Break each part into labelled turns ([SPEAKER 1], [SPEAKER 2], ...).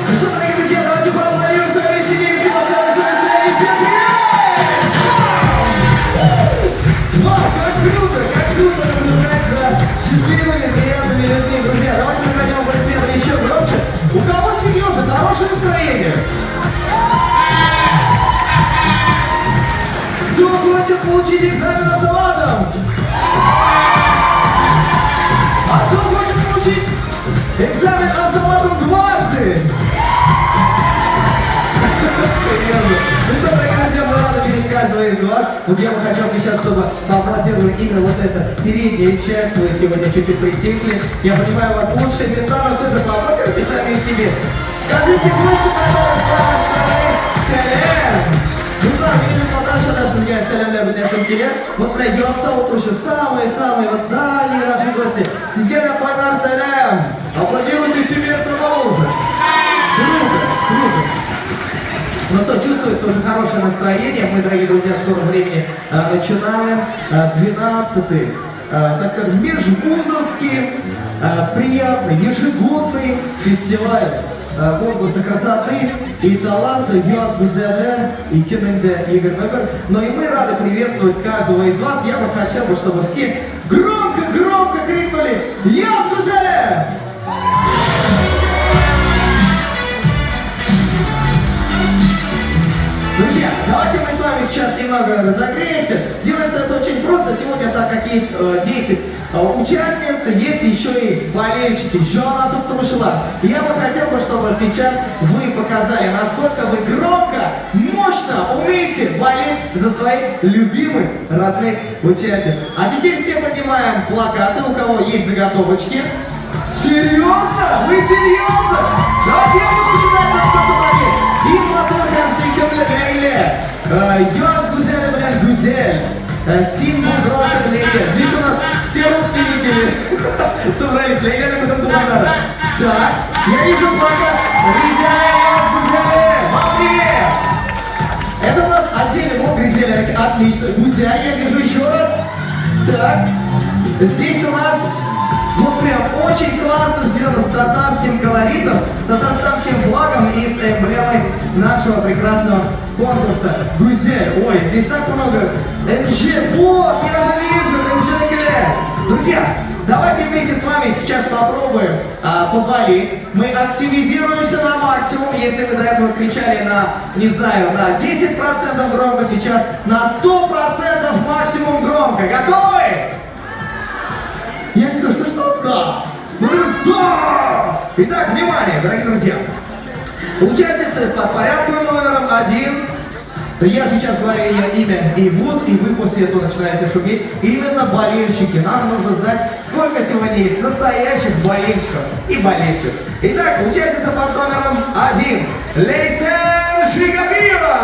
[SPEAKER 1] Ну что, дорогие друзья, давайте поаплодируем сами себе, если у вас хорошее настроение. Всем привет! Вау, как круто наблюдать за счастливыми, приятными людьми. Друзья, давайте наградим аплодисментами еще громче. У кого серьезно хорошее настроение? Кто хочет получить экзамен автоматом? А кто хочет получить экзамен автоматом дважды? Серьезно. Ну что, дорогие друзья, мы рады видеть каждого из вас. Вот я бы хотел сейчас, чтобы поаплодировали именно вот эта передняя часть. Вы сегодня чуть-чуть притихли. Я понимаю, у вас лучшие места, но все же поаплодируйте сами себе. Скажите гостю, который с правой стороны, сәлам! Дуслар, минем татарча сезгә сәламләп үтәсем килә. Вот менә еракта утыручы самые-самые вот дальние наши гости. Сезгә дә кайнар сәлам! Аплодируйте себе самому уже. Круто, круто. Ну что, чувствуется уже хорошее настроение. Мы, дорогие друзья, в скором времени начинаем 12-й, так скажем, межвузовский, приятный, ежегодный фестиваль конкурса красоты и таланта Яз гүзәле 2021. Но и мы рады приветствовать каждого из вас. Я бы хотел бы, чтобы все громко-громко крикнули: «Яз гүзәле!» Друзья, давайте мы с вами сейчас немного разогреемся. Делается это очень просто. Сегодня, так как есть 10 участниц, есть еще и болельщики. Җан атып торучылар. Я бы хотел бы, чтобы сейчас вы показали, насколько вы громко, мощно умеете болеть за своих любимых, родных участниц. А теперь все поднимаем плакаты, у кого есть заготовочки. Серьезно? Вы серьезно? Давайте я буду считать, насколько там есть. Иң матур һәм сөйкемле Ләйлә. Яз гүзәле белән Гүзәл. Син булдырасың, Ләйлә. Здесь у нас все родственники собрались. Ләйләнең бөтен туганнары. Так, я вижу плакат Ризәлә, Яз гүзәле. Вам привет! Это у нас отдельный блок Ризәлә. Отлично. Гүзәл, я вижу еще раз. Так, здесь у нас вот прям очень классно сделано с татарским колоритом, с татарстанским флагом и с эмблемой нашего прекрасного конкурса. Гүзәл, ой, здесь так много. НЖ, вот, я же вижу, НЖ. Друзья, давайте вместе с вами сейчас попробуем поболеть. Мы активизируемся на максимум. Если вы до этого кричали на, не знаю, на 10% громко, сейчас на 100% максимум громко. Готовы? Я не слышу, что, что? Да! Ну, да! Итак, внимание, дорогие друзья. Участницы под порядковым номером 1. Я сейчас говорю ее имя и вуз, и вы после этого начинаете шуметь. Именно болельщики. Нам нужно знать, сколько сегодня есть настоящих болельщиков и болельщиц. Итак, участница под номером 1. Лейсен Шигабиева!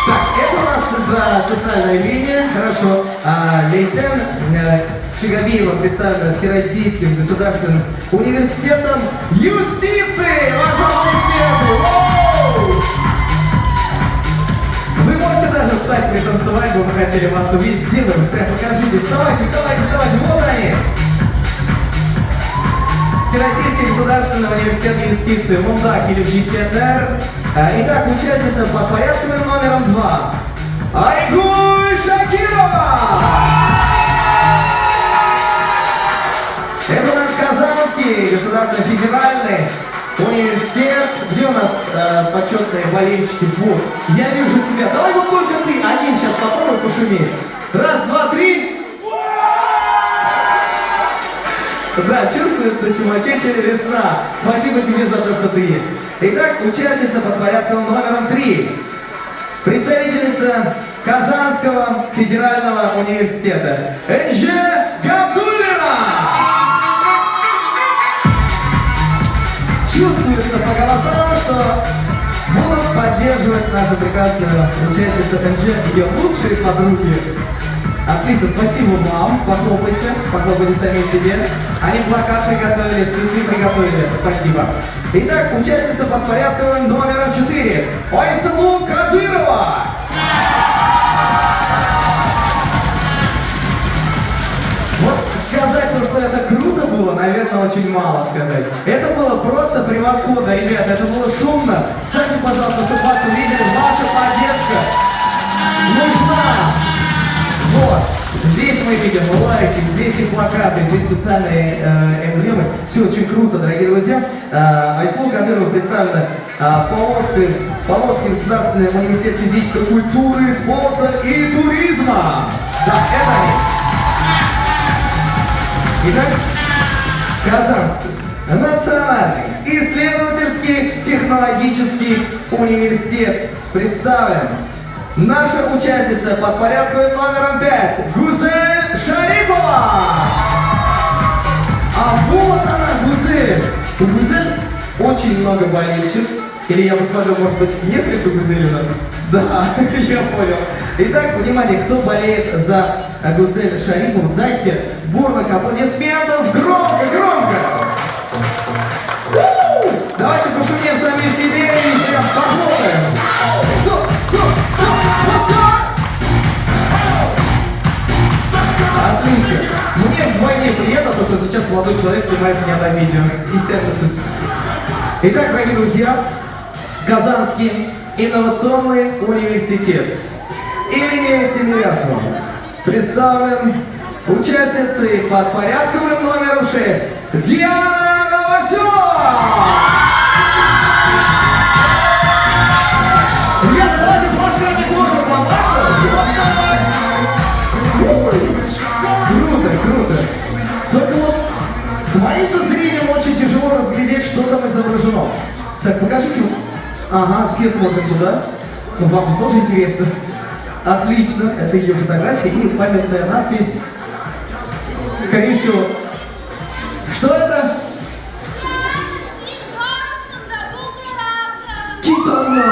[SPEAKER 1] Так, это у нас центральная линия. Хорошо. Лейсен Шигабиева представлена Всероссийским государственным университетом юстиции. Ваши аплодисменты! Воу! Вы можете даже встать, пританцевать, бы мы хотели вас увидеть. Где вы? Прям покажите. Вставайте, вставайте, вставайте. Вот они. Всероссийский государственный университет юстиции монда килеп җиткәннәр. Итак, участница под порядковым номером 2. Айгуль Шакирова! Это наш Казанский государственный федеральный университет. Где у нас почетные болельщики? Вот, я вижу тебя. Давай вот только ты один сейчас попробуй пошуметь. Раз, два, три. Да, чувствуется чумачечая весна. Спасибо тебе за то, что ты есть. Итак, участница под порядковым номером 3. Представительница Казанского федерального университета Энже Габдуллина. Чувствуется по голосам, что будут поддерживать нашу прекрасную участницу Энже, ее лучшие подруги. Отлично, спасибо вам. Похлопайте, похлопайте сами себе. Они плакат приготовили, цветы приготовили. Спасибо. Итак, участница под порядковым номером 4. Айсылу Кадырова. Вот сказать то, что это круто было, наверное, очень мало сказать. Это было просто превосходно, ребята. Это было шумно. Встаньте, пожалуйста, чтобы вас увидели. Ваша поддержка нужна. Вот. Здесь мы видим лайки, здесь и плакаты, здесь специальные эмблемы. Все очень круто, дорогие друзья. Айсылу Кадырова представлена Поволжский государственный университет физической культуры, спорта и туризма. Да, это они. Итак, Казанский национальный исследовательский технологический университет представлен. Наша участница под порядковым номером 5 Гузель Шарипова. А вот она, Гузель. У Гузель очень много болельщиц. Или я посмотрю, может быть, несколько Гузель у нас? Да, я понял. Итак, внимание, кто болеет за Гузель Шарипову, дайте бурных аплодисментов. Громко, громко. Давайте пошумим сами себе и прям похлопаем. Стоп, стоп, стоп, вот так. Отлично. Мне вдвойне приятно, то, что сейчас молодой человек снимает меня на видео. И сервисы. Итак, дорогие друзья, Казанский инновационный университет имени Тимирязева представлен участницей под порядковым номером 6 Диана Новоселова! Ребята, давайте флажками тоже помашем. Вот так! Круто, круто. Только вот с моим-то зрением очень тяжело разглядеть, что там изображено. Так, покажите. Ага, все смотрим туда. Ну, вам же тоже интересно. Отлично, это ее фотография и памятная надпись. Скорее всего. Что это? Китона!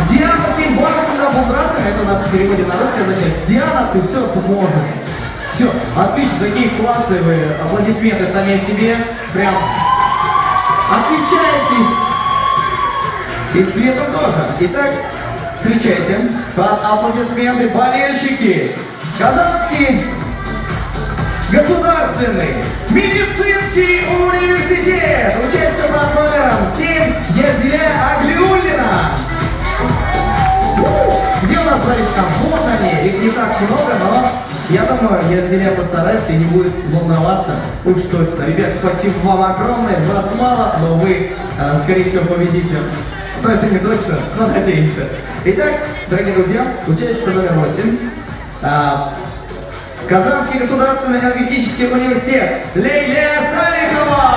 [SPEAKER 1] Диана син барысың да булдырасың. Это у нас в переводе на русский означает: Диана, ты все сможешь. Все, отлично, такие классные вы аплодисменты самим себе. Прям отличаетесь. И цветом тоже. Итак, встречайте под аплодисменты болельщики. Казанский государственный медицинский университет. Участие под номером 7 Язиля Аглиуллина. Где у нас болельщики? Вот они. Их не так много, но я думаю, Язиля постарается и не будет волноваться. Уж точно. Ребят, спасибо вам огромное. Вас мало, но вы, скорее всего, победите. Но это не точно, но надеемся. Итак, дорогие друзья, участница номер 8. Казанский государственный энергетический университет Лейля Салихова.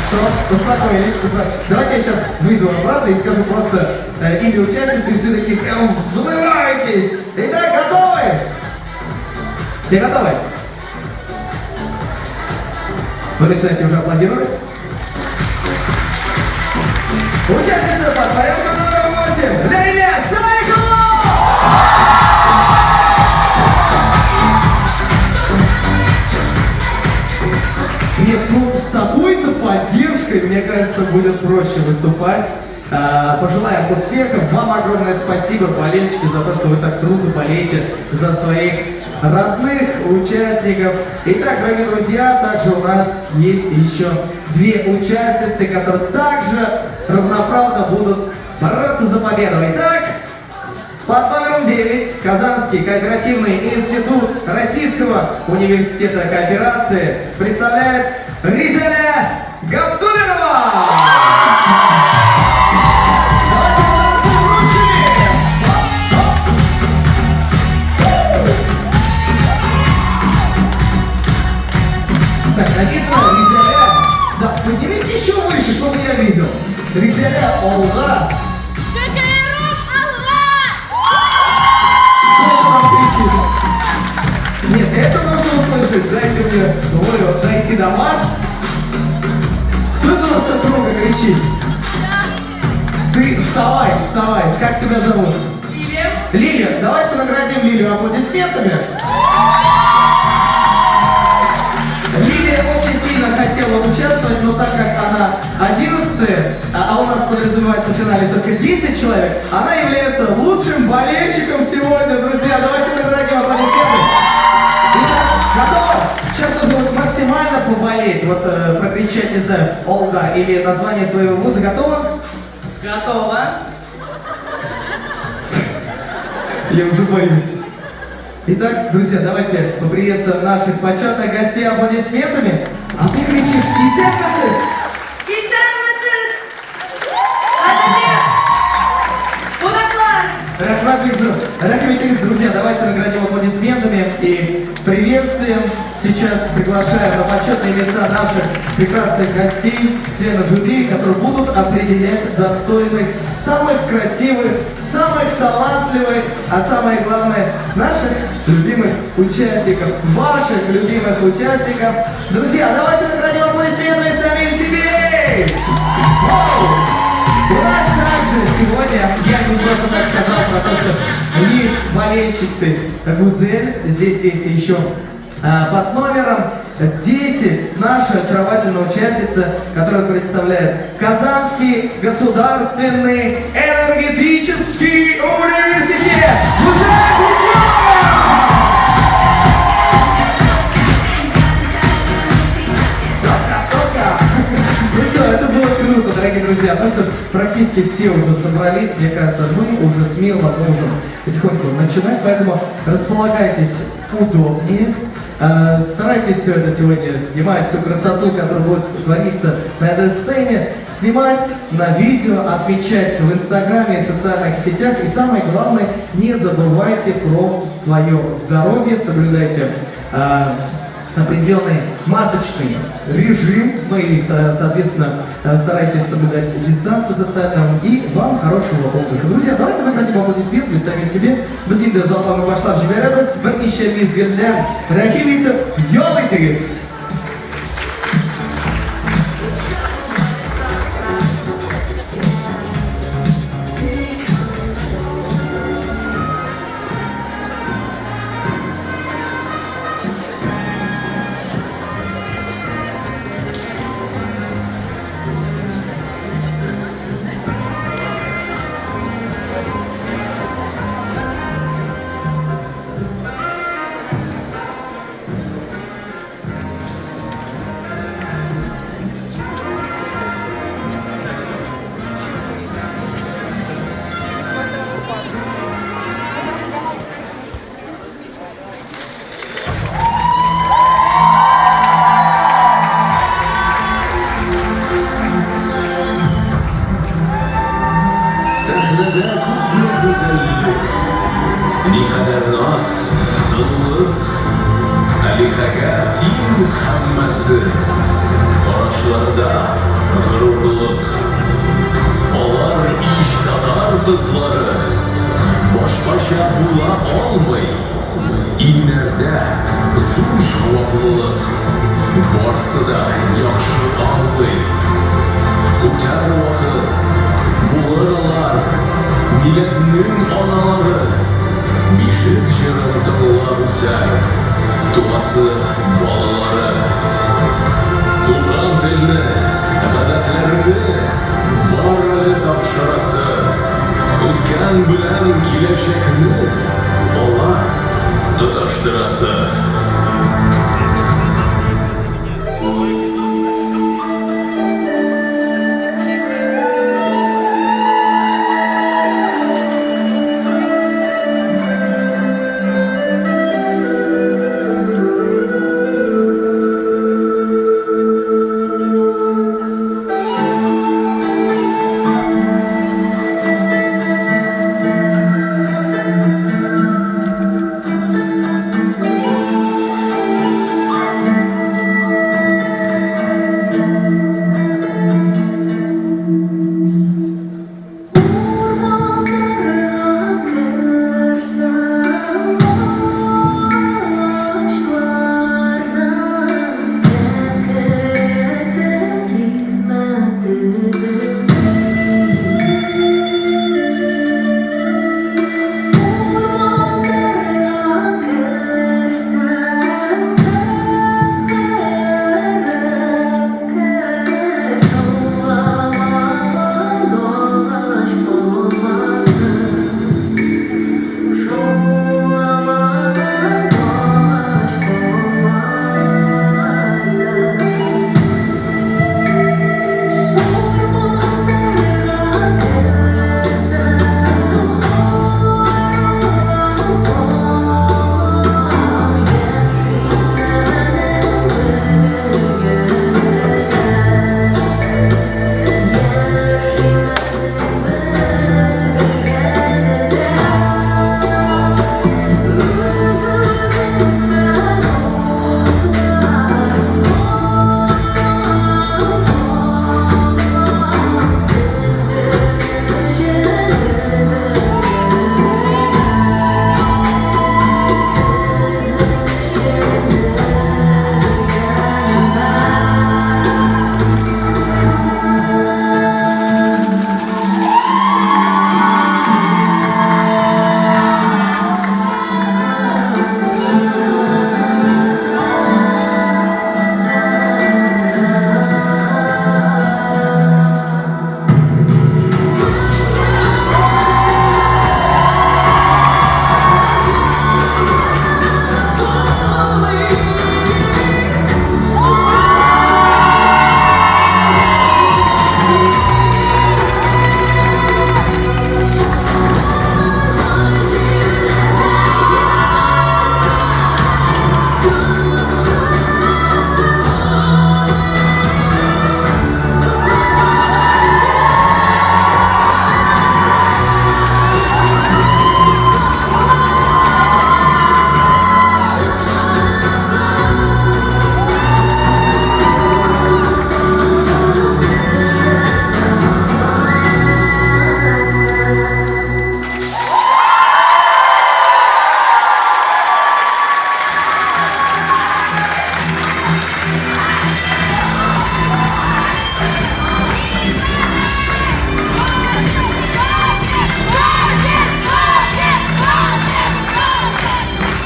[SPEAKER 1] Стоп, успокоились, успокоились. Давайте я сейчас выйду обратно и скажу просто имя участницы, и все такие прям взрываетесь. Итак, готовы? Все готовы? Вы начинаете уже аплодировать? Участница под порядком номер 8 Лейля Салихова! Нет, ну с такой-то поддержкой, мне кажется, будет проще выступать. Пожелаем успехов. Вам огромное спасибо, болельщики, за то, что вы так круто болеете за своих родных участников. Итак, дорогие друзья, также у нас есть еще две участницы, которые также равноправно будут бороться за победу. Итак, под номером 9 Казанский кооперативный институт Российского университета кооперации представляет Ризаля Габдуллинова! Давайте потанцуем ручками! Хоп, хоп. Так, написано Ризаля. Да, поднимите еще выше, чтобы я видел. Ризаля Алга.
[SPEAKER 2] ККРУ алга!
[SPEAKER 1] Кто там кричит? Нет, это нужно услышать. Дайте мне волю дойти до вас. Кто это у нас так громко кричит? Ты вставай, вставай. Как тебя зовут?
[SPEAKER 2] Лилия.
[SPEAKER 1] Лилия. Давайте наградим Лилию аплодисментами. Лилия очень сильно хотела участвовать, но так как она 11, а у нас подразумевается в финале только 10 человек, она является лучшим болельщиком сегодня, друзья. Давайте наградим аплодисментами. Итак, готовы? Сейчас нужно вот максимально поболеть, вот прокричать, не знаю, Алга или название своего вуза. Готовы?
[SPEAKER 2] Готова.
[SPEAKER 1] Я уже боюсь. Итак, друзья, давайте поприветствуем наших почетных гостей аплодисментами. А ты кричишь: «Исәнмесез!»
[SPEAKER 2] Исәнмесез! Кадерле кунаклар!
[SPEAKER 1] Рәхмәт бик зур. Рәхим итегез, друзья, давайте наградим аплодисментами и приветствием. Сейчас приглашаем на почетные места наших прекрасных гостей, членов жюри, которые будут определять достойных, самых красивых, самых талантливых, а самое главное, наших любимых участников, ваших любимых участников. Друзья, давайте наградим аплодисментами самим себе! Воу! У нас также сегодня, я не просто так сказал про то, что есть болельщицы Гузель, здесь есть еще под номером 10 наша очаровательная участница, которая представляет Казанский государственный энергетический университет. Гузель Кутьманова! Тока, тока. Ну что, это было круто, дорогие друзья. Ну что ж, практически все уже собрались. Мне кажется, мы уже смело можем потихоньку начинать. Поэтому располагайтесь удобнее. Старайтесь все это сегодня снимать, всю красоту, которая будет твориться на этой сцене, снимать на видео, отмечать в Инстаграме и социальных сетях. И самое главное, не забывайте про свое здоровье, соблюдайте определенный масочный режим, ну и, соответственно, старайтесь соблюдать дистанцию социальную, и вам хорошего отдыха. Друзья, давайте наградим аплодисментами сами себе. Без инде озакламый башлап җибәрәбез, берничә мизгелдән рәхим итеп, ял итегез.
[SPEAKER 3] Сәхнәдә күпме гүзәллек, Никадәр наз, сылулык, Алиһәгә тиң һәммәсе, Карашларда горурлык. Алар ич татар кызлары, Башкача була алмый. Иңнәрдә зур җаваплылык, Барсы да яхшы аңлый. Үтәр вакыт, булыр алар милләтнең аналары. Бишек җырын тыңлап үсәр туасы балалары. Туган телне, гадәтләрне бар әле тапшыра. Үткән белән киләчәкне алар тоташтырасы.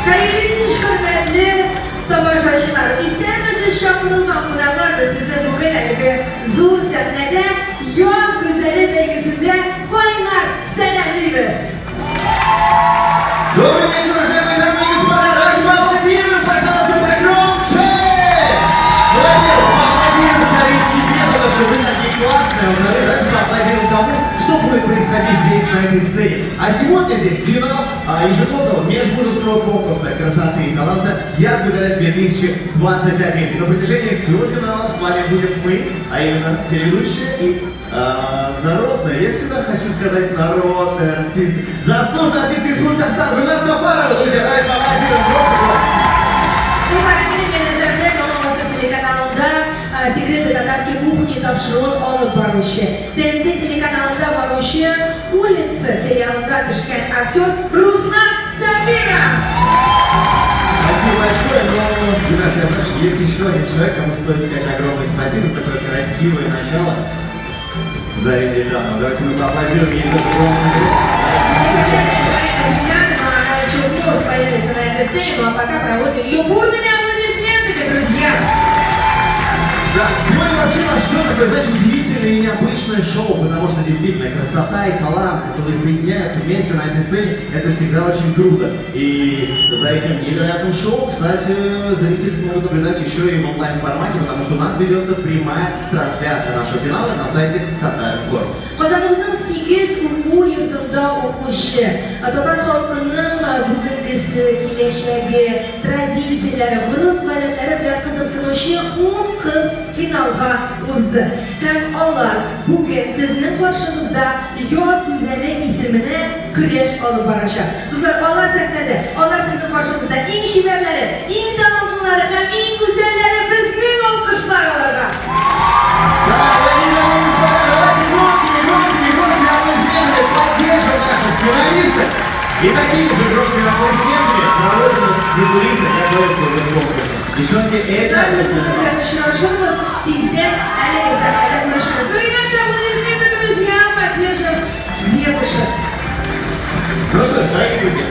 [SPEAKER 4] Хәерле кич, хөрмәтле тамашачылар! Исәнмесез, чакырылган кунаклар! Без сезне бүген әлеге зур сәхнәдә Яз гүзәле бәйгесендә кайнар сәламлибез!
[SPEAKER 1] Добрый вечер, уважаемые дамы и господа! Давайте поаплодируем, пожалуйста, погромче! Ну, во-первых, поаплодируем сами себе за то, что вы такие классные. Во-вторых, давайте поаплодируем тому, что будет происходить здесь, на этой сцене. А сегодня здесь финал ежегодного межвузовского конкурса красоты и таланта «Яз Гүзәле 2021». И на протяжении всего финала с вами будем мы, а именно телеведущая и народная, я всегда хочу сказать народный артист, заслуженный артист Республики Татарстан Гульназ Сафарова, друзья, давайте поаплодируем громко.
[SPEAKER 4] Дуслар, минем янәшәмдә Яңа гасыр телеканалында «Секреты татарской кухни» тапшыруын алып баручы, ТНТ телеканалында баручы «Улица» сериалында төшкән актер Руслан Сабиров.
[SPEAKER 1] Спасибо большое, но, Гульназ, я знаешь, есть еще один человек, кому стоит сказать огромное спасибо за такое красивое начало. Зарина Вильданова. Давайте мы поаплодируем ей тоже громко.
[SPEAKER 4] Великолепная Зарина Вильданова, она еще вновь появится на этой сцене, ну а пока проводим ее бурными аплодисментами, друзья.
[SPEAKER 1] Да, сегодня вообще наш ждет такое, знаете, удивительное и необычное шоу, потому что действительно красота и талант, которые соединяются вместе на этой сцене, это всегда очень круто. И за этим невероятным шоу, кстати, зрители смогут наблюдать еще и в онлайн-формате, потому что у нас ведется прямая трансляция нашего финала на сайте Татар.Информ.
[SPEAKER 4] Казаныбызның 8 уку йортында укучы, татар халкының бүгенгесе, киләчәге, традицияләре, гореф-гадәтләре белән кызыксынучы 10 кыз финалга узды. Һәм алар бүген сезнең каршыгызда Яз гүзәле исеменә көрәш алып барачак. Дуслар, алар сәхнәдә, алар сезнең каршыгызда иң чибәрләре, иң талантлылары һәм иң гүзәлләре безнең алкышлар аларга.
[SPEAKER 1] Да, дорогие дамы и господа, давайте громкими, громкими, громкими аплодисментами поддержим наших финалистов. И такими же громкими аплодисментами проводим их за кулисы, как говорится, уже конкурса. Девчонки, эти
[SPEAKER 4] Без сезнең
[SPEAKER 1] аплодисменты.
[SPEAKER 4] Белән очрашырбыз тиздән әлеге сәхнәдә күрешербез. Ну и наши аплодисменты, друзья, поддержим девушек.
[SPEAKER 1] Ну что ж, дорогие друзья,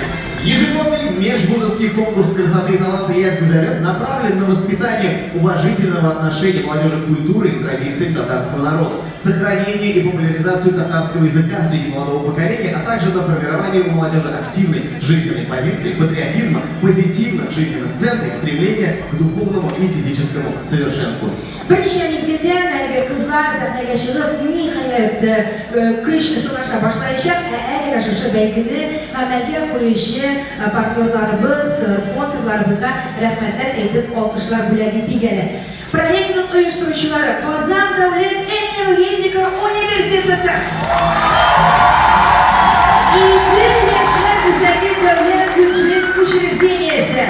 [SPEAKER 1] ежегодный межвузовский конкурс красоты и таланта «Яз гүзәле» направлен на воспитание уважительного отношения молодежи к культуре и традициям татарского народа, сохранение и популяризацию татарского языка среди молодого поколения, а также на формирование у молодежи активной жизненной позиции, патриотизма, позитивных жизненных ценностей, стремления к духовному и физическому совершенству.
[SPEAKER 4] Берничә мизгелдән әлеге кызлар сәхнәгә чыгып, ниһаять, көч сынаша башлаячак, ә әлегә шушы бәйгене гамәлгә куючы партнерларыбыз, спонсорларыбызга рәхмәтләр әйтеп, алкышлар бүләк итик әле. Проектның оештыручылары Казан дәүләт энергетика университеты. Идел яшьләр үзәге дәүләт бюджет учреждениесе.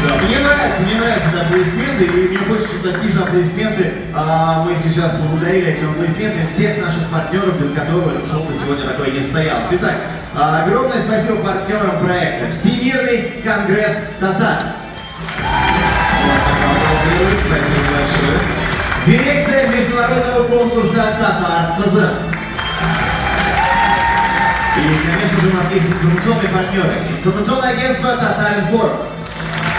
[SPEAKER 1] Да, мне нравятся эти аплодисменты, и мне хочется, чтобы такие же аплодисменты мы сейчас поблагодарили этими аплодисментами всех наших партнеров, без которых это шоу бы сегодня такое не состоялось. Итак, огромное спасибо партнерам проекта Всемирный конгресс татар. Можно поаплодировать, спасибо большое. Дирекция международного конкурса «Татар Кызы». И, конечно же, у нас есть информационные партнеры. Информационное агентство «Татар-Информ».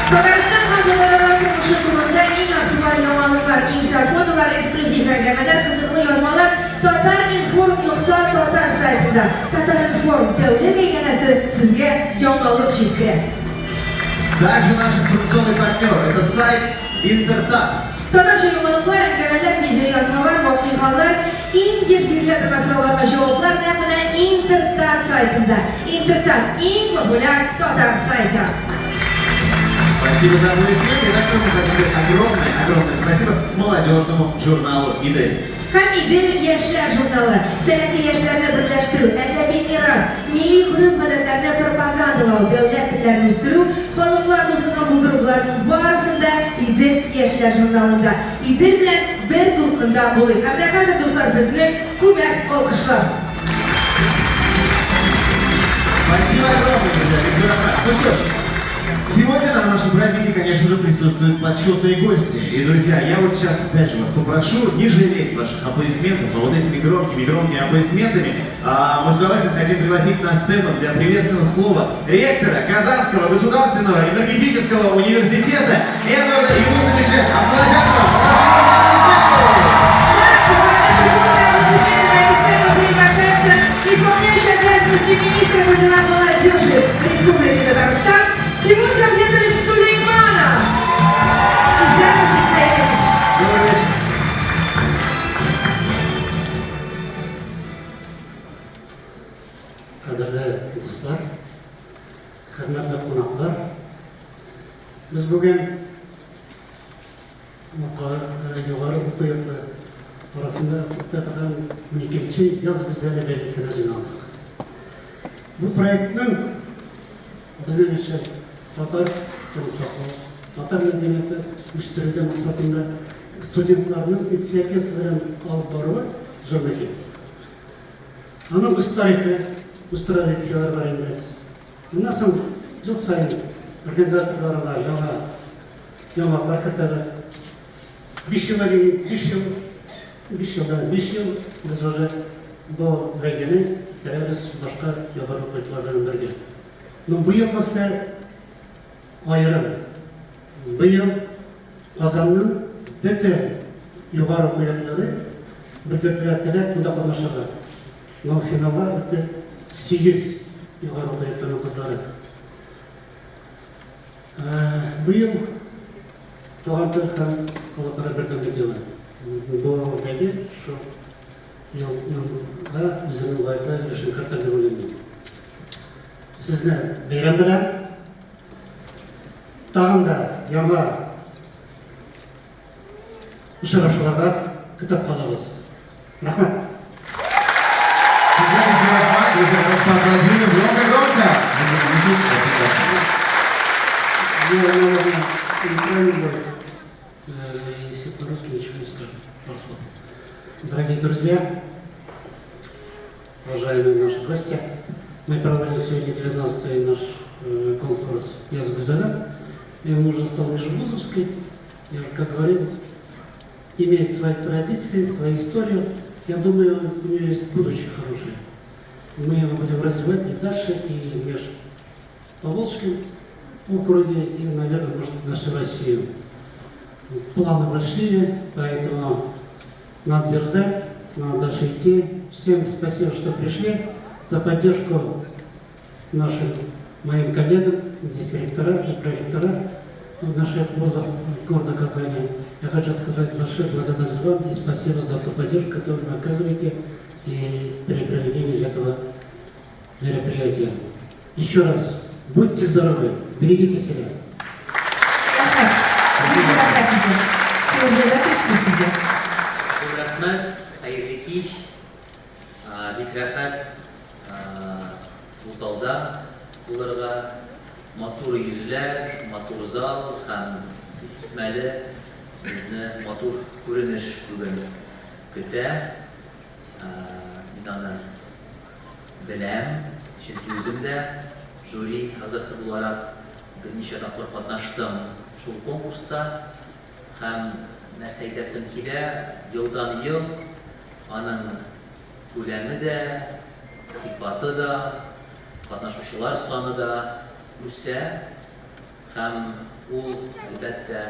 [SPEAKER 4] Татарстан һәм татарлар тормышы турында иң актуаль яңалыклар, иң шәп фотолар, эксклюзив әңгәмәләр, кызыклы язмалар Татар-информ.татар сайтында. Татар-информ тәүлек әйләнәсе сезгә яңалык җиткерә.
[SPEAKER 1] Также наш информационный партнер – это сайт Интертат.
[SPEAKER 4] Татарча яңалыклар, әңгәмәләр, видеоязмалар, вакыйгалар, иң еш бирелә торган сорауларга җаваплар нәкъ менә Интертат сайтында. Интертат иң популяр татар сайты.
[SPEAKER 1] Спасибо за аплодисменты. И также мы хотим сказать огромное, огромное спасибо молодежному журналу «Идель».
[SPEAKER 4] Һәм Идел яшьләр журналы, сәләтле яшьләрне берләштерү, әдәби мирас, милли гореф-гадәтләрне пропагандалау, дәүләт телләрен үстерү, халыклар дуслыгын булдыру боларның барысын да Идел яшьләр журналында. Идел белән бер дулкында булыйк. Һәм менә хәзер, дуслар, безнең күмәк алкышлар.
[SPEAKER 1] Спасибо огромное, друзья. Виктор Ахмат. Ну что ж, сегодня на нашем празднике, конечно же, присутствуют почетные гости. И, друзья, я вот сейчас опять же вас попрошу не жалеть ваших аплодисментов, а вот этими громкими-громкими аплодисментами мы с удовольствием хотим пригласить на сцену для приветственного слова ректора Казанского государственного энергетического университета Эдварда Юнусовича Абдуллазянова.
[SPEAKER 4] На эту приглашается исполняющий обязанности министра по делам молодежи Республики Татарстан Тимур Джавдетович Сулейманов. Исәнмесез, Исмаилович.
[SPEAKER 1] Добрый вечер.
[SPEAKER 5] Кадерле дуслар, хөрмәтле кунаклар, без бүген югары уку йорты арасында үтә торган 12 Яз гүзәле бәйгесенә җыйналдык. Бу проектның безнең өчен татар телен саклау, татар мәдәнияте үстерүдә максатында студентларның инициативасы белән алып баруы зур мөһим. Аның үз тарихы, үз традицияләре бар инде. Моннан соң ел саен организаторларга яңа яңалыклар кертәләр. 5 ел элек, 5 ел, 5 елда 5 ел без уже бу бәйгене үткәрәбез башка югары уку йортлары белән бергә. Но быелгысы аерым. Быел Казанның бөтен югары уку йортлары белдерделәр теләк монда катнашырга. Но финалга үтте 8 югары уку йортының кызлары. Быел Туган тел һәм халыкара бердәмлек елы. Бу бәйге шул елга үзенең лаеклы өлешен кертер дип уйлыйм мин. Сезне бәйрәм белән тагын да яңа очрашуларга көтеп калабыз. Рәхмәт.
[SPEAKER 1] Друзья, давайте поаплодируем громко-громко.
[SPEAKER 5] Я, наверное, неправильно будет, если по-русски ничего не скажу. Пару слов. Дорогие друзья, уважаемые наши гости, мы проводим сегодня 19-й наш конкурс «Яз гүзәле». И он уже стал межвузовской. Я уже, как говорил, имеет свои традиции, свою историю. Я думаю, у нее есть будущее хорошее. Мы его будем развивать и дальше, и меж Поволжским округе, и, наверное, может, на всю Россию. Планы большие, поэтому надо дерзать, надо дальше идти. Всем спасибо, что пришли, за поддержку нашим, моим коллегам, здесь ректора и проректора наших вузов города Казани. Я хочу сказать большую благодарность вам и спасибо за ту поддержку, которую вы оказываете и при проведении этого мероприятия. Еще раз, будьте здоровы, берегите себя.
[SPEAKER 4] Рәхмәт. Сезгә.
[SPEAKER 6] Зур рәхмәт, хәерле кич. Бик рәхәт бу залда булырга. Матур йөзләр, матур зал һәм искитмәле безне матур күренеш бүген көтә. Мин аны беләм, чөнки үзем дә жюри әгъзасы буларак берничә тапкыр катнаштым шул конкурста. Һәм нәрсә әйтәсем килә, елдан-ел аның күләме дә, сыйфаты да, катнашучылар саны да үсә һәм ул, әлбәттә,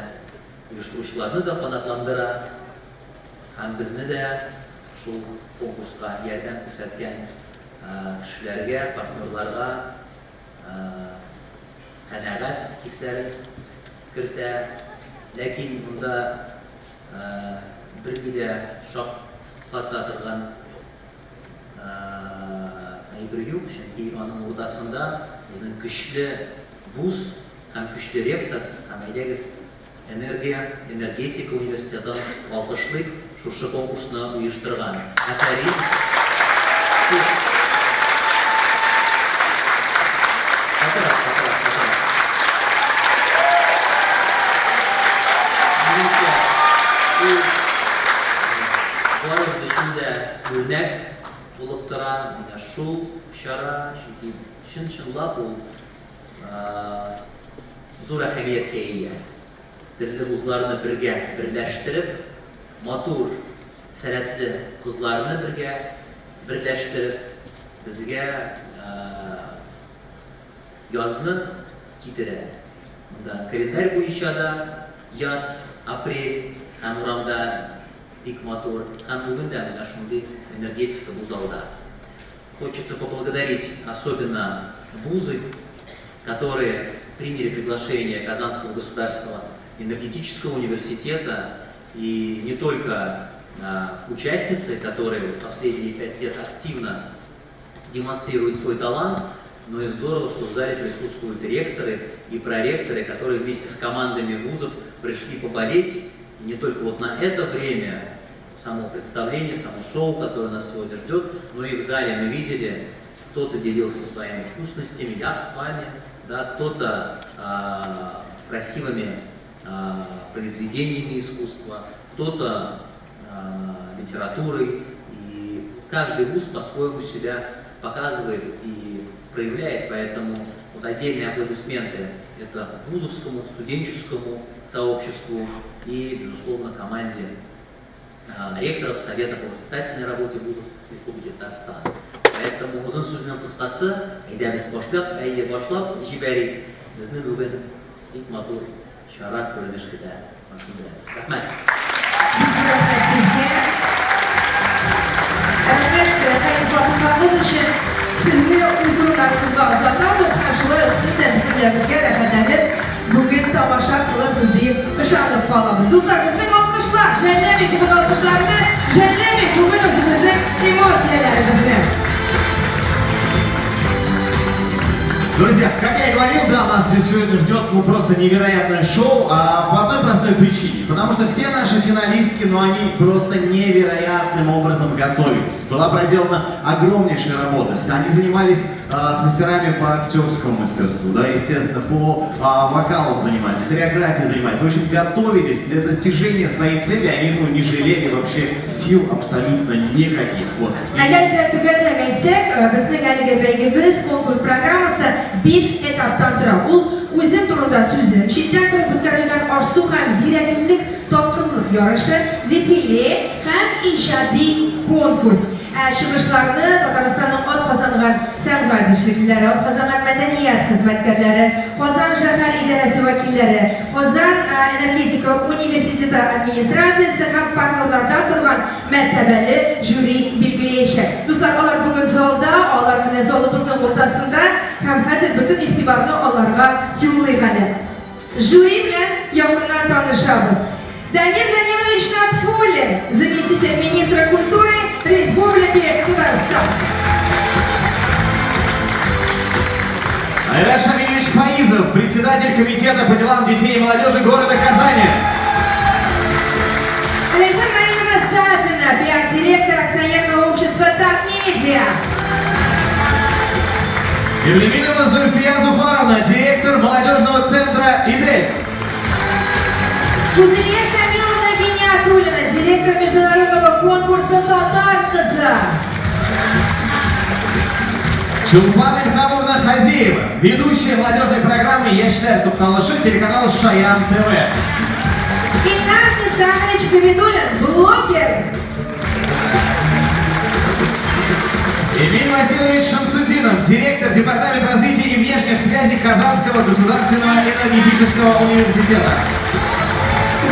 [SPEAKER 6] оештыручыларны да канатландыра һәм безне дә шул конкурска ярдәм күрсәткән кешеләргә, партнерларга канәгать хисләре кертә. Ләкин монда берни дә шакката торган әйбер юк, чөнки аның уртасында безнең көчле вуз һәм көчле ректор һәм, әйдәгез, Энергия, энергетика университетын алкышлыйк, шушы конкурсны оештырган. Афәрин! Сез. Катырак, катырак, катырак. Минемчә, ул барыбыз өчен дә үрнәк булып тора менә шул чара, чөнки чын-чынлап ул зур әһәмияткә ия. Төрле вузларны бергә берләштереп, матур, сәләтле кызларны бергә берләштереп, безгә язны китерә. Монда календарь буенча да яз, апрель һәм урамда бик матур. Һәм бүген дә менә шундый энергетика бу залда. Хочется поблагодарить особенно вузы, которые приняли приглашение Казанского государственного энергетического университета, и не только участницы, которые последние 5 лет активно демонстрируют свой талант, но и здорово, что в зале присутствуют ректоры и проректоры, которые вместе с командами вузов пришли поболеть. И не только вот на это время, само представление, само шоу, которое нас сегодня ждет, но и в зале мы видели, кто-то делился своими вкусностями, явствами, да, кто-то красивыми произведениями искусства, кто-то литературой. И каждый вуз по-своему себя показывает и проявляет, поэтому вот отдельные аплодисменты это вузовскому, студенческому сообществу и, безусловно, команде ректоров Совета по воспитательной работе вузов Республики Татарстан. Поэтому озын сүзнең кыскасы, әйдәгез башлап, әйе башлап җибәрик. Безне бүген бик матур чара күренеш көтә. Анысын беләбез. Рәхмәт.
[SPEAKER 4] Бик зур рәхмәт сезгә. Рәхмәт хәер-фатихагыз өчен. Сезне үз урыннарыгызга озатабыз һәм шулай ук сез дә безнең белән бергә рәхәтләнеп бүген тамаша кылырсыз диеп ышанып калабыз. Дуслар, безнең алкышлар, жәлләмик бүген алкышларны, жәлләмик бүген үзебезнең эмоцияләребезне.
[SPEAKER 7] Друзья, как я и говорил, да, нас здесь сегодня ждет, ну, просто невероятное шоу, по одной простой причине. Потому что все наши финалистки, ну, они просто невероятным образом готовились. Была проделана огромнейшая работа. Они занимались с мастерами по актерскому мастерству, да, естественно, по вокалам занимались, хореографией занимались. В общем, готовились для достижения своей цели, они, ну, не жалели вообще сил абсолютно никаких. Вот.
[SPEAKER 4] Әгәр дә төгәлрәк әйтсәк, безнең әлеге бәйгебез конкурс программасы 5 этаптан тора. Ул үзем турында сүзем, читтән торып үткәрелгән аш-су һәм зирәклек, тапкырлык ярышы, дефиле һәм иҗади конкурс. Ә чыгышларны Татарстанның атказанган сәнгать эшлеклеләре, атказанган мәдәният хезмәткәрләре, Казан шәһәр идарәсе вәкилләре, Казан энергетика университеты администрациясе һәм партнерлардан торган мәртәбәле жюри билгеләячәк. Дуслар, алар бүген залда, алар менә залыбызның уртасында һәм хәзер бөтен игътибарны аларга юллыйк әле. Жюри белән якыннан танышабыз. Дамир Данилович Натфуллин, заместитель министра культуры Республики Татарстан.
[SPEAKER 7] Айрат Шамилевич Фаизов, председатель комитета по делам детей и молодежи города Казани.
[SPEAKER 4] Лейсан Наиловна Сафина, пиар-директор акционерного общества Татмедиа.
[SPEAKER 7] Евлеминова Зульфия Зуфаровна, директор молодежного центра «Идель».
[SPEAKER 4] Гузелия Шамиловна Гениатуллина, директор международного конкурса «Татар кызы».
[SPEAKER 7] Чулпан Ильхамовна Хазиева, ведущая молодежной программы «Яшьләр тукталышы» телеканала «Шаян ТВ».
[SPEAKER 4] Ильназ Ихсанович Габидуллин, блогер.
[SPEAKER 7] Эмиль Васильевич Шамсутдинов, директор Департамента развития и внешних связей Казанского государственного энергетического университета.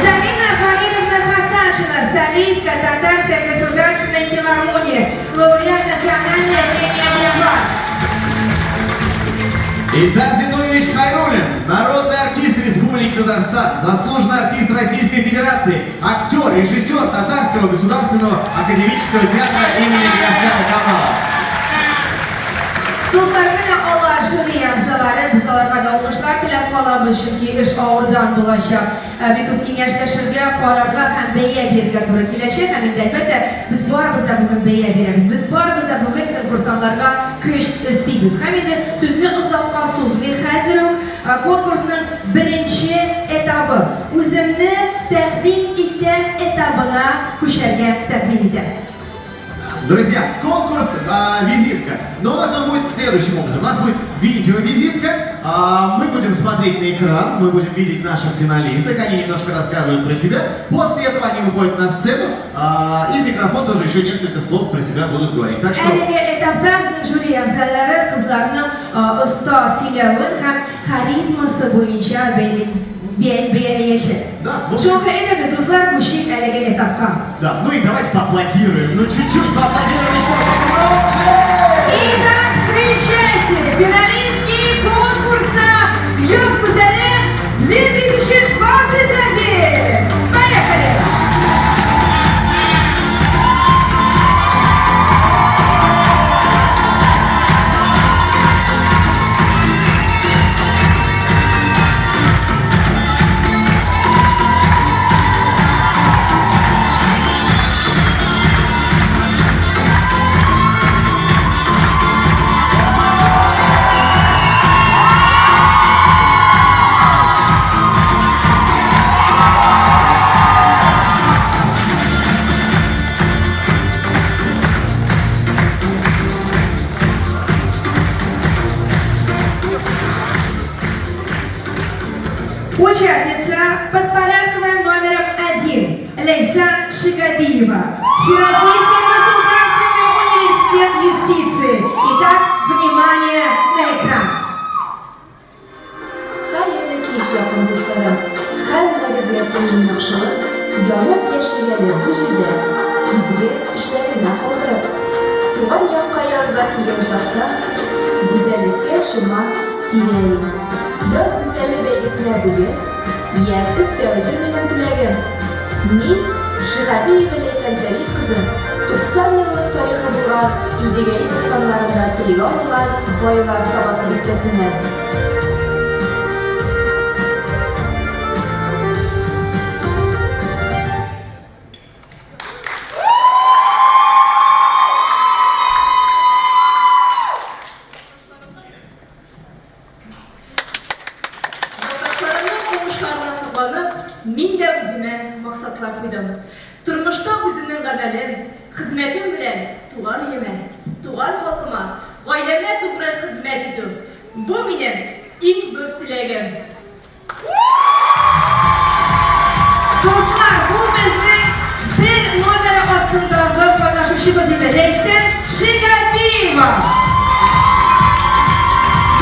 [SPEAKER 4] Зарина Фаридовна Хасаншина, солистка Татарской государственной филармонии, лауреат национальной премии «Аль-Яфа».
[SPEAKER 7] Ильдар Зинурович Хайруллин, народный артист Республики Татарстан, заслуженный артист Российской Федерации, актер, режиссер Татарского государственного академического театра имени Галиасгара Камала.
[SPEAKER 4] Дуслар, менә алар жюри әгъзалары, без аларга да уңышлар теләп калабыз, чөнки эш авырдан булачак. Бик күп киңәшләшергә, карарга һәм бәя бирергә туры киләчәк. Һәм инде, әлбәттә, без барыбыз да бүген бәя бирәбез. Без барыбыз да бүген конкурсантларга көч өстибез. Һәм инде сүзне озакка сузмый, хәзер үк конкурсның беренче этабы, үземне тәкъдим итәм этабына күчәргә тәкъдим итәм.
[SPEAKER 7] Друзья, конкурс «Визитка». Но у нас он будет следующим образом. У нас будет видеовизитка. Мы будем смотреть на экран, мы будем видеть наших финалисток. Они немножко рассказывают про себя. После этого они выходят на сцену, и в микрофон тоже еще несколько слов про себя будут говорить. Так что.
[SPEAKER 4] Әлеге этапта безнең жюри әгъзалары кызларның оста сөйләвен һәм харизмасы буенча бәяләячәк.
[SPEAKER 7] Да, ну.
[SPEAKER 4] Шуңа күрә әйдәгез, дуслар, күчик әлеге этапка.
[SPEAKER 7] Да, ну и давайте поаплодируем. Ну чуть-чуть поаплодируем еще погромче.
[SPEAKER 4] Итак, встречайте, финалистки конкурса «Яз гүзәле 2021». Поехали! Участница под порядковым номером 1 Лейсан Шигабиева. Всероссийский государственный университет юстиции. Итак, внимание на экран.
[SPEAKER 8] Хәерле кич, якын дусларым! Һәммәгезгә телим яхшылык. Янып яши әле бу җирдә, Изге эшләр генә калдырып. Туган якка язда килгән чакта, Гүзәллеккә чума тирә-юнь. Яз гүзәле бәйгесенә бүген, Ямь өстәүдер минем теләгем. Мин, Шиһабиева Ләйсән Фәрит кызы, 90 еллык тарихы булган Идегәй бостаннарында телгә алынган Байлар Сабасы бистәсеннән.
[SPEAKER 4] Якташларымның уңышларына сокланып, мин дә үземә максатлар куйдым. Тормышта үземнең гамәлем, хезмәтем белән туган илемә, туган халкыма, гаиләмә тугры хезмәт итү. Бу минем иң зур теләгем. Дуслар, бу безнең бер номеры астындагы катнашучыбыз иде, Ләйсән Шигабиева.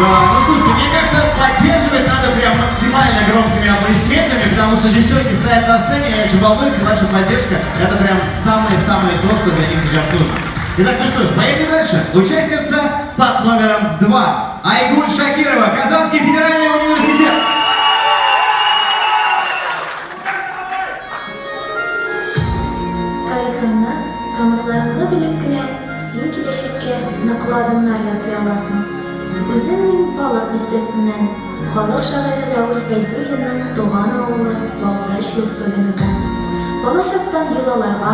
[SPEAKER 7] Да, ну слушайте, мне кажется, поддерживать надо прям максимально громкими аплодисментами, потому что девчонки стоят на сцене и очень волнуются, ваша поддержка это прям самое-самое то, что для них сейчас нужно. Итак, ну что ж, поехали дальше. Участница под номером 2. Айгуль Шакирова, Казанский федеральный университет.
[SPEAKER 8] Тарихыңны, тамырларыңны белеп кенә син киләчәккә ныклы адымнар ясый аласың. Үзем мин Балык Бистәсеннән, халык шагыйре Рәүл Фәйзуллинның туган авылы Балтач Юсубинодан. Балачактан йолаларга,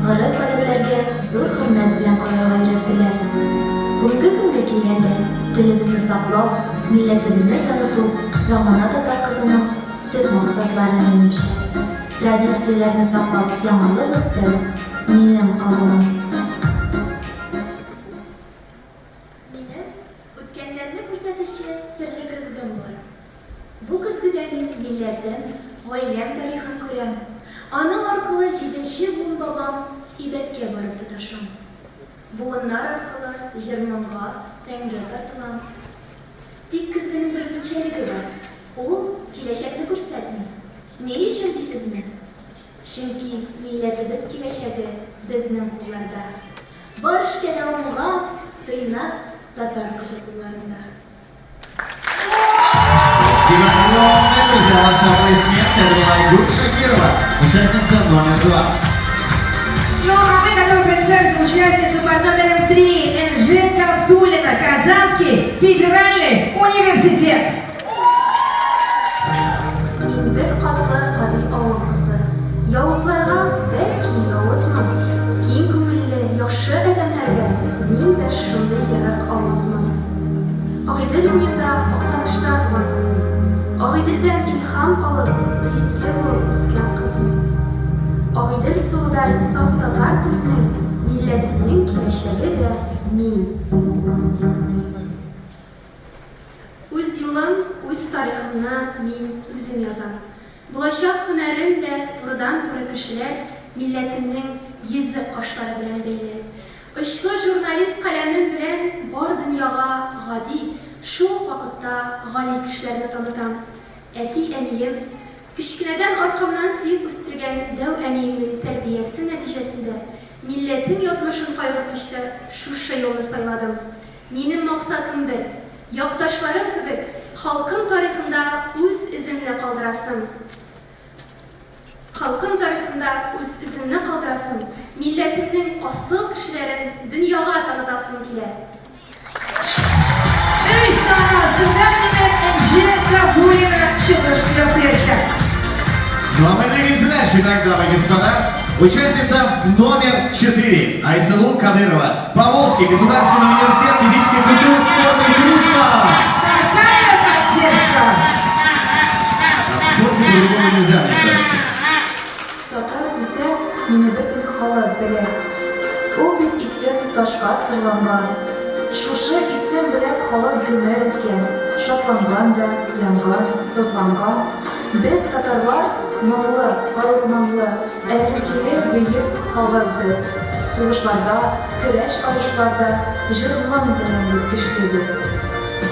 [SPEAKER 8] гореф-гадәтләргә зур хөрмәт белән карарга өйрәттеләр. Бүгенге көнгә килгәндә, телебезне саклау, милләтебезне таныту замана татар кызының төп максатлары, минемчә. Традицияләрне саклап, яңалык өстәү, минем авылым. Минем үткәннәрне күрсәтүче серле көзгем бар. Бу көзгедә мин милләтем, гаиләм тарихын күрәм. Аның аркылы җиденче буын бабам Ибәткә барып тоташам. Буыннар аркылы җыр-моңга, фәнгә тартылам. Тик көзгенең бер үзенчәлеге бар, ул киләчәкне күрсәтми. Ни өчен дисезме? Чөнки милләтебез киләчәге безнең кулларда. Бар эшкә дә уңган, тыйнак татар кызы кулларында.
[SPEAKER 7] Спасибо огромное, друзья, ваши аплодисменты. Это была Айгуль Шакирова, участница номер 2.
[SPEAKER 4] Ну, а мы готовы представить участницу под номером 3 Энже Габдуллина, Казанский федеральный университет.
[SPEAKER 8] Мин бер катлы гади авыл кызы. Явызларга, бәлки, явызмын. Киң күңелле, яхшы адәмнәргә мин дә шундый ерык авызмын. Агыйдел буенда, Актанышта туган кыз мин. Агыйделдән илһам алып, хисле булып үскән кыз мин. Агыйдел суыдай саф татар телемнең, милләтемнең киләчәге дә мин.
[SPEAKER 9] Үз юлым, үз тарихымны мин үзем язам. Булачак һөнәрем дә турыдан-туры кешеләр, милләтемнең йөзек кашлары белән бәйле. Очлы журналист каләмем белән бар дөньяга гади, шул ук вакытта гали кешеләрне танытам. Әти-әнием, кечкенәдән аркамнан сөеп үстергән дәү әниемнең тәрбиясе нәтиҗәсендә милләтем язмышын кайгыртучы шушы юлны сайладым. Минем максатым бер, якташларым кебек халкым тарихында үз эземне калдырасым. Халкым тарихында үз эземне калдырасым, милләтемнең асыл кешеләрен дөньяга танытасым килә.
[SPEAKER 4] Өч саны астында, димәк, Энҗе Габдуллина чыгыш ясаячак.
[SPEAKER 7] Ну а мы двигаемся дальше. Итак, дамы и господа, участница номер 4 Айсылу Кадырова. Поволжский государственный университет физической культуры, спорта и туризма.
[SPEAKER 4] Такая поддержка!
[SPEAKER 7] А в спорте по-другому нельзя, мне кажется.
[SPEAKER 8] Татар дисәң, мине бөтен халык белә. Ул бит исем ташка сырланган. Шушы исем белән халык гомер иткән, шатланган да, янган, сызланган. Без, татарлар, моңлы, горур-моңлы, әллүкиле бөек халык без. Сугышларда, көрәш-алышларда җыр-моң белән бит көчле без.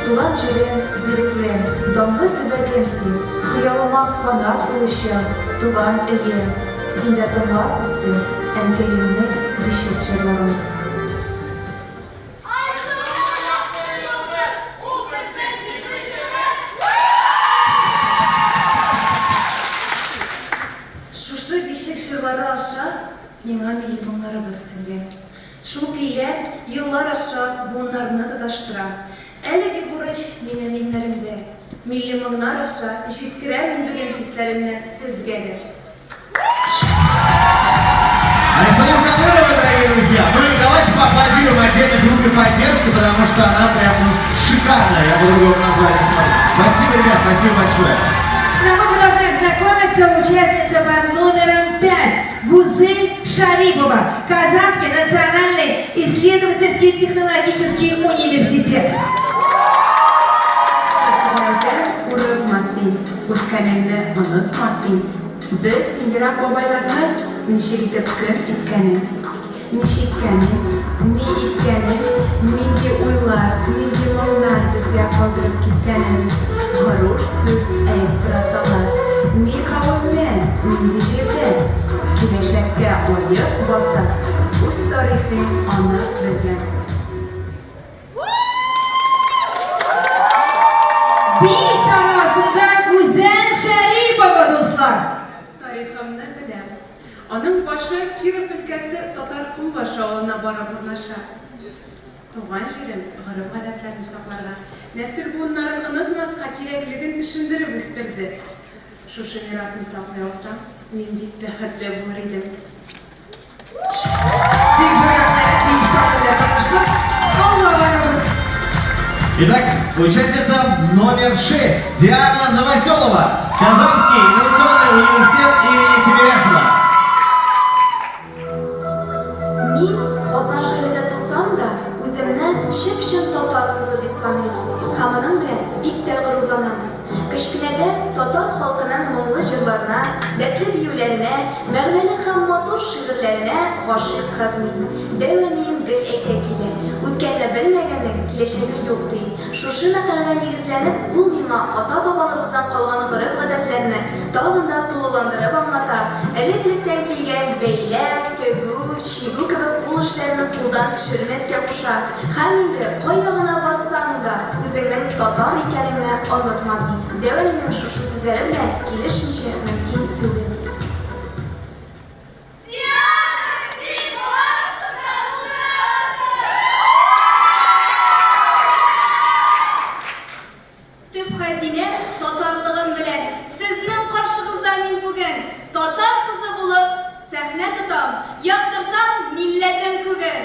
[SPEAKER 8] Туган җирем, Зиреклем, данлы төбәгем син, хыялыма канат уючым, туган өем. Синдә тыңлап үстем әнкәемнең бишек җырларын. Шушы бишек җырлары аша миңа милли моңнарыбыз сеңгән. Шул көйләр еллар аша буыннарны тоташтыра. Әлеге бурыч минем иңнәремдә. Милли моңнар аша җиткерәм мин бүген хисләремне сезгә дә.
[SPEAKER 7] Айсылу Кадырова, дорогие друзья. Ну и давайте поаплодируем отдельно группе поддержки, потому что она прям ну, шикарная, я по-другому назвать не смогу. Спасибо, ребят, спасибо большое.
[SPEAKER 4] Ну а мы продолжаем знакомиться. Участница под номером 5 Гузель Шарипова, Казанский национальный исследовательский технологический университет.
[SPEAKER 10] Хәтерләрдән курыкма син, үткәнеңне онытма син. Бел син ерак бабайларны ничек итеп көн иткәнен, ничеккәнен, ни иткәнен, нинди уйлар, нинди моңнар безгә калдырып киткәнен. Горур сүз әйт сорасалар, ни кавемнән, нинди җирдән? Киләчәккә аек басып, үз тарихын анык белгән.
[SPEAKER 4] Биш саны астында Гүзәл Шәрипова, дуслар!
[SPEAKER 11] Тарихымны беләм. Аның башы Киров өлкәсе Татар Кумбашы авылына барып урнаша. Туган җирем гореф-гадәтләрне сакларга, нәсел буыннарын онытмаска кирәклеген төшендереп үстерде. Шушы мирасны саклый алсам, мин бик бәхетле булыр идем.
[SPEAKER 4] Бик зур рәхмәт, биш саны белән таныштык. Алга барабыз.
[SPEAKER 7] Итак, участница номер 6, Диана Новоселова, Казанский инновационный университет имени Тимирязева.
[SPEAKER 8] Мин катнаш гаиләдә тусам да, үземне чып-чын татар кызы дип саныйм һәм моның белән бик тә горурланам. Кечкенәдән татар халкының моңлы җырларына, дәртле биюләренә, мәгънәле һәм матур шигырьләренә гашыйк кыз мин. Дәү әнием гел әйтә килә, Үткәнне белмәгәннең киләчәге юк, ди. Шушы мәкаләгә нигезләнеп, ул миңа ата-бабаларыбыздан калган гореф-гадәтләрне тагын да тулыландырып аңлата, элек-электән килгән бәйләү, тегү, чигү кебек кул эшләрен кулдан төшермәскә куша һәм инде кая гына барсаң да, үзеңнең татар икәнеңне онытма, ди. Дәү әнинең шушы сүзләре белән килешмичә мөмкин түгел.
[SPEAKER 2] Диана, син барысын да булдыра аласың!
[SPEAKER 9] Төп хәзинәм, татарлыгым белән Сезнең каршыгызда мин бүген. Татар кызы булып сәхнә тотам, Яктыртам милләтем күген.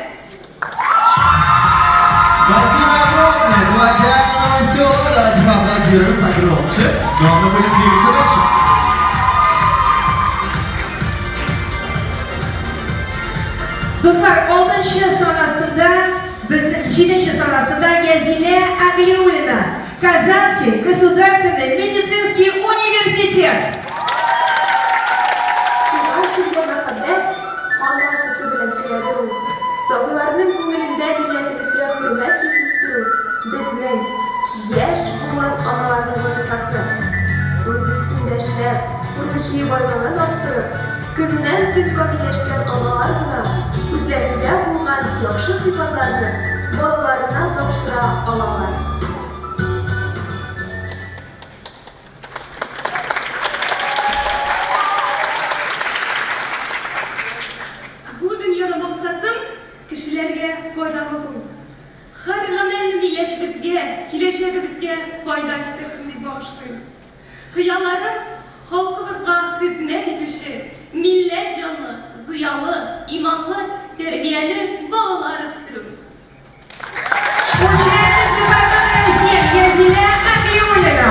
[SPEAKER 7] Спасибо огромное. Это была Диана Новоселова. Давайте поаплодируем погромче. Ну а мы будем двигаться дальше.
[SPEAKER 4] Дуслар, алтынчы сан астында, безнең җиденче сан астында Язилә Аглиуллина, Казанский государственный медицинский университет.
[SPEAKER 8] Туган телгә мәхәббәт ана сөте белән керәдер ул. Сабыйларның күңелендә милләтебезгә хөрмәт хисе үстерү, безнең, яшь буын аналарының вазыйфасы. Үз өстендә эшләп, рухи байлыгын арттырып, көннән-көн камилләшкән аналар гына үзләрендә булган яхшы сыйфатларны балаларына тапшыра алалар.
[SPEAKER 9] Бу дөньяда максатым, кешеләргә файдалы булу. Һәр гамәлне милләтебезгә, киләчәгебезгә файда китерсен дип багышлыйм. Хыялларым, халкыбызга хезмәт итүче, милләт җанлы, зыялы, иманлы, тәрбияле балалар үстерү.
[SPEAKER 4] Участница под номером 7 Язиля Аглиуллина.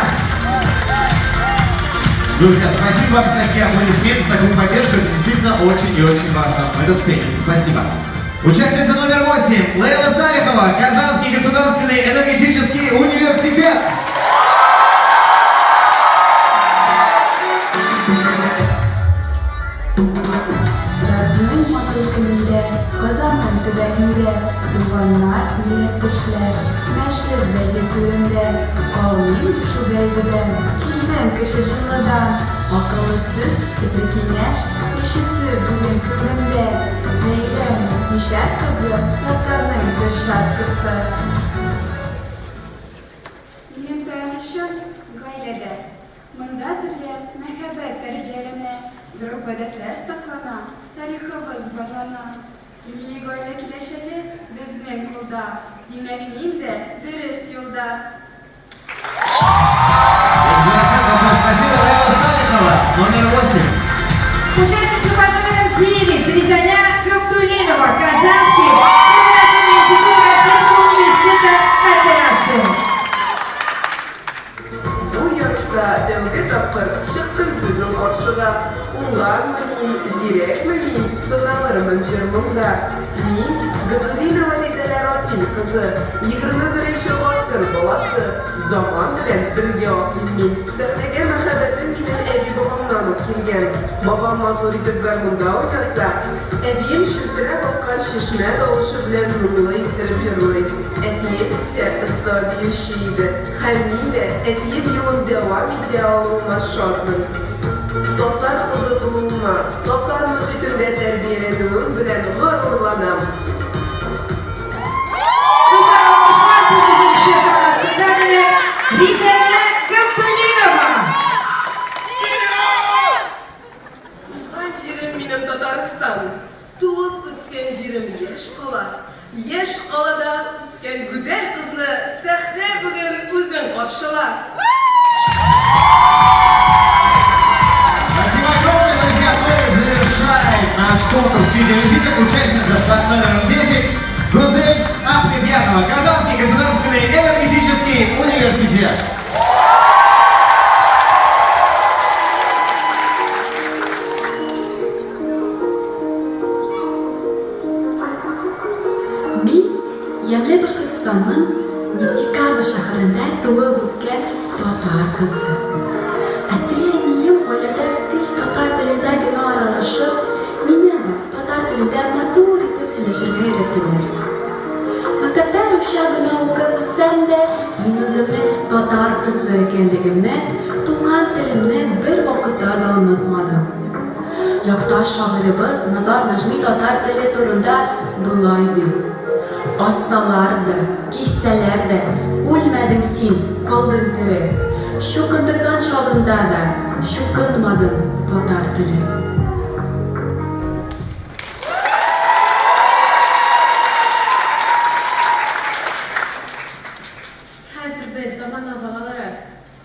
[SPEAKER 7] Друзья, спасибо вам за такие аплодисменты, за такую поддержку. Это действительно очень и очень важно. Мы это ценим. Спасибо. Участница номер 8 Лейла Салихова, Казанский государственный энергетический университет.
[SPEAKER 10] Язның матур көнендә, Казанның төбәгендә, Туганнар, милләттәшләр, Мәҗлес бәйге түрендә, Калмыйм дип шул бәйгедән, Килдем Кече Чаллыдан. Акыллы сүз, төпле киңәш, Ишеттем. Мишәр кызы, татарның перчаткасы.
[SPEAKER 9] Минем таянычым, гаиләдә. Монда телгә мәхәббәт тәрбияләнә, гореф-гадәтләр саклана, тарихыбыз барлана. Милли гаилә киләчәге безнең кулда, димәк, мин дә дөрес юлда.
[SPEAKER 7] Спасибо, Лейла Салихова, номер 8.
[SPEAKER 4] Участница под номером 9 Ризаня Габдуллинова, Казанский федеративный институт Российского университета операции.
[SPEAKER 12] Бу ярышта тәүге тапкыр чыктым сезнең каршыга. Уңганмы мин, зирәкме мин, сыналырмын җыр-моңда. Мин, Габдуллинова Ризәлә Рафил кызы, 21 нче гасыр баласы. Заман белән бергә атлыйм мин. Сәхнәгә мәхәббәтем минем әби-бабамнан ук килгән. Бабам матур итеп гармунда уйнаса, әбием челтерәп аккан чишмә тавышы белән моңлы иттереп җырлый. Әтием исә оста биюче иде. Һәм мин дә әтием юлын дәвам итә алуыма шатмын. Татар кызы булуыма, татар мохитендә тәрбияләнүем белән горурланам.
[SPEAKER 4] Дуслар, алкышлар тугызынчы сан астында димәк, Ризәнә Габдуллинова.
[SPEAKER 12] Туган җирем минем Татарстан, туып үскән җирем яшь кала. Яшь калада үскән гүзәл кызны сәхнә бүген үзең каршыла.
[SPEAKER 7] Спасибо огромное, друзья. Ну и завершает наш конкурс видеовизиток участница под номером 10 Гузель Ахметьянова, Казанский государственный энергетический университет.
[SPEAKER 13] Мин, ямьле Башкортстанның Нефтекама шәһәрендә туып үскән татар кызы. Әти-әнием гаиләдә тел татар телендә генә аралашып, мине дә татар телендә матур итеп сөйләшергә өйрәттеләр. Мәктәптә русча гына укып үссәм дә, мин үземнең татар кызы икәнлегемне, туган телемне бервакытта да онытмадым. Якташ шагыйребез Назар Нәҗми татар теле турында болай ди, Ассалар да, киссәләр дә, үлмәдең син, калдың тере. Чукындырган чагында да, чукынмадың, татар теле.
[SPEAKER 9] Хәзер без, замана балалары,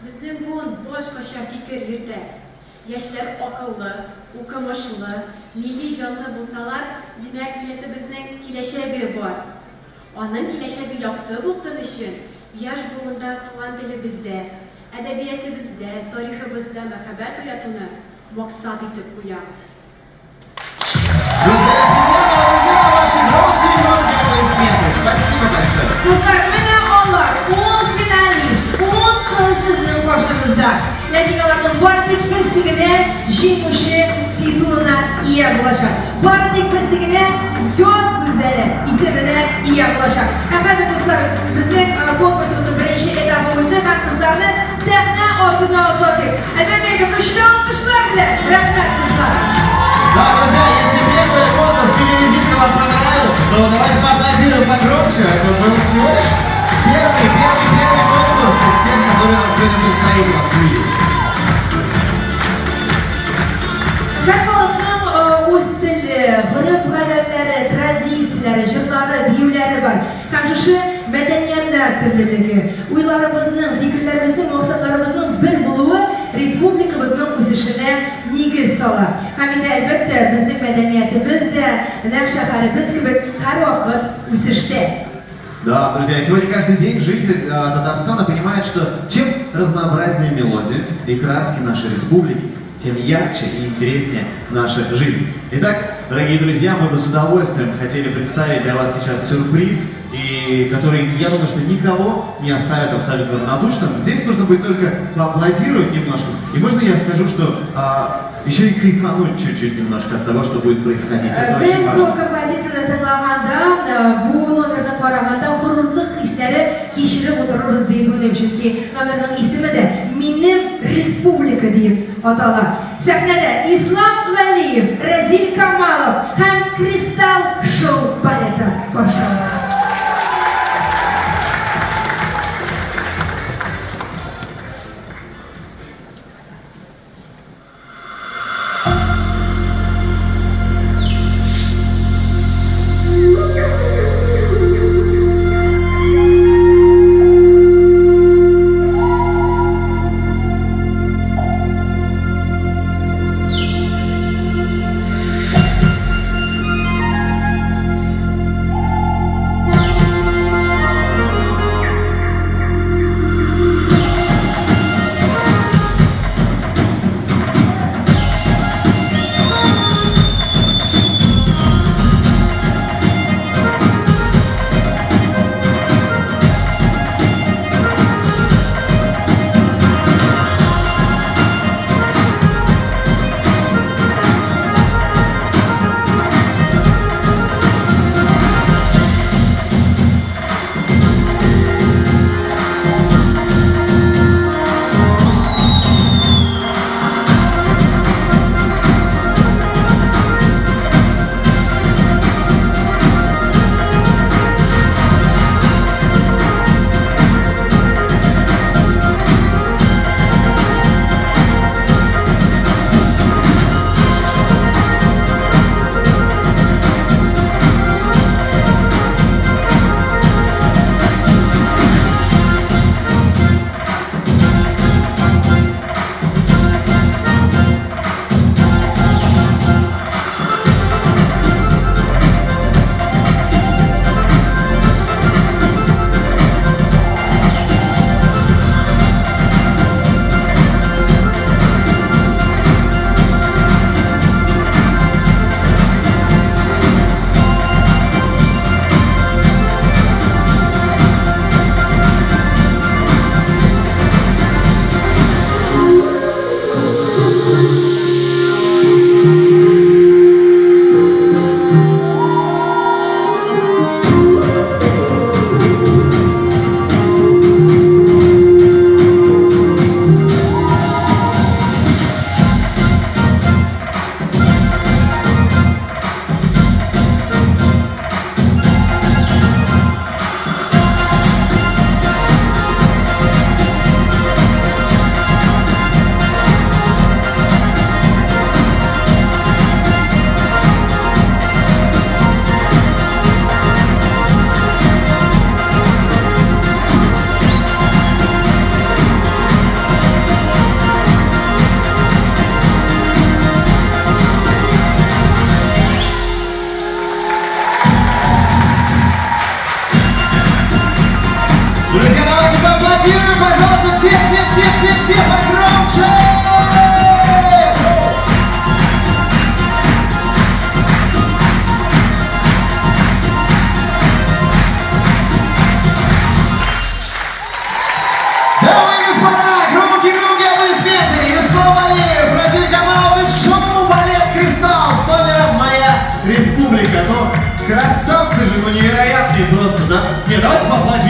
[SPEAKER 9] безнең буын башкача фикер йөртә. Яшьләр акыллы, укымышлы, милли җанлы булсалар, димәк, милләтебезнең киләчәге бар. Аның киләчәге якты булсын өчен, яшь буында туган телебездә, әдәбиятебездә, тарихыбызда мәхәббәт уятуны максат итеп куям.
[SPEAKER 7] Гүзәл Ахметьянова, друзья, ваши громкие-громкие аплодисменты. Спасибо большое.
[SPEAKER 4] Дуслар, менә алар, ун финалист, ун кыз сезнең каршыгызда. Ләкин аларның бары тик берсе генә җиңүче титулына ия булачак. Бары тик берсе генә Яз гүзәле исеменә ия булачак. Ә хәзер, дуслар, безнең э, конкурсыбызның беренче этабы үтте һәм кызларны сәхнә артына озатыйк. Әлбәттә инде, көчле алкышлар белән. Рәхмәт, кызлар.
[SPEAKER 7] Да, друзья, если первый конкурс телевизитка вам понравился, то давайте поаплодируем погромче. Это был всего лишь первый, первый, первый конкурс из тех, которые нам сегодня предстоит у нас увидеть.
[SPEAKER 4] Һәр халыкның э, үз теле, гореф-гадәтләре, традицияләре, җырлары, биюләре бар. Һәм шушы мәдәниятләр төрлелеге, уйларыбызның, фикерләребезнең, максатларыбызның бер булуы республикабызның үсешенә нигез сала. Һәм инде, әлбәттә, безнең мәдәниятебез дә, нәкъ шәһәребез кебек, һәрвакыт үсештә.
[SPEAKER 7] Да, друзья, и сегодня каждый день житель Татарстана понимает, что чем разнообразнее мелодии и краски нашей республики, тем ярче и интереснее наша жизнь. Итак, дорогие друзья, мы бы с удовольствием хотели представить для вас сейчас сюрприз, и который, я думаю, что никого не оставит абсолютно равнодушным. Здесь нужно будет только поаплодировать немножко. И можно я скажу, что еще и кайфануть чуть-чуть немножко от того, что будет происходить. Это очень
[SPEAKER 4] Без бу
[SPEAKER 7] важно.
[SPEAKER 4] композицияне тыңлаганда, бу номерны караганда горурлык хисләре кичереп утырырбыз дип уйлыйм, чөнки номерның исеме дә Минем республика диеп атала. Сәхнәдә Ислам Вәлиев, Рәзил Камалов һәм Кристалл шоу балеты.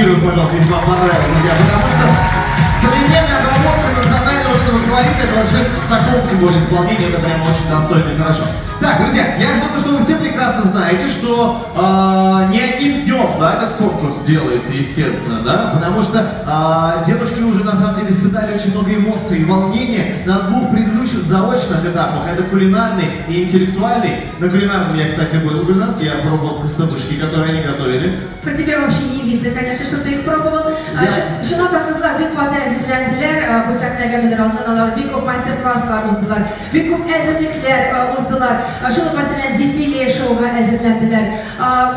[SPEAKER 7] поаплодируем, пожалуйста, если вам понравилось, друзья, потому что современная обработка национального вот этого колорита, это вообще в таком, тем более, исполнении, это прям очень достойно и хорошо. Так, друзья, я думаю, что вы все прекрасно знаете, что не одним днем, да, этот конкурс делается, естественно, да, потому что девушки уже на самом деле испытали очень много эмоций и волнения на двух предыдущих заочных этапах. Это кулинарный и интеллектуальный. На кулинарном я, кстати, был у нас, я пробовал кыстыбышки, которые они готовили.
[SPEAKER 4] По тебе вообще не видно, конечно, что ты их пробовал. Чынлап та кызлар бик каты әзерләнделәр, бу сәхнәгә менер алдыннан алар бик күп мастер-класслар уздылар, бик күп әзерлекләр уздылар. Шул ук, мәсәлән, дефиле шоуга әзерләнделәр,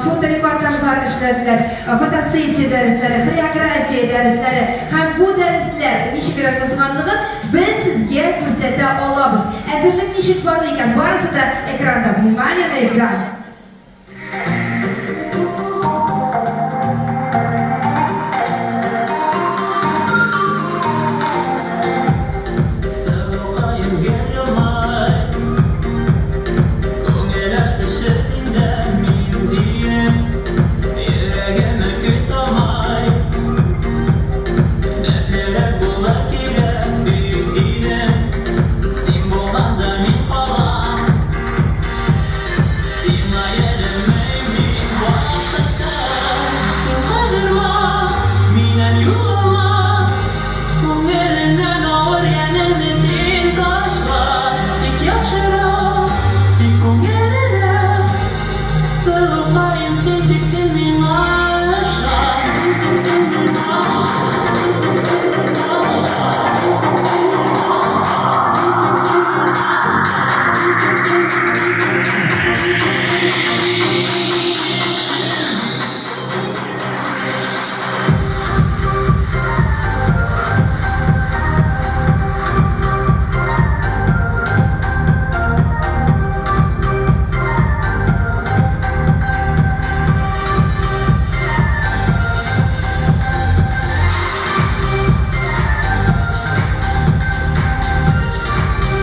[SPEAKER 4] фоторепортажлар эшләделәр, фотосессия дәресләре, хореография дәресләре. Һәм бу дәресләр ничегрәк узганлыгын без сезгә күрсәтә алабыз. Әзерлек ничек барды икән, барысы да экранда. Внимание на экран!
[SPEAKER 14] Сылукаем, гел елмай, Күңел ачкычы синдә мин диеп, Йөрәгемә көй салмай. Дәртлерәк булыр кирәк бит дидем, Син булганда мин калам. Сиңа иярмим мин вакытта, Син кайгырма, миннән югалма. Күңелеңнән авыр янәне син ташла, Тик яхшырак, тик күңеллерәк. Сылукаем, син тик син миңа ышан. Син тик син миңа ышан. Син тик син миңа ышан. Син тик син миңа ышан. Син тик син миңа ышан. Син тик син, син тик син, син тик син.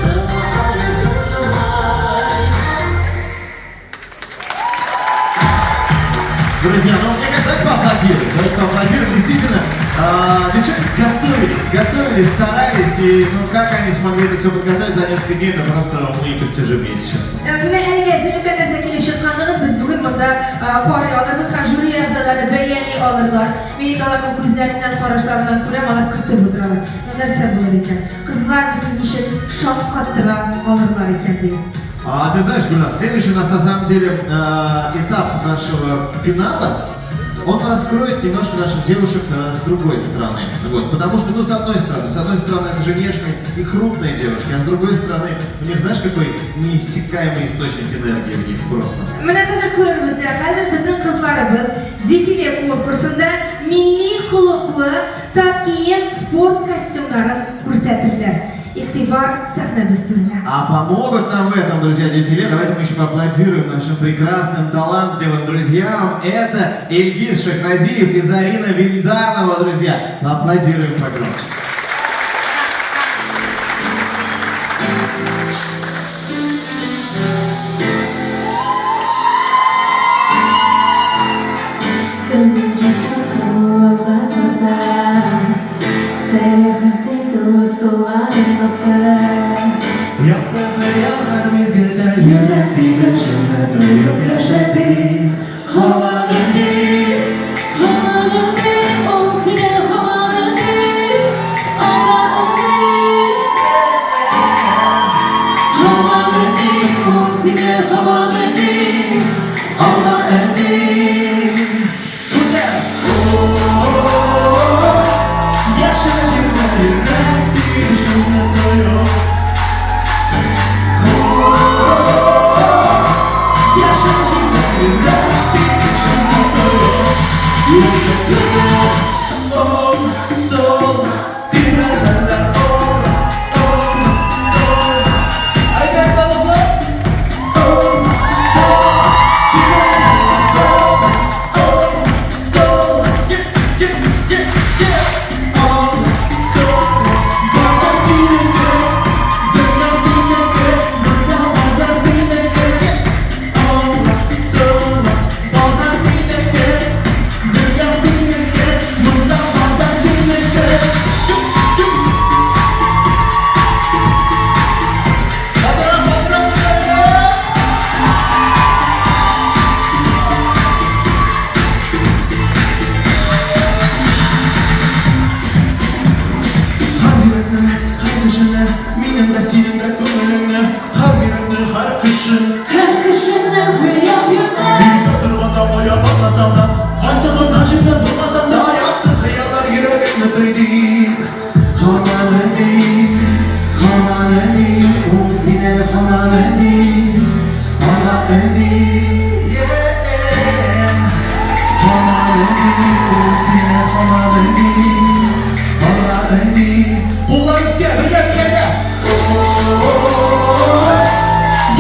[SPEAKER 14] Сылукаем, гел елмай.
[SPEAKER 7] Друзья, ну мне кажется, давайте поаплодируем. Давайте поаплодируем. Действительно, девчонки готовились, готовились, старались. И ну как они смогли это все подготовить за несколько дней, это просто уму непостижимо, если честно.
[SPEAKER 4] Менә әлеге әзерлектән нәрсә килеп чыкканлыгын без бүген монда карый алырбыз һәм жюри әгъзалары бәяли алырлар. Мин инде аларның күзләреннән, карашларыннан күрәм, алар көтеп утыралар. Ну нәрсә булыр икән? Кызлар безне ничек шаккатыра алырлар икән дип.
[SPEAKER 7] А ты знаешь, Гульнас, следующий у нас на самом деле этап нашего финала, он раскроет немножко наших девушек с другой стороны. Вот, потому что, ну, с одной стороны, это же нежные и крупные девушки, а с другой стороны, у них, знаешь, какой неиссякаемый источник энергии в них просто.
[SPEAKER 4] Менә хәзер күрербез дә, хәзер безнең кызларыбыз дефиле конкурсында милли холыклы тап кием спорт костюмнарын күрсәтерләр. Игътибар сәхнәбез түренә.
[SPEAKER 7] А помогут нам в этом, друзья, дефиле. Давайте мы еще поаплодируем нашим прекрасным, талантливым друзьям. Это Ильгиз Шахразиев и Зарина Вильданова, друзья. Поаплодируем погромче.
[SPEAKER 15] Көміржікі қамылға тарта, Сәяхәт итү ысулларын тапты.
[SPEAKER 16] Якты хыял һәр мизгелдә йөрәк тибешеңне тоеп яшәдек. Һаман инде,
[SPEAKER 15] Һаман инде, ул сине һаман инде, Алла инде.
[SPEAKER 16] Һаман инде, ул сине һаман инде, Алла инде. Күтәр! Яшә җирдә йөрәк тибешеңне тоеп. Яшә җирдә йөрәк тибешеңне тоеп. Ом, сол, ти, ла, ла, ла, ом, ом, сол. Әйдә, балалар! Ом, сол, ти, ла, ла, ла, ом, ом, сол.
[SPEAKER 15] кешене буяп йөрмә.
[SPEAKER 16] Торганда кая бармасам да, кайсы гына җирдә булмасам да, якты хыяллар йөрәгемне төйни. Һаман өнди, һаман өнди, ул сине һаман өнди, аңа өнди. Yeah. Һаман өнди, ул сине һаман өнди, аңа өнди. Куллар өскә, бергә, бергә, бергә.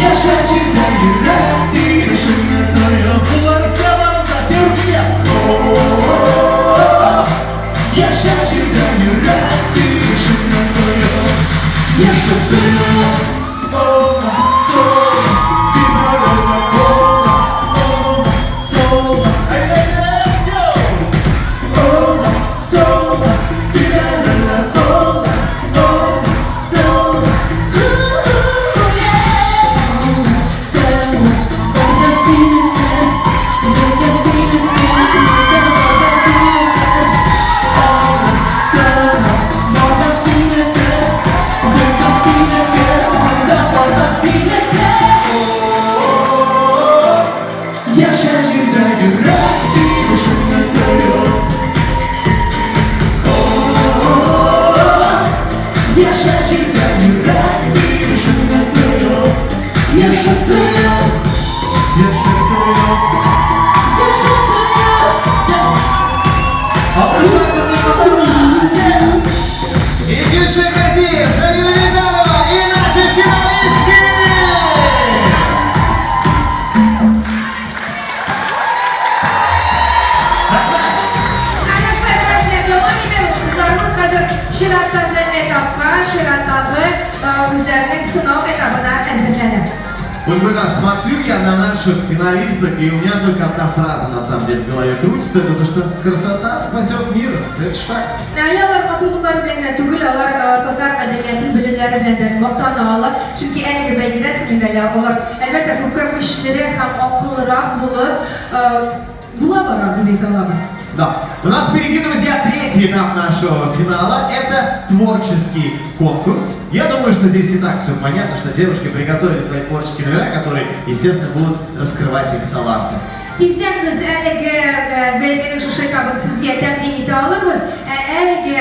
[SPEAKER 16] Яшә җирдә йөрәк тибешеңне тоеп, куллар өскә барыбызга, все руки вверх. Яшә җирдә йөрәк тибешеңне тоеп, яшәп тоеп. Уңга, сулга, тибрәлә уңга, уңга, сулга. Әйдә, әйдә, йоу! Уңга, сулга, тибрәлә уңга, уңга, сулга.
[SPEAKER 15] Барда синеке, бергә синеке, барда синеке.
[SPEAKER 16] Барда синеке, бергә синеке, барда, барда синеке. Яшә җирдә йөрәк тибешеңне тоеп. Яшә җирдә йөрәк тибешеңне тоеп. Яшәп тоеп, яшәп тоеп.
[SPEAKER 15] Яшәп тоеп.
[SPEAKER 16] Алкышлар безнең кызларга!
[SPEAKER 7] Илгиз Шәйхразиев, Зарина Вильданова и наши финалистки!
[SPEAKER 4] Рәхмәт, рәхмәт. Дәвам итәбез. Кызларыбыз хәзер чираттагы этапка, чираттагы үзләренең сынау этабына әзерләнә.
[SPEAKER 7] Ольга, смотрю я на наших финалисток, и у меня только одна фраза на самом деле в голове крутится, это то, что красота спасет мир. Это ж так.
[SPEAKER 4] Әле алар матурлыклары белән генә түгел, алар татар мәдәниятен белүләре белән дә мактана ала. Чөнки әлеге бәйгедә сеңелләр алар әлбәттә күпкә көчлерәк һәм акыллырак булып була бара дип әйтә алабыз.
[SPEAKER 7] Да. У нас впереди, друзья, третий этап нашего финала. Это творческий конкурс. Я думаю, что здесь и так все понятно, что девушки приготовили свои творческие номера, которые, естественно, будут раскрывать их таланты.
[SPEAKER 4] Тиздән без әлеге бәйгенең шушы этабын сезгә тәкъдим итә алырбыз. Ә әлеге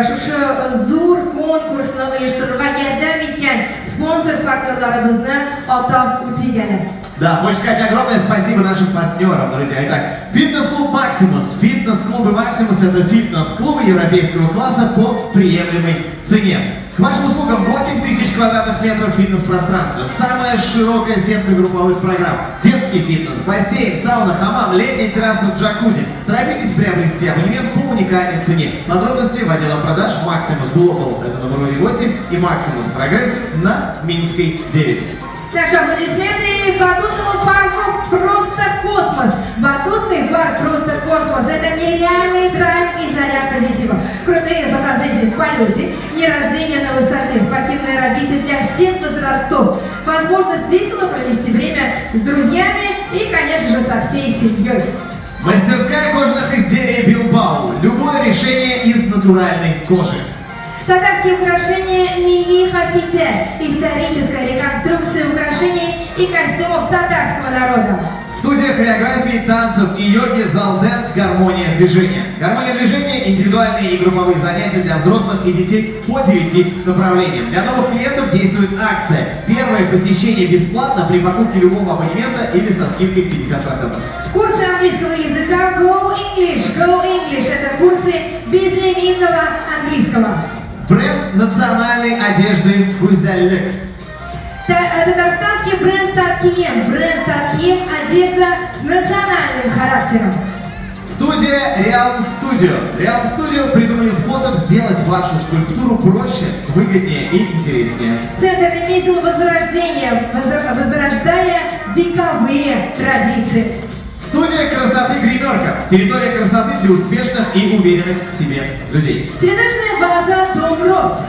[SPEAKER 4] шушы зур конкурсны оештырырга ярдәм иткән спонсор партнерларыбызны атап үтик әле.
[SPEAKER 7] Да, хочется сказать огромное спасибо нашим партнерам, друзья. Итак, фитнес-клуб «Максимус». Фитнес-клубы «Максимус» — это фитнес-клубы европейского класса по приемлемой цене. К вашим услугам 8 тысяч квадратных метров фитнес-пространства, самая широкая сетка групповых программ, детский фитнес, бассейн, сауна, хамам, летняя терраса с джакузи. Торопитесь приобрести абонемент по уникальной цене. Подробности в отделах продаж «Максимус Глобал», это на Мурове 8, и «Максимус Прогрессив» на Минской 9.
[SPEAKER 4] Наши аплодисменты батутному парку «Просто космос». Батутный парк «Просто космос» – это нереальный драйв и заряд позитива. Крутые фотосессии в полете, дни рождения на высоте, спортивное развитие для всех возрастов, возможность весело провести время с друзьями и, конечно же, со всей семьей.
[SPEAKER 7] Мастерская кожаных изделий «Билбау». Любое решение из натуральной кожи.
[SPEAKER 4] Татарские украшения Милли Хасите. Историческая реконструкция украшений и костюмов татарского народа.
[SPEAKER 7] Студия хореографии, танцев и йоги «Зал Дэнс. Гармония движения». Гармония движения – индивидуальные и групповые занятия для взрослых и детей по 9 направлениям. Для новых клиентов действует акция. Первое посещение бесплатно при покупке любого абонемента или со скидкой 50%.
[SPEAKER 4] Курсы английского языка Go English. Go English – это курсы безлимитного английского.
[SPEAKER 7] Бренд национальной одежды «Гузяльлек».
[SPEAKER 4] Татарстанский бренд «Таткием». Бренд «Таткием» – одежда с национальным характером.
[SPEAKER 7] Студия Realm Studio. Realm Studio придумали способ сделать вашу скульптуру проще, выгоднее и интереснее.
[SPEAKER 4] Центр ремесел Возрождения, возрождая вековые традиции.
[SPEAKER 7] Студия красоты «Гримерка». Территория красоты для успешных и уверенных в себе людей.
[SPEAKER 4] Цветочная база «Дом Рос».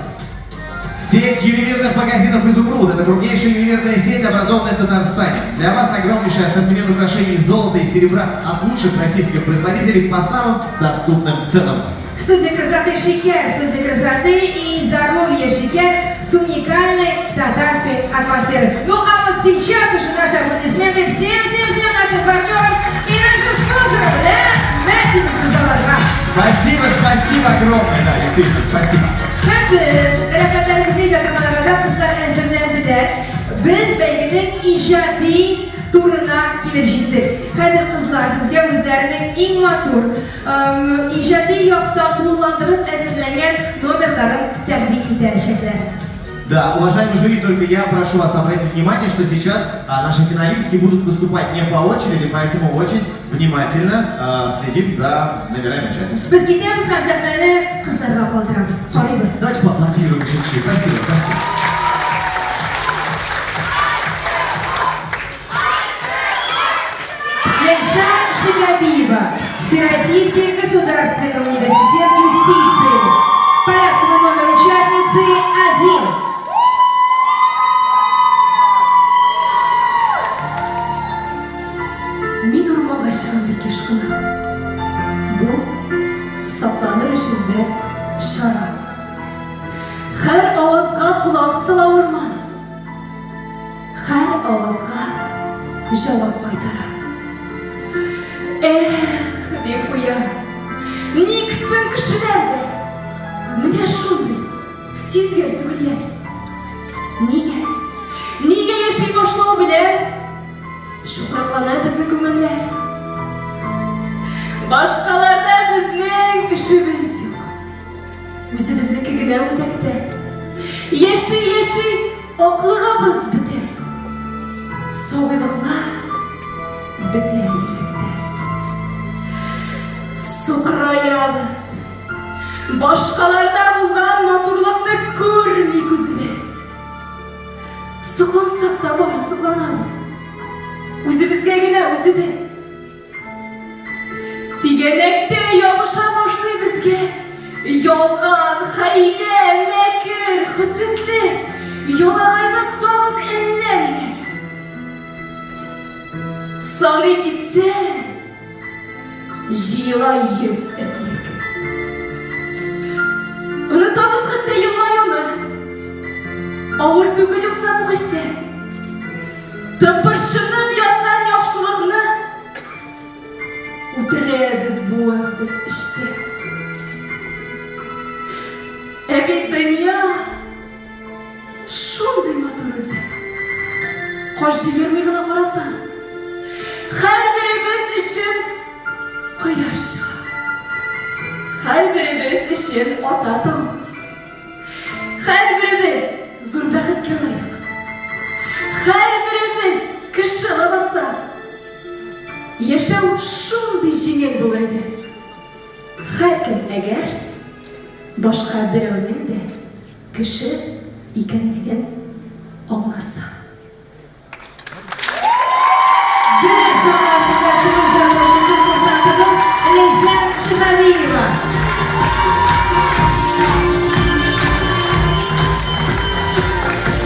[SPEAKER 7] Сеть ювелирных магазинов «Изумруд» – это крупнейшая ювелирная сеть, образованная в Татарстане. Для вас огромнейший ассортимент украшений из золота и серебра от лучших российских производителей по самым доступным ценам.
[SPEAKER 4] Студия красоты «Шикер», студия красоты и здоровья «Шикер» с уникальной татарской атмосферой. Ну а вот вот сейчас уже наши аплодисменты всем-всем-всем нашим партнерам и нашим спонсорам. Рәхмәт без аларга.
[SPEAKER 7] Спасибо, спасибо огромное, да, действительно, спасибо.
[SPEAKER 4] Һәм без рәхмәтләребезне әйтә торган арада кызлар әзерләнделәр. Без бәйгенең иҗади турына килеп җиттек. Хәзер кызлар сезгә үзләренең иң матур, иҗади яктан тулыландырып әзерләнгән номерларын тәкъдим итәчәкләр.
[SPEAKER 7] Да, уважаемый жюри, только я прошу вас обратить внимание, что сейчас наши финалистки будут выступать не по очереди, поэтому очень внимательно следим за номерами участниц.
[SPEAKER 4] Без китәбез һәм сәхнәне кызларга калдырабыз. Карыйбыз.
[SPEAKER 7] Давайте поаплодируем чуть-чуть. Спасибо, спасибо.
[SPEAKER 4] Ләйсән Шигабиева, Всероссийский государственный университет юстиции. Порядковый номер участницы 1.
[SPEAKER 13] Мин урманга чыгам бик еш кына. Бу, сакланыр өчен бер чара. Һәр авазга колак сала урман. Һәр авазга җавап кайтара. Эх, дип куя. Ник соң кешеләр дә менә шундый сизгер түгелләр? Нигә? Нигә яши башлау белән чукраклана безнең күңелләр? Башкаларда безнең эшебез юк. Үзебезнеке генә үзәктә. Яши-яши аклыгыбыз бетә. Сабыйлыклар бетә йөрәктә. Сукыраябыз. Башкаларда булган матурлыкны күрми күзебез. Соклансак та бары сокланабыз. Үзебезгә генә үзебез. Тигәнәктә ябыша башлый безгә. Ялган, хәйлә, мәкер, хөсетлек, ялагайлык тагын әллә ниләр. Саный китсәң, җыела 100 этлек. Онытабыз хәтта елмаюны. Авыр түгел юкса бу эштә. Тыпырчынып яткан яхшылыкны үтерәбез буып без эчтә. Ә бит дөнья шундый матур үзе. Каш җыермый гына карасаң, һәрберебез өчен кояш чыга. Һәрберебез өчен ата таң. Һәрберебез зур бәхеткә лаек. Һәрберебез кеше лабаса. Яшәү шундый җиңел булыр иде. Һәркем әгәр башка берәүнең дә кеше икәнлеген аңласа.
[SPEAKER 4] Бер сан астында чыгыш ясаучы конкурсантыбыз Ләйсән Шиһабиева.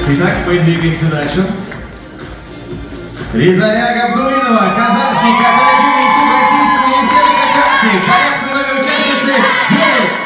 [SPEAKER 7] Итак, мы двигаемся дальше. Ризая Габдуллинова, Казанский кооперативный институт Российского университета кооперации, порядковый номер участницы 9.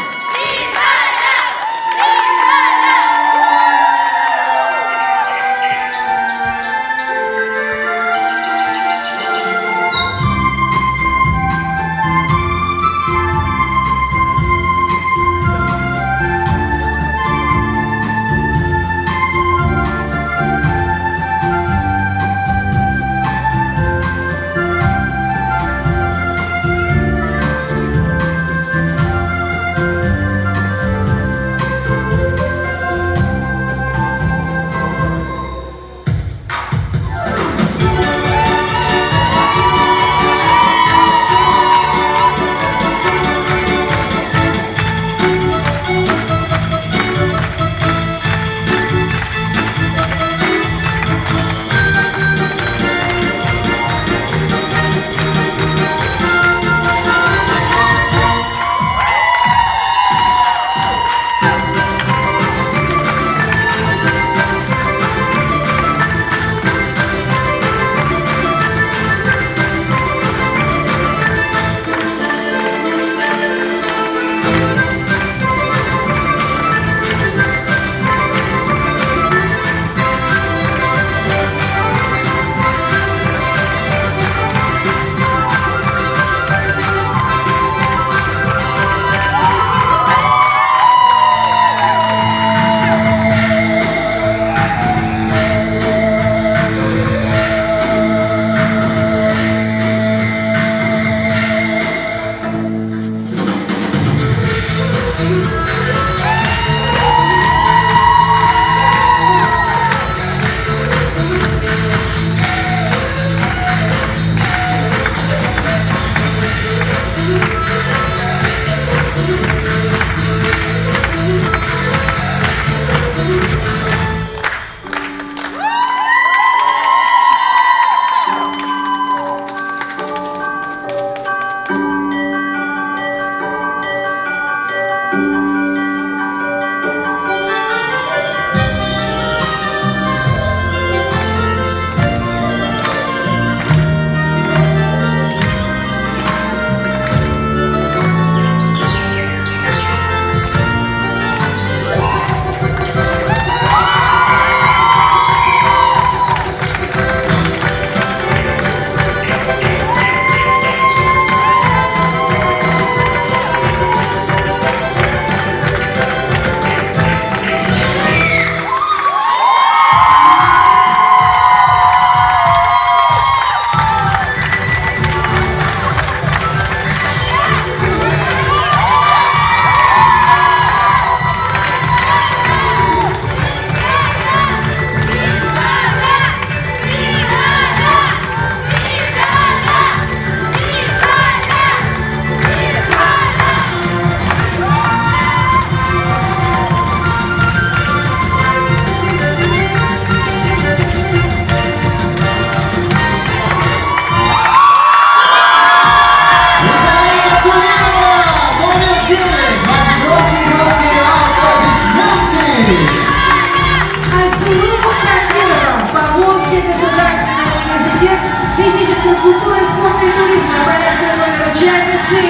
[SPEAKER 4] физической культуры, спорта и туризма. Порядковый номер участницы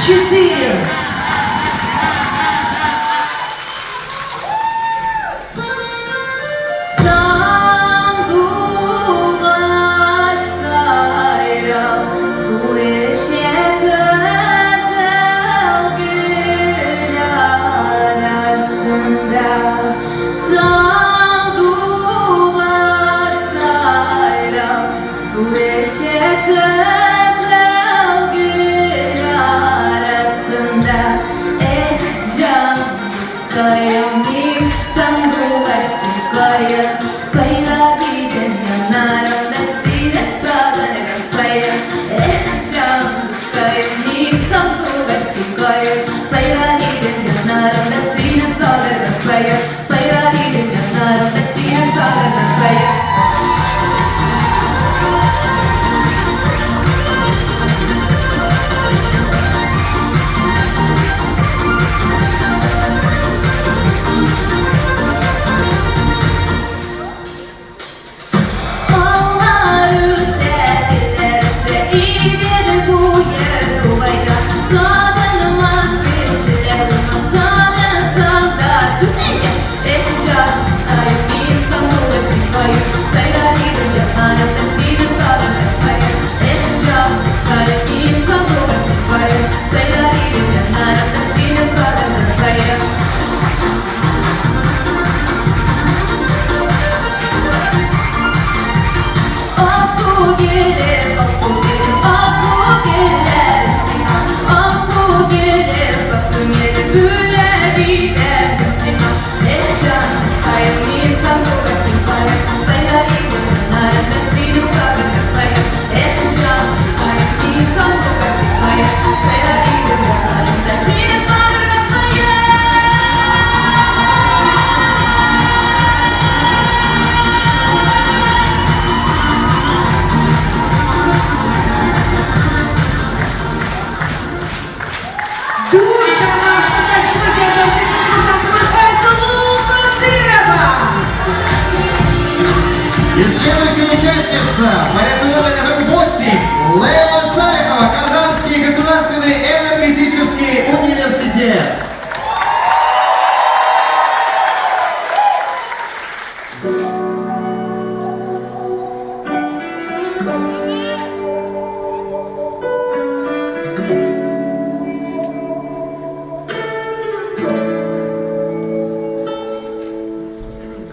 [SPEAKER 4] 4.
[SPEAKER 2] Сандугач сайрап, су эчә кызыл гөл арасында. Сандугач сайрап, су эчә кызыл гөл арасында. Эх, җан дускаем мин, сандугач синкаем, сайрар идем яннарымда сине сагыныган саен. Эх, җан дускаем мин, сандугач синкаем, сайрар идем яннарымда сине сагынган саен. Сайрар идем яннарымда сине сагынган саен. Аллар үсә, гөлләр үсә, Идел буе тугайда. Сагынмас кешеләр булмас, сагынсаң да түзәргә. Эх, җан дускаем, мин сандугач синкаем, сайрар идем яннарымда сине сагынган саен. Эх, җан дускаем, мин сандугач синкаем, сайрар идем яннарымда сине сагынган саен. Алсу гөлем, алсу гөлем, алсу гөлләрем сиңа. Алсу гөлем, саф күңелем бүләк итәрмен сиңа. Эх, җан дускаем, мин сандугач синкаем, сайрар идем яннарымда сине сагынган саен. Эх, җан дускаем, мин сандугач синкаем, сайрар идем яннарымда сине сагынган саен.
[SPEAKER 4] Дүрт чыганак чыгыш ясаучы конкурсантыбыз Айсылу Кадырова.
[SPEAKER 7] И следующая участница, порядковый номер 8, Лейла Салихова, Казанский государственный энергетический университет.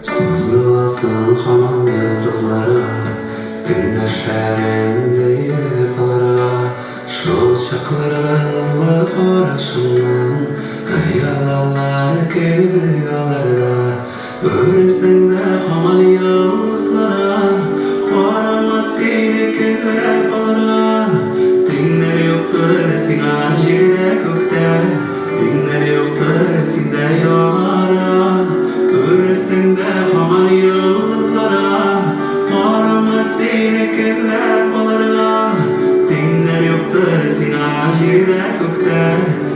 [SPEAKER 17] Сузыласың һаман йолдызларга, Көндәшләрем диеп аларга. Шул чакларда назлы карашыңнан Оялалар кебек алар да. Үрелсәң дә һаман йолдызларга, Карама сине көнләп аларга. Тиңнәр юктыр сиңа җирдә, күктә, Тиңнәр юктыр синдә янарга. Үрелсәң дә һаман йолдызларга, Карама сине көнләп аларга. Тиңнәр юктыр сиңа җирдә, күктә,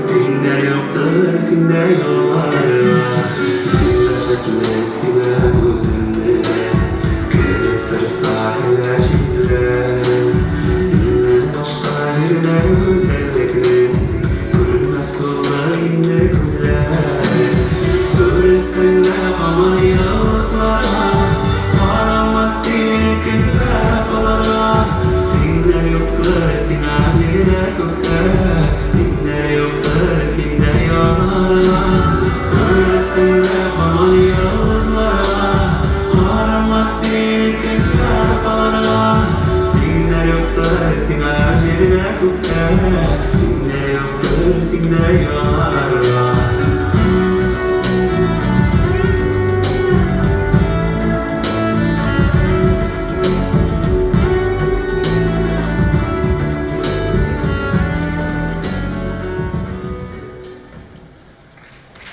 [SPEAKER 17] Тиңнәр юктыр синдә янарга. Мин бәхетле сизәм үземне, Көлеп торса көләч йөзләр. Синнән башка җирдә гүзәллекне Күрмәс булды инде күзләр. Үрелсәң дә һаман йолдызларга, Карама сине көнләп аларга. Тиңнәр юктыр сиңа җирдә, күктә, Тиңнәр юктыр синдә янарга. Үрелсәң дә һаман йолдызларга, Карама сине көнләп аларга. Тиңнәр юктыр сиңа җирдә, күктә, Тиңнәр юктыр синдә янарга.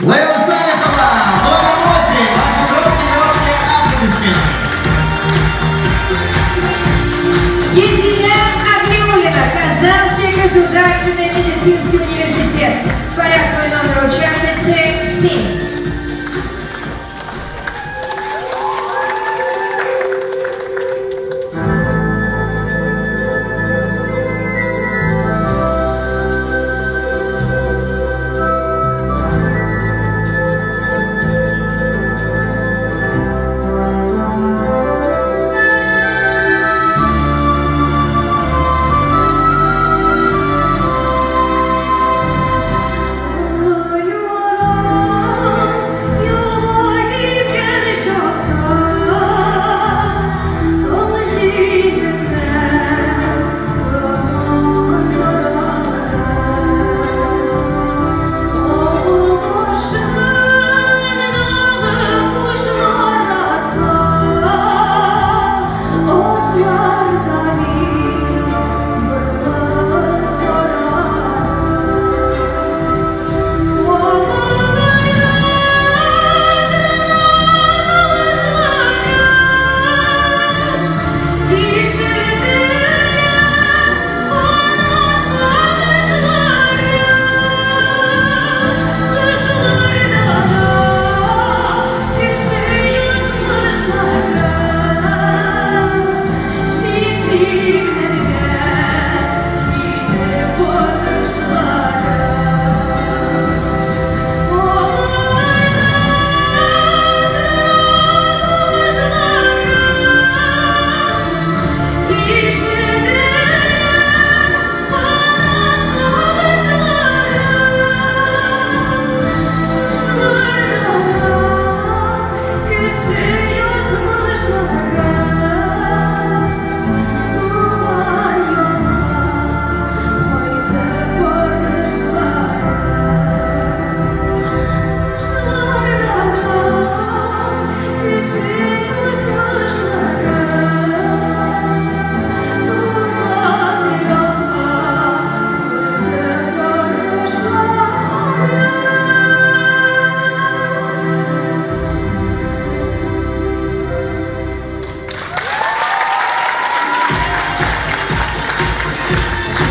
[SPEAKER 7] Лейла Салихова, номер 8. Ваши громкие-громкие аплодисменты.
[SPEAKER 4] Езиля Аглиуллина, Казанский государственный медицинский университет. Порядковый номер участницы 7.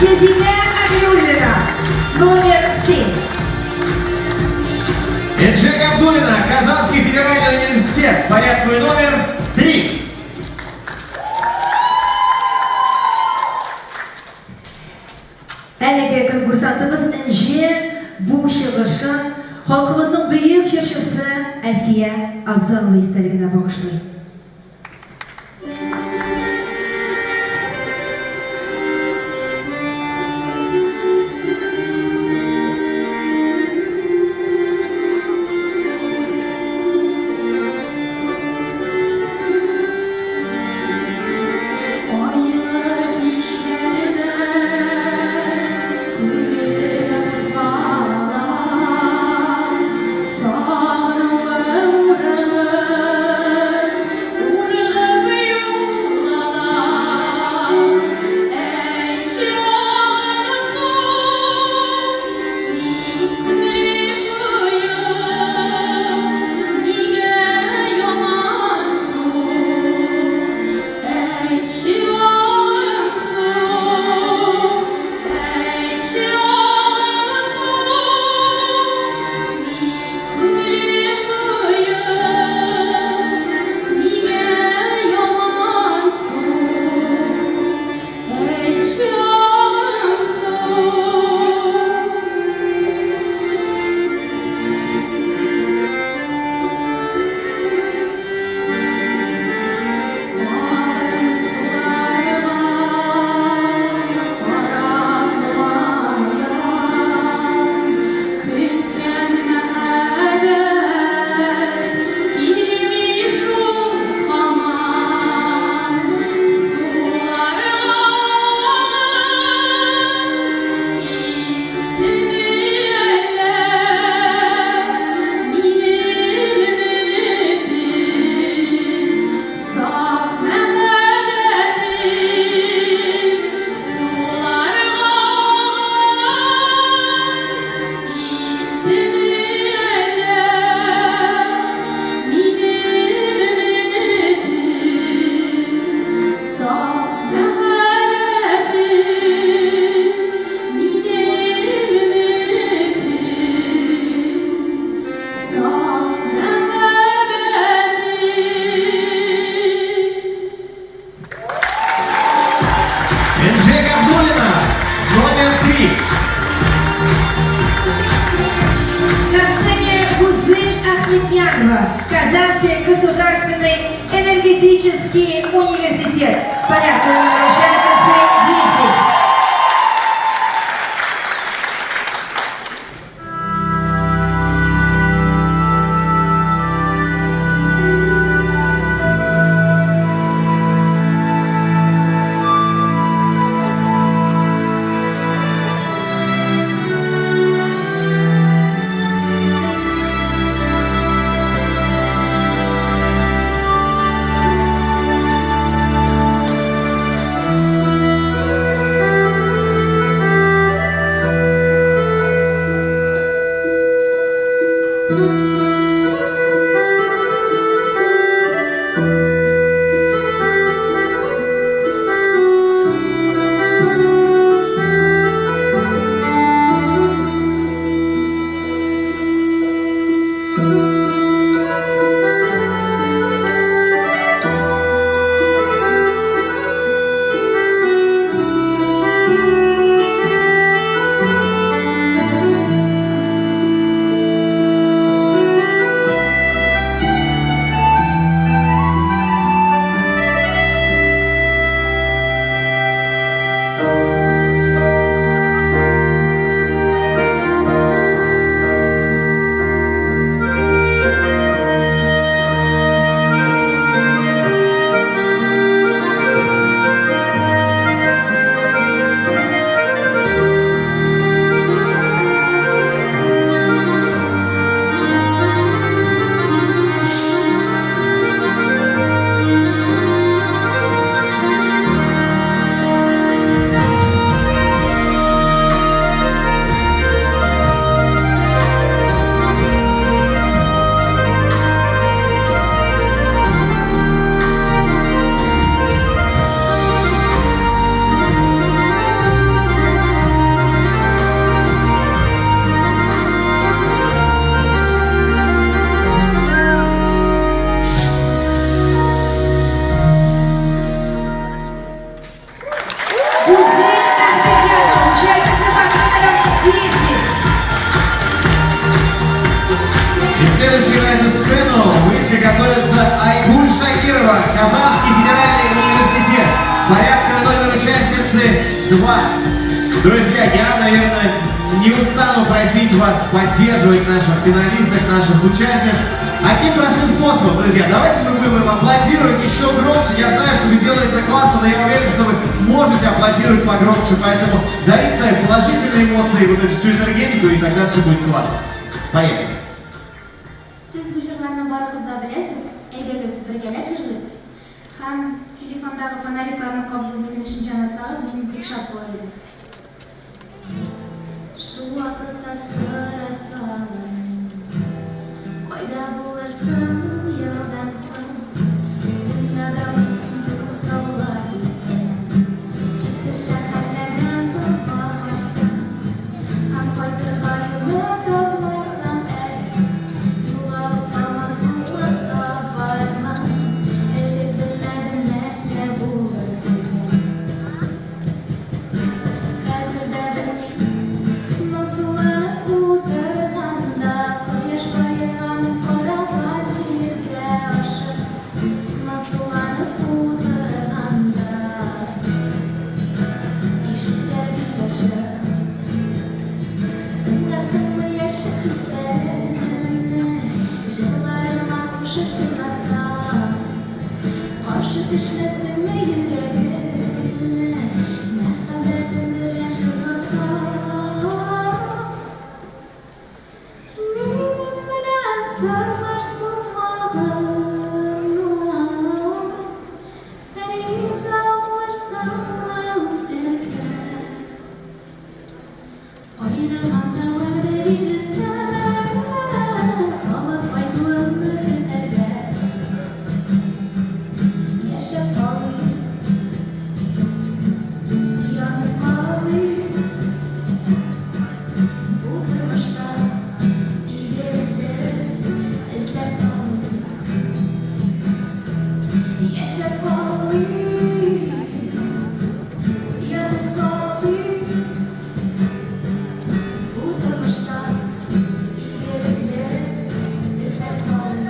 [SPEAKER 4] Хәзилә Әблиуллина, номер 7.
[SPEAKER 7] Энже Габдуллина, Казанский федеральный университет, порядковый номер 3.
[SPEAKER 4] Әлеге конкурсантыбыз Энҗе бу чыгышын халкыбызның бөек җырчысы Әлфия Авзалова истәлегенә багышлый.
[SPEAKER 15] Айлы кичләрдә күңелем кузгала, Сагынуым урыгып, урыгып югала. Әйтче, агымсу, ник күңелем боек, Нигә ямансу? Әйтче, агымсу, әйтче, агымсу, ник күңелем боек, нигә ямансу? Әйтче, агымсу. Агым суларга карап моңаям, Көткән мәхәббәт килми шул һаман. Суларга киттеме әллә минем өметем? Саф мәхәббәтем суларга киттеме әллә минем өметем? Саф мәхәббәтем минем өметем, саф мәхәббәтем.
[SPEAKER 7] Энже Габдуллина, номер 3.
[SPEAKER 4] На сцене Гузель Ахметьянова, Казанский государственный энергетический университет. Порядковый номер участницы 10.
[SPEAKER 7] 2. Друзья, я, наверное, не устану просить вас поддерживать наших финалисток, наших участниц. Одним простым способом, друзья, давайте мы будем им аплодировать еще громче. Я знаю, что вы делаете это классно, но я уверен, что вы можете аплодировать погромче, поэтому дарите свои положительные эмоции, вот эту всю энергетику, и тогда все будет классно. Поехали.
[SPEAKER 8] Сез бу җырларны барыгыз да беләсез, әйдәгез, бергәләп җырлыйк. Һәм телефондагы фонарикларны кабызып минем өчен җан атсагыз, мин бик шат булыр идем. Шул вакытта сорасалар миннән, Кайда булырсың ун елдан соң? Дөньяда мең таулар икән, Чиксез шәһәрләрдән табалмассың. Һәм кайтырга юлны тапмасам әле, Югалып калмам, сукмак табармын. Элек белмәдем нәрсә булыр дигән. Хәзер дә белмим. Моңсуланып утырганда, Кояш баеган караган җиргә ашык. Моңсуланып утырганда, Ишекләр бик ачык. Тыңларсыңмы яшьлек хисләремне, Җырларыма кушып җырласам? Каршы төшмәссеңме йөрәгемне, Мәхәббәтем белән чорнасам? Минем белән тормыш сукмагыннан Риза булырсыңмы үтәргә? Аерылганда вәгъдә бирерсеңме, Кабат кайтуыңны көтәргә? Яшәп калыйк, янып калыйк Бу тормышта игелекле эзләр салыйк. Яшәп калыйк, янып калыйк Бу тормышта игелекле эзләр салыйк.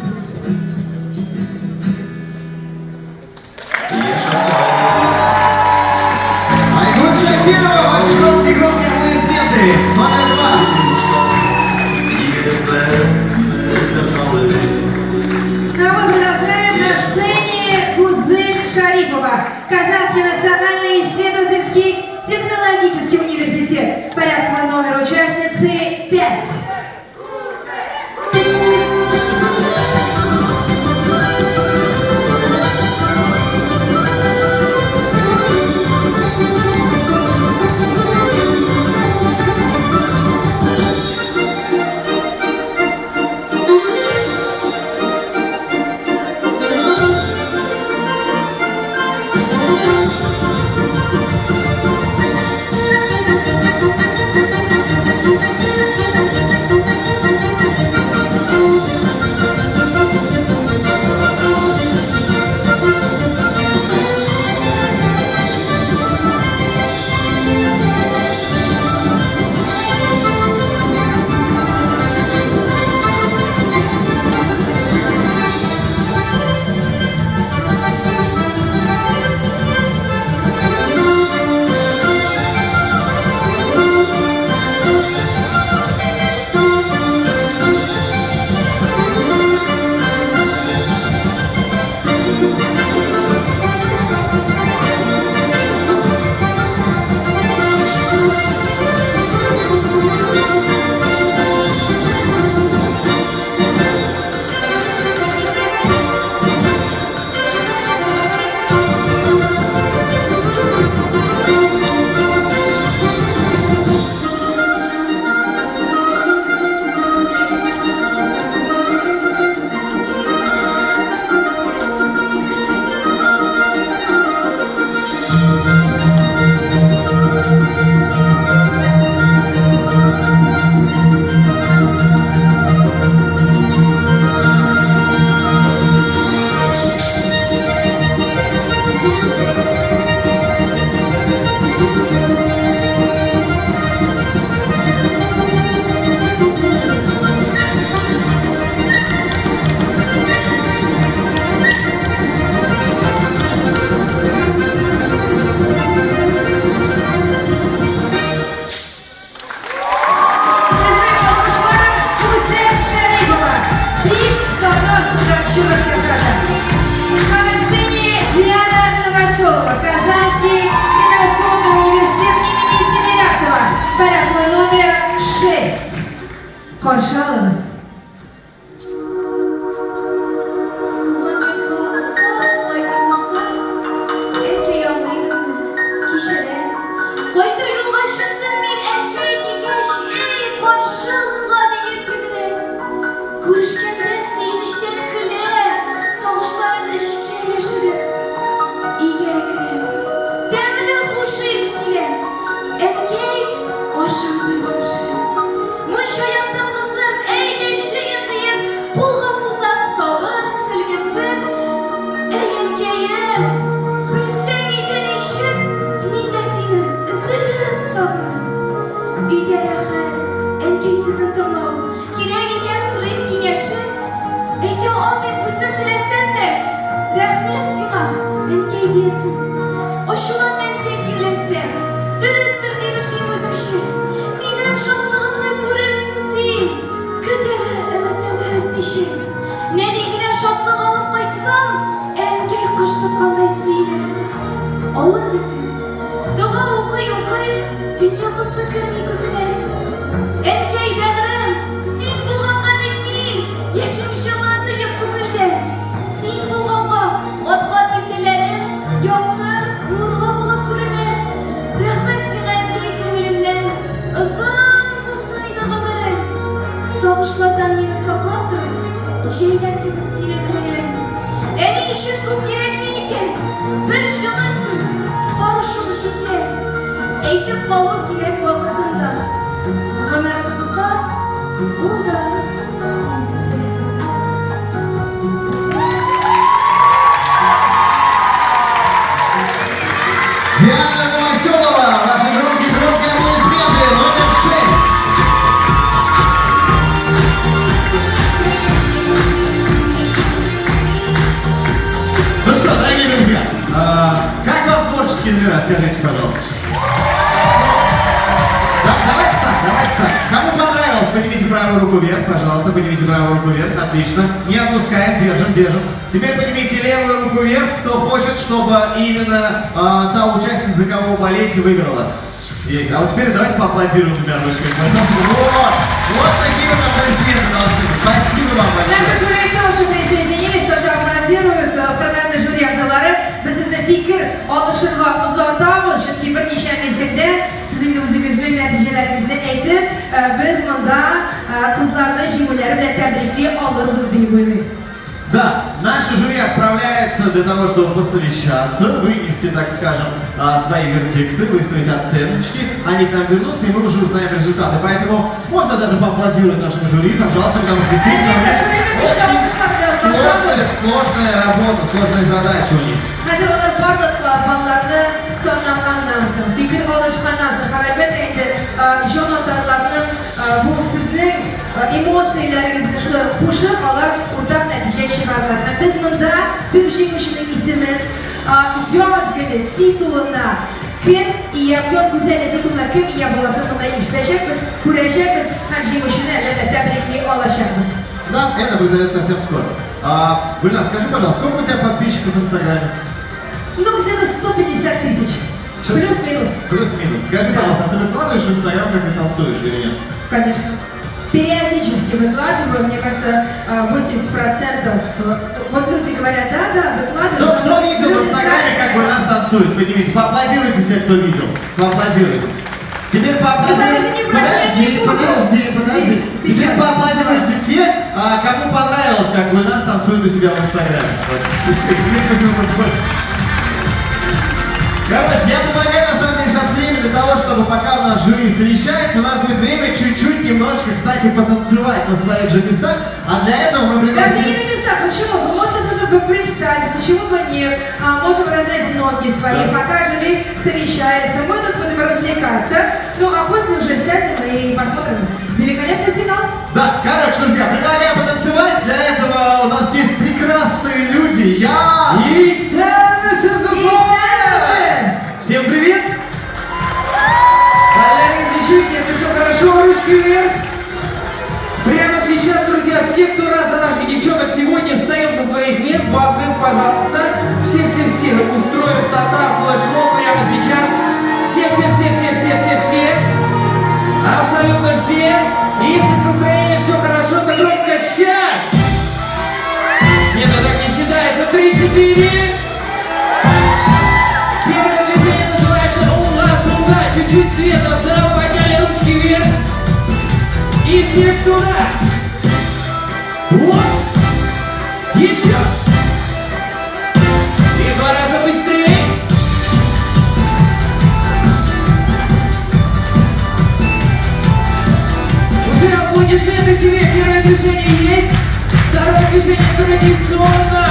[SPEAKER 7] Айгуль Шакирова, ваши громкие-громкие аплодисменты. Номер 2.
[SPEAKER 17] Игелекле эзләр салыйк.
[SPEAKER 4] Ну а мы продолжаем. На сцене Гузель Шарипова, Казанский национальный исследовательский технологический университет. Порядковый номер участницы 5. Каршы алыгыз.
[SPEAKER 2] Туган йортка озак кайтмый торсак, Әнкәй аңлый безне, кичерә. Кайтыр юлга чыктым мин, әнкәй, дигәч, Әй, каршы алырга диеп йөгерә. Күрешкәндә сөенечтән көлә, Сагышларын эчкә яшереп. Өйгә керәм, тәмле хуш ис килә, Әнкәй ашын куйган пешереп. Мунча яктым, кызым, әйдә җыен, диеп, Кулга суза сабын, сөлгесен. Әй, әнкәем, белсәң иде ничек Мин дә сине өзелеп сагындым. Өйдә рәхәт, әнкәй сүзен тыңлау, Кирәк икән сорыйм киңәшен. Әйтә алмыйм үзем теләсәм дә, Рәхмәт сиңа, әнкәй, диясем. Ачуланма, әнкәй, киреләнсәм, Дөрестер дип эшлим үземчә. Минем шатлыгымны күрерсең син, Көт әле, өметеңне өзмичә. Нәни генә шатлык алып кайтсам, Әнкәй кош тоткандай сөенә. Авыр дисең, дога укый-укый, Төн йокысы керми күземә. Әнкәй, бәгърем, син булганга бит мин Яшим җылы тоеп күңелдә. Син булганга аткан иртәләрем Якты, нурлы булып күренә. Рәхмәт сиңа, әнкәй, күңелемнән, Озын булсын иде гомерең. Сагышлардан мине саклап торып, Җәйләр кебек синең күңелең. Әни өчен күп кирәкми икән, Бер җылы сүз, бары шул җитә. Әйтеп калу кирәк вакытында. Гомер кыска, ул да тиз үтә.
[SPEAKER 7] Диана Новоселова, ваши громкие-громкие аплодисменты, номер 6. Ну что, дорогие друзья, как вам творческие номера, скажите, пожалуйста. Да, давайте так, давайте так. Кому понравилось, поднимите правую руку вверх, пожалуйста, поднимите правую руку вверх, отлично. Не отпускаем, держим, держим. Теперь поднимите левую руку вверх, кто хочет, чтобы именно та участница, за кого вы болеете, выиграла. Есть. А вот теперь давайте поаплодируем двумя ручками, пожалуйста. Вот, вот такие вот аплодисменты должны быть. Спасибо вам большое.
[SPEAKER 4] Наши жюри тоже присоединились, тоже аплодируют. Программа жюри әгъзалары без сезне фикер алышырга озатабыз, чөнки берничә мизгелдән сез инде үзегезнең нәтиҗәләрегезне әйтеп, без монда кызларны җиңүләре белән тәбрикли алырбыз дип уйлыйм.
[SPEAKER 7] Да, наше жюри отправляется для того, чтобы посовещаться, вынести, так скажем, свои вердикты, выставить оценочки. Они к нам вернутся, и мы уже узнаем результаты. Поэтому можно даже поаплодировать нашему жюри, пожалуйста, потому что действительно очень сложная, сложная работа, сложная задача у них.
[SPEAKER 4] Хәзер алар барлык балларны санаганнан соң, фикер алышканнан соң һәм, әлбәттә инде, җанатарларның бу сезнең эмоцияләрегезне шулай ук кушып, алар уртак нәтиҗә чыгардылар. Һәм без монда төп җиңүченең исемен, Яз гөле титулына кем ия, Яз гүзәле титулына кем ия буласын монда ишетәчәкбез, күрәчәкбез һәм җиңүчене, әлбәттә, тәбрикли алачакбыз.
[SPEAKER 7] Да, это произойдет совсем скоро. Гульназ, скажи, пожалуйста, сколько у тебя подписчиков в Инстаграме?
[SPEAKER 4] Ну, где-то 150 тысяч. Плюс-минус.
[SPEAKER 7] Плюс-минус. Скажи, пожалуйста, а ты выкладываешь в Инстаграм, как ты танцуешь или нет?
[SPEAKER 4] Конечно. Периодически выкладываю, мне кажется, 80%. Вот люди говорят, да, да, выкладываю.
[SPEAKER 7] Но кто видел в
[SPEAKER 4] люди
[SPEAKER 7] Инстаграме,
[SPEAKER 4] знают.
[SPEAKER 7] как Гульназ танцует? Поднимите, поаплодируйте те, кто видел. Поаплодируйте. Теперь поаплодируйте.
[SPEAKER 4] Ну, это же не
[SPEAKER 7] Подожди,
[SPEAKER 4] последний пункт.
[SPEAKER 7] подожди, подожди.
[SPEAKER 4] Здесь,
[SPEAKER 7] Теперь
[SPEAKER 4] сейчас.
[SPEAKER 7] поаплодируйте те, кому понравилось, как Гульназ танцует у себя в Инстаграме. Вот. Почему-то больше. Я предлагаю, на самом деле, сейчас время для того, чтобы пока у нас жюри совещается, у нас будет время чуть-чуть немножечко, кстати, потанцевать на своих же местах. А для этого мы
[SPEAKER 4] Даже
[SPEAKER 7] пригласим...
[SPEAKER 4] не на местах. Почему? Вы можете даже пристать, почему бы нет? Можем раздать ноги свои, пока жюри совещается. Мы тут будем развлекаться. А после уже сядем и посмотрим великолепный финал.
[SPEAKER 7] Да, друзья, предлагаю потанцевать. Для этого у нас есть прекрасные люди. Я...
[SPEAKER 18] И Всем привет! Если все хорошо, ручки вверх. Прямо сейчас, друзья, все, кто рад за наших девчонок сегодня, встаем со своих мест. Басвес, пожалуйста. Всех-всех-всех устроим татар флешмоб прямо сейчас. Все-все-все-все-все-все-все. Абсолютно. Абсолютно все. И если с настроением все хорошо, то громко сейчас. Нет, ну так не считается. 3, 4. Первое движение называется уңга-сулга. Чуть-чуть света в зал, подняли ручки вверх. И всех туда. Вот. Еще. И два раза быстрее. Уже аплодисменты себе. Первое движение есть. Второе движение традиционно.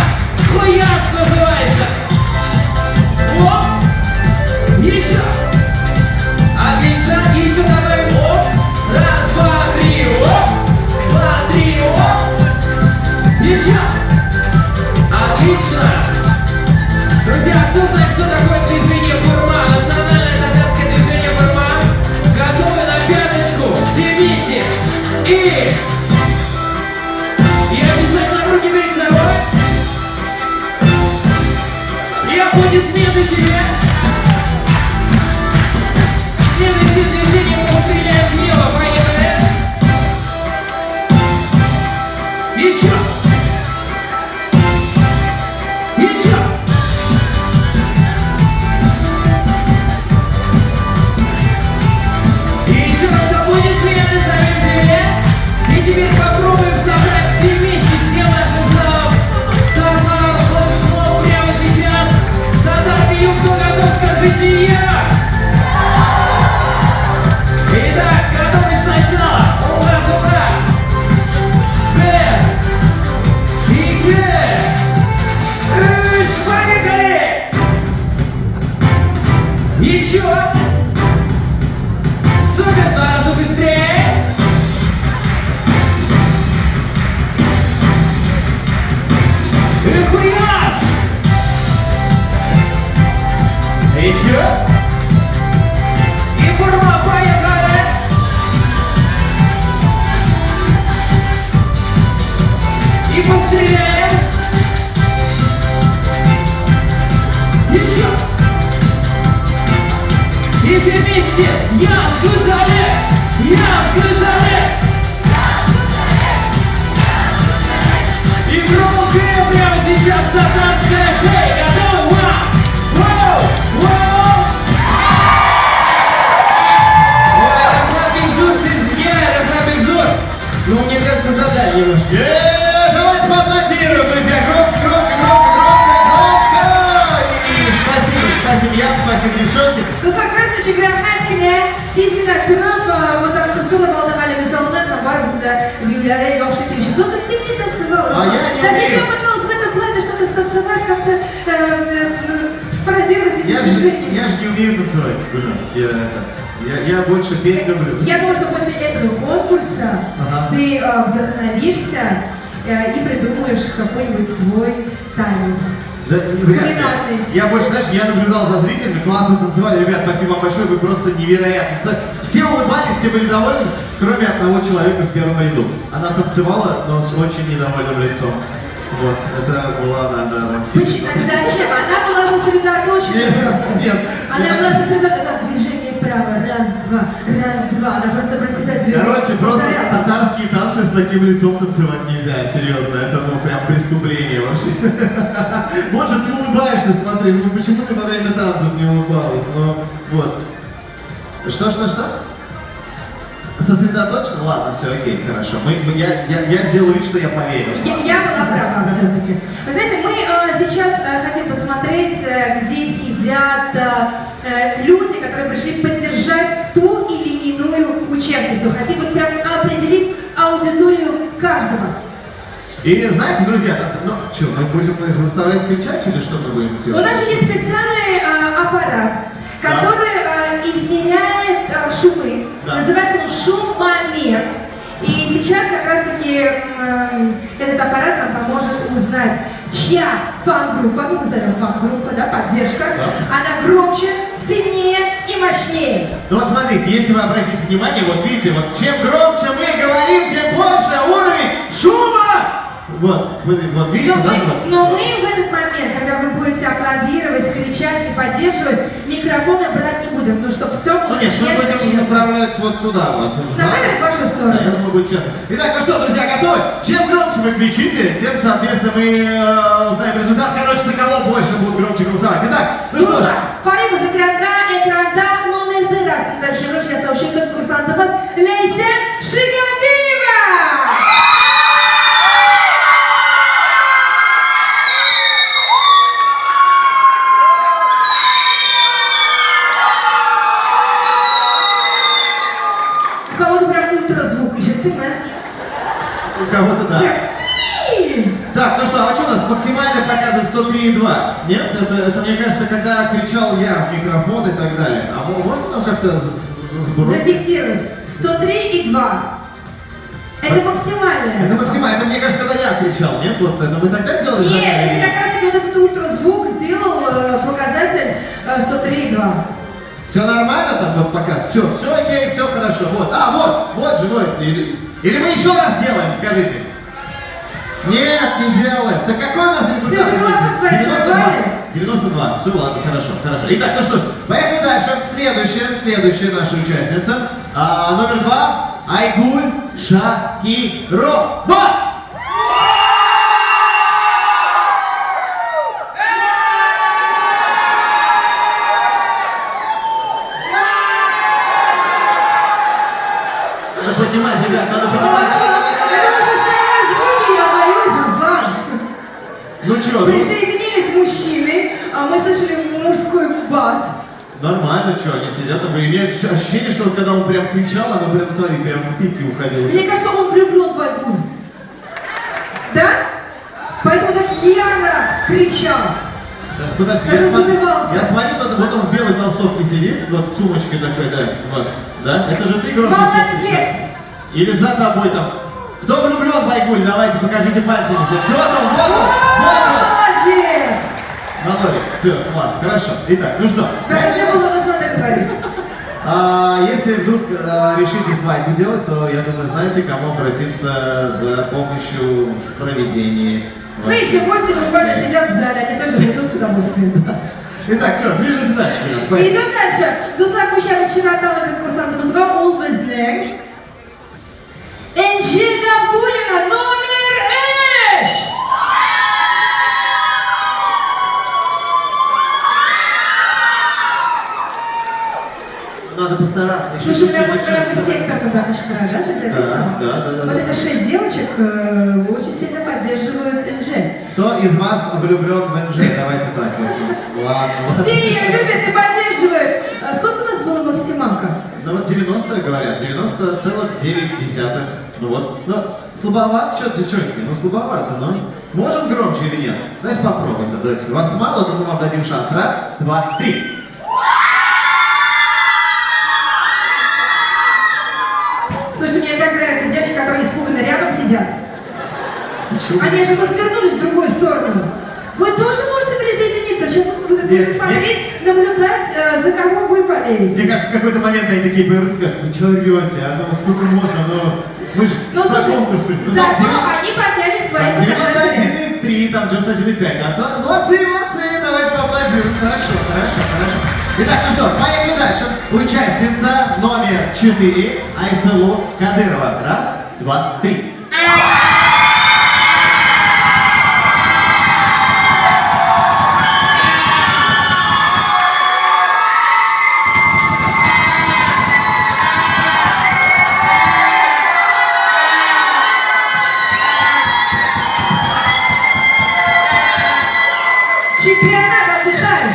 [SPEAKER 18] Кояш называется. Оп. Еще. Отлично. Еще добавим. Оп. Раз, два, три. Оп. Два, три. Оп. Еще. Отлично. Друзья, кто знает, что такое движение бурма? Национальное татарское движение бурма. Готовы на пяточку? Все вместе. И обязательно руки перед собой. И аплодисменты себе. Следующее движение мы постреляем влево. Поехали. Еще. Еще. И еще раз аплодисменты самим себе. И теперь попробуем собрать все вместе, всем нашим залом. Татар флешмоб прямо сейчас. Татар бию, кто готов, скажите я. Итак, готовы сначала. Ура, ура. Б, ике, өч, поехали! Еще. Супер, два раза быстрее. Кояш! Еще. И бурма, поехали! И постреляем. Еще. И все вместе. Яз гүзәле! Яз гүзәле! И громкая прямо сейчас татарская. Хей, готовы? Вау! Вау! Вау! Ой, рәхмәт бик зур сезгә, рәхмәт бик зур. Ну, мне кажется, задали немножко.
[SPEAKER 7] Давайте поаплодируем, друзья. Громко, громко, громко, громко, громко. И спасибо, спасибо, Ян, спасибо, девчонки.
[SPEAKER 4] Дуслар, красавчик, рәхмәт кенә. Тиз генә торып, вот кыздырып алдык әлеге залны, һәм барыбыз да биюләре яхшы килешеп. Только ты не танцевал,
[SPEAKER 7] А я не
[SPEAKER 4] Даже
[SPEAKER 7] умею.
[SPEAKER 4] я пыталась в этом платье что-то станцевать, как-то спародировать эти
[SPEAKER 7] Я же,
[SPEAKER 4] движения.
[SPEAKER 7] я же не умею танцевать, Гульнас. Я больше петь люблю.
[SPEAKER 4] Я думаю, что после этого конкурса ты вдохновишься и придумаешь какой-нибудь свой танец.
[SPEAKER 7] Да, вряд ли.
[SPEAKER 4] Кулинарный.
[SPEAKER 7] Я больше, знаешь, я наблюдал за зрителями, классно танцевали. Ребят, спасибо вам большое, вы просто невероятно. Все улыбались, все были довольны, кроме одного человека в первом ряду. Она танцевала, но с очень недовольным лицом. Вот, это была она, да, Максим.
[SPEAKER 4] Почему? Зачем? Она была сосредоточена
[SPEAKER 7] Нет,
[SPEAKER 4] просто.
[SPEAKER 7] нет.
[SPEAKER 4] Она была сосредоточена. Движение вправо, раз, два, раз, два. Она просто про себя двигалась.
[SPEAKER 7] Короче, просто
[SPEAKER 4] Повторяла.
[SPEAKER 7] татарские танцы с таким лицом танцевать нельзя, серьезно. Это, ну, прям преступление вообще. Вот же ты улыбаешься, смотри, ну почему ты во время танцев не улыбалась? Ну, вот. Что, что, что? Сосредоточено? Ладно, все, окей, хорошо. Я сделаю вид, что я поверил.
[SPEAKER 4] Я была права все-таки. Вы знаете, мы сейчас хотим посмотреть, где сидят люди, которые пришли поддержать ту или иную участницу. Хотим вот прям определить аудиторию каждого.
[SPEAKER 7] И знаете, друзья, нас, ну, что, мы будем их заставлять кричать или что мы будем делать?
[SPEAKER 4] У нас же есть специальный аппарат, который измеряет шумы. Называется он шумомер. И сейчас как раз-таки этот аппарат нам поможет узнать, чья фан-группа, ну, назовем фан-группа, да, поддержка, она громче, сильнее и мощнее.
[SPEAKER 7] Ну вот смотрите, если вы обратите внимание, вот видите, вот чем громче мы говорим, тем больше уровень шума Вот, вы, вот видите,
[SPEAKER 4] Но
[SPEAKER 7] да?
[SPEAKER 4] мы,
[SPEAKER 7] Вот.
[SPEAKER 4] но мы в этот момент, когда вы будете аплодировать, кричать и поддерживать, микрофоны брать не будем, ну чтобы все было
[SPEAKER 7] Ну нет, мы
[SPEAKER 4] честно,
[SPEAKER 7] будем
[SPEAKER 4] честно.
[SPEAKER 7] направлять вот туда, вот. в зал.
[SPEAKER 4] Направим в вашу сторону.
[SPEAKER 7] Да, я думаю, будет честно. Итак, ну что, друзья, готовы? Чем громче вы кричите, тем, соответственно, мы узнаем результат. Короче, за кого больше будут громче голосовать. Итак, ну что ж.
[SPEAKER 4] Дуслар, карыйбыз экранга, экранда номер бер астында чыгыш ясаучы конкурсантыбыз Ләйсән Шигабиева! У кого-то прям ультразвук ишеттеңме?
[SPEAKER 7] У кого-то да. Так, ну что, а что у нас максимально показывает 103,2? Нет, это, мне кажется, когда кричал я в микрофон и так далее. А можно нам как-то сбросить?
[SPEAKER 4] Зафиксировать. 103,2. Это максимальное.
[SPEAKER 7] Это максимально. Это, мне кажется, когда я кричал, нет? Вот это мы тогда делали?
[SPEAKER 4] Нет, это как раз таки вот этот ультразвук сделал показатель 103,2.
[SPEAKER 7] Все нормально там вот пока? Все, все окей, все хорошо. Вот, а, вот, вот живой. Или мы еще раз делаем, скажите. Нет, не делаем. Так какой у нас результат?
[SPEAKER 4] Все же голоса свои
[SPEAKER 7] 92.
[SPEAKER 4] собрали.
[SPEAKER 7] 92. Все, ладно, хорошо, хорошо. Итак, ну что ж, поехали дальше. Следующая наша участница. Номер 2. Айгуль Шакирова. Надо поднимать, ребят, надо поднимать. Давай, давай, давай.
[SPEAKER 4] Это уже странные звуки, я боюсь, Руслан.
[SPEAKER 7] Ну чё, ну?
[SPEAKER 4] Присоединились мужчины, а мы слышали мужской бас.
[SPEAKER 7] Нормально, чё, они сидят там, и у меня ощущение, что вот когда он прям кричал, она прям, смотри, прям в пике уходила.
[SPEAKER 4] Мне кажется, он влюблен в Айгуль. Да? Поэтому так яро кричал.
[SPEAKER 7] Сейчас, подожди,
[SPEAKER 4] Разрывался.
[SPEAKER 7] я смотрю, вот он в белой толстовке сидит, вот с сумочкой такой, да, вот, да? Это же ты громче всех
[SPEAKER 4] Молодец!
[SPEAKER 7] кричал. Или за тобой там. Кто влюблен в Айгуль? Давайте, покажите пальцами все. Все, вот он, вот он, вот он.
[SPEAKER 4] Молодец!
[SPEAKER 7] Анатолий, все, класс, хорошо. Итак, ну что?
[SPEAKER 4] Как это было, вас надо говорить.
[SPEAKER 7] Если вдруг решите свадьбу делать, то, я думаю, знаете, кому обратиться за помощью в проведении.
[SPEAKER 4] Ну и все гости буквально сидят в зале, они тоже придут с удовольствием.
[SPEAKER 7] Итак, что, движемся дальше у нас. Поехали.
[SPEAKER 4] Идем дальше. Дуслар, күчәбез чираттагы конкурсантыбызга, ул безнең Энҗе Габдуллина, номер 3.
[SPEAKER 7] Надо постараться. Еще
[SPEAKER 4] Слушай,
[SPEAKER 7] чуть-чуть,
[SPEAKER 4] вот прям
[SPEAKER 7] чуть-чуть.
[SPEAKER 4] из сектора, когда кычкыра, да, ты заметил?
[SPEAKER 7] Да, да, да, да,
[SPEAKER 4] Вот
[SPEAKER 7] да.
[SPEAKER 4] эти 6 девочек очень сильно поддерживают Энже.
[SPEAKER 7] Кто из вас влюблен в Энже? Давайте так вот. Ну, ладно.
[SPEAKER 4] Все ее любят и поддерживают. А сколько у нас было максималка?
[SPEAKER 7] Ну вот 90, говорят, 90,9. Ну вот, ну слабовато, что-то, девчонки, ну слабовато, но можем громче или нет? Давайте попробуем, да, давайте. Вас мало, но мы вам дадим шанс. Раз, два, три.
[SPEAKER 4] Слушай, мне так нравятся девочки, которые испуганно рядом сидят.
[SPEAKER 7] Почему?
[SPEAKER 4] Они же развернулись в другую сторону. Вы тоже можете присоединиться. Сейчас мы будем
[SPEAKER 7] Нет,
[SPEAKER 4] смотреть,
[SPEAKER 7] нет.
[SPEAKER 4] наблюдать, за кого вы болеете.
[SPEAKER 7] Мне кажется, в какой-то момент они такие повернутся и скажут, вы чё орёте, а ну сколько можно, ну мы ж
[SPEAKER 4] Ну,
[SPEAKER 7] за
[SPEAKER 4] слушай,
[SPEAKER 7] конкурс пришли. Ну,
[SPEAKER 4] зато они подняли свои показатели.
[SPEAKER 7] 91,3, там 91,5. Да, молодцы, молодцы, давайте поаплодируем. Хорошо, хорошо, хорошо. Итак, ну что, поехали дальше. Участница номер 4 Айсылу Кадырова. Раз, два, три.
[SPEAKER 4] Чемпионат отдыхает.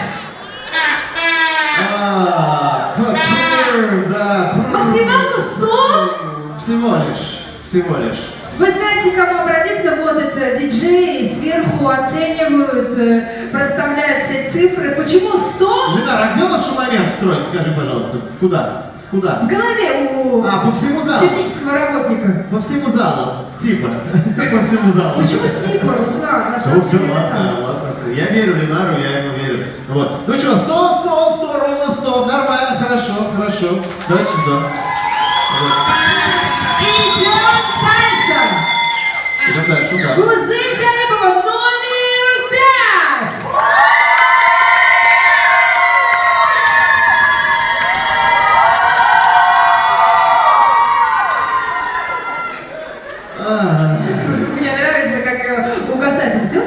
[SPEAKER 7] Да.
[SPEAKER 4] Максималку 100?
[SPEAKER 7] Всего лишь, всего лишь.
[SPEAKER 4] Вы знаете, к кому обратиться? Вот это диджеи сверху оценивают, проставляют все цифры. Почему 100?
[SPEAKER 7] Ленар, а где у нас шумомер встроен? Скажи, пожалуйста, в куда? Куда?
[SPEAKER 4] В голове у
[SPEAKER 7] по всему залу.
[SPEAKER 4] технического работника.
[SPEAKER 7] По всему залу. Типа. По всему залу.
[SPEAKER 4] Почему типа, Руслан? На самом
[SPEAKER 7] Ну, все,
[SPEAKER 4] деле
[SPEAKER 7] ладно,
[SPEAKER 4] так.
[SPEAKER 7] ладно. Я верю Ленару, я ему верю. Вот. Ну что, 100, 100, 100, ровно 100. Нормально, хорошо, хорошо. Давай сюда. Вот.
[SPEAKER 4] Идем дальше.
[SPEAKER 7] Идем дальше, да.
[SPEAKER 4] Гүзәл Шәрипова, номер 5. Мне нравится, как угасает все.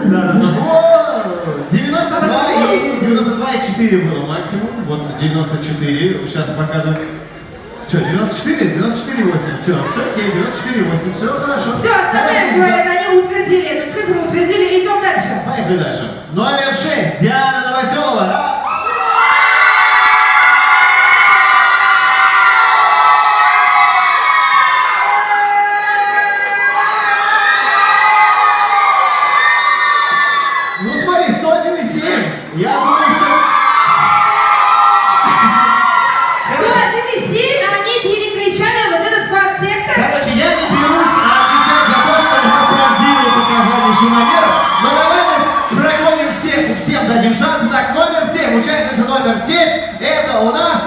[SPEAKER 7] Да-да-да. О, 92 и 92,4 было максимум. Вот 94. Сейчас показываю. Что, 94? 94,8. Все, все окей, 94,8. Все хорошо.
[SPEAKER 4] Все, оставляем, говорят, они утвердили эту цифру, утвердили. Идем дальше.
[SPEAKER 7] Поехали дальше. Номер 6. Диана Новоселова. Раз. Ну смотри, 101,7. Я думаю, что...
[SPEAKER 4] 101,7, они перекричали вот этот фан-сектор.
[SPEAKER 7] Короче, я не берусь отвечать за то, что это правдивые показания шумомеров, но давай мы прогоним всех, всем дадим шанс. Итак, номер 7, участница номер 7, это у нас,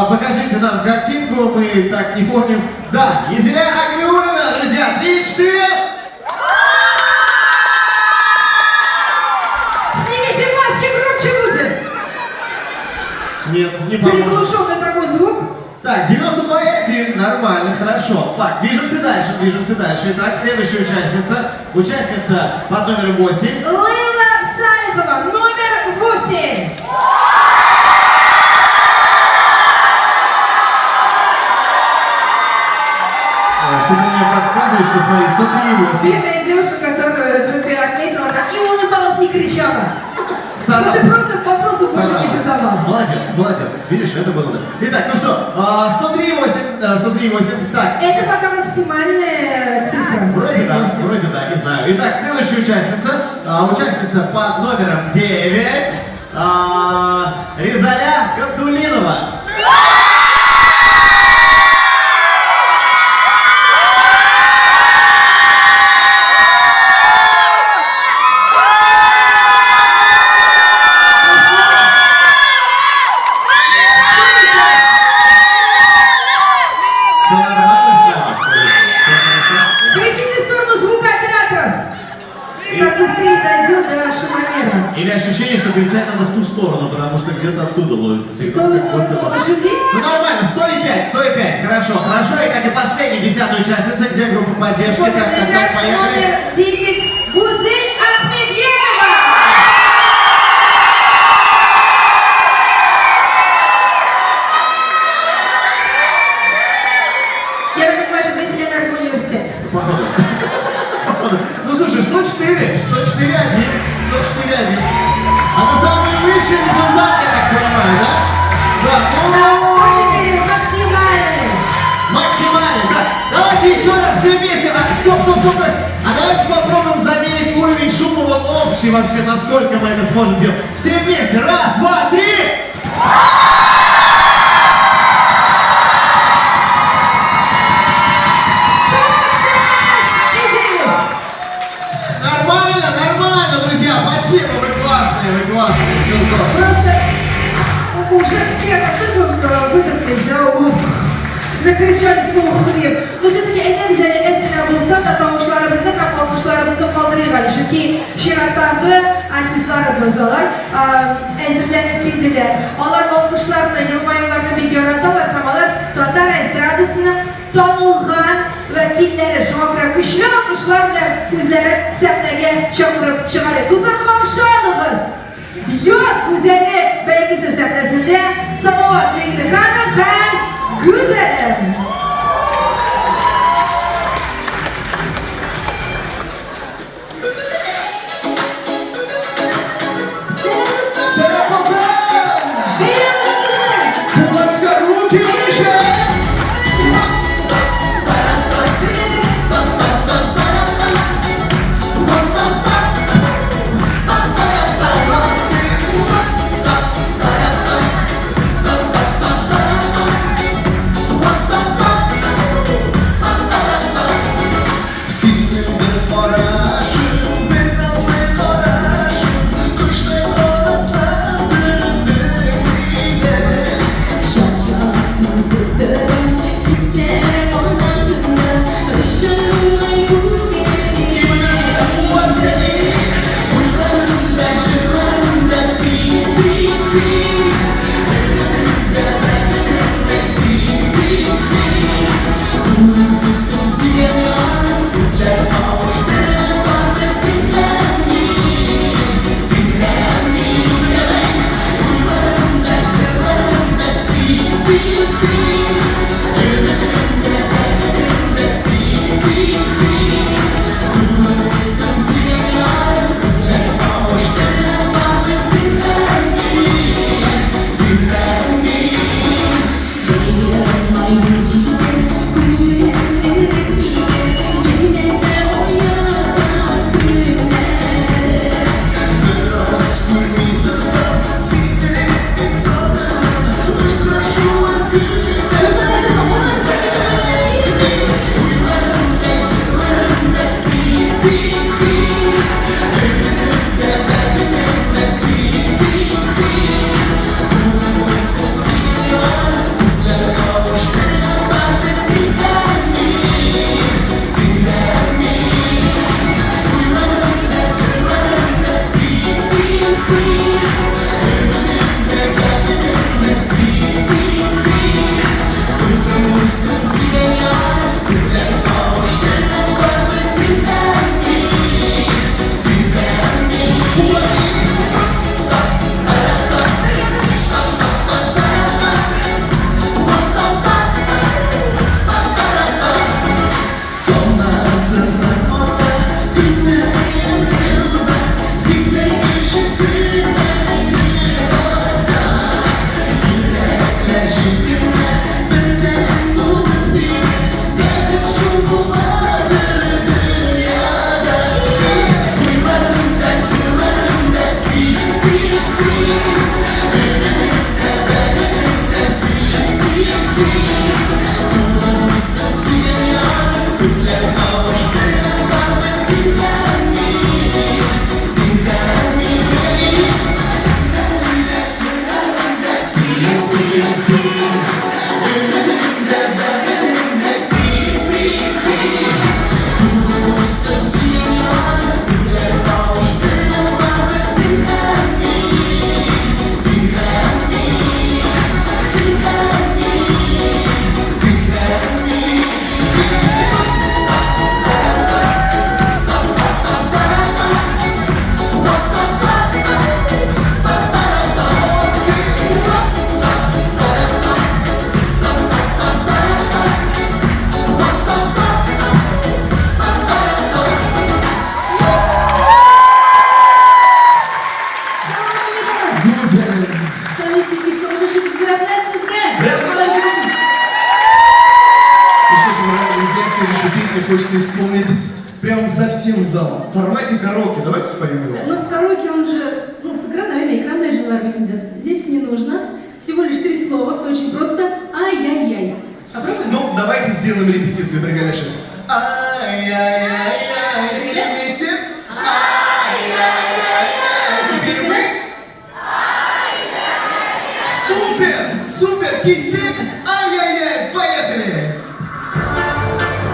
[SPEAKER 7] покажите нам картинку, мы так не помним. Да, Езеля Аглиулина, друзья, 3, 4.
[SPEAKER 4] Снимите маски, громче будет.
[SPEAKER 7] Нет, не поможет.
[SPEAKER 4] Приглушенный такой звук.
[SPEAKER 7] Так, 92,1, нормально, хорошо. Так, движемся дальше, движемся дальше. Итак, следующая участница, участница под номером 8.
[SPEAKER 4] Лейла Салихова, номер 8.
[SPEAKER 7] Что-то мне подсказывает, что, смотри, 103,8.
[SPEAKER 4] Бедная девушка, которую ты отметила, она и улыбалась, и кричала. Что ты просто вопросов больше не задавал.
[SPEAKER 7] Молодец, молодец. Видишь, это было. Да. Итак, ну что, 103,8, 103,8. Так.
[SPEAKER 4] Это пока максимальная цифра.
[SPEAKER 7] Вроде да, вроде да, не знаю. Итак, следующая участница, участница под номером 9, Резаля Габдуллинова. Или ощущение, что кричать надо в ту сторону, потому что где-то оттуда ловится сигнал. Ну нормально, 105, 105, хорошо, хорошо. И как и последняя, 10-я участница, где группа поддержки. Так, так, так, поехали.
[SPEAKER 4] Номер 10, Гузель Ахмедьянова. Я так понимаю, это Энергоуниверситет.
[SPEAKER 7] Походу. Походу. Ну слушай, 104, 104,1. 104,1. Это самый высший результат, я так понимаю, да? Да.
[SPEAKER 4] Да, 104 максимальный.
[SPEAKER 7] Максимальный, да. Давайте еще раз все вместе. Стоп, стоп, стоп. А давайте попробуем замерить уровень шума вот общий вообще, насколько мы это сможем делать. Все вместе. Раз, два, три. Нормально, нормально, друзья. Спасибо, вы классные, вы классные. Все здорово.
[SPEAKER 4] Просто уже все настолько выдохлись, да, ух, накричались, ух, нет. Но все-таки энергия әзгенә булса да, тавышларыбызны һәм алкышларыбызны калдырыйк әле. Чөнки чираттагы артистларыбыз алар әзерләнеп килделәр. Алар алкышларны, елмаюларны бик яраталар һәм алар татар эстрадасының танылган вәкилләре. Шуңа күрә көчле алкышлар белән үзләрен сәхнәгә чакырып чыгарыйк. Дуслар, каршы алыгыз! Яз гүзәле бәйгесе сәхнәсендә Салават Миңнеханов һәм Гүзәлем.
[SPEAKER 16] Сәлам булсын! Кулларыгызга руки! син, син. Өметем дә, бәхетем дә син, син, син. Дустым, сөйгән ярым, күкләр кавыштырган бары син һәм мин, син һәм мин. Бераз күрми торсам, сине бик сагынам. Очрашулар көтәм. Уйларымда, җырларымда син, син, син. Өметем дә, бәхетем дә син, син, син. Дустым, сөйгән ярым, күкләр кавыштырган бары син һәм мин, син һәм мин. Уйларымда, җырларымда син, син, син. Өметем дә, бәхетем дә син, син, син. Дустым, сөйгән ярым, күкләр кавыштырган бары син һәм мин, син һәм мин. Таңнарсыздан ата, көннәр ямьле уза, хисләр ишек көннән-көн арта. Йөрәкләр җилкенә, бердәм булып тибә, бәхет шул буладыр дөньяда. Уйларымда, җырларымда син, син, син. Өметем дә, бәхетем дә син, син, син. Дустым, сөйгән ярым, күкләр кавыштырган бары син һәм мин, син һәм мин. Син, син, син. Өметем дә, бәхетем дә син, син, син. Дустым, сөйгән ярым, күкләр кавыштырган бары син һәм мин, син һәм мин, син һәм мин, син һәм мин.
[SPEAKER 1] Гүзәл.
[SPEAKER 4] Искиткеч тамашачы, бик зур рәхмәт сезгә.
[SPEAKER 19] Ну что ж, уважаемые друзья, следующую песню хочется исполнить прям со всем залом. В формате караоке. Давайте споем его.
[SPEAKER 4] Ну, караоке он же, ну, с экрана, наверное, экранная җырлар бит инде. Здесь не нужно. Всего лишь три слова, все очень просто. Ай-яй-яй. Попробуем?
[SPEAKER 19] Ну, давайте сделаем репетицию, Дорогая. Ай-яй-яй-яй. Все вместе? Ай-яй-яй-яй. Теперь мы? Супер! Супер! Китик! Ай-яй-яй! Поехали!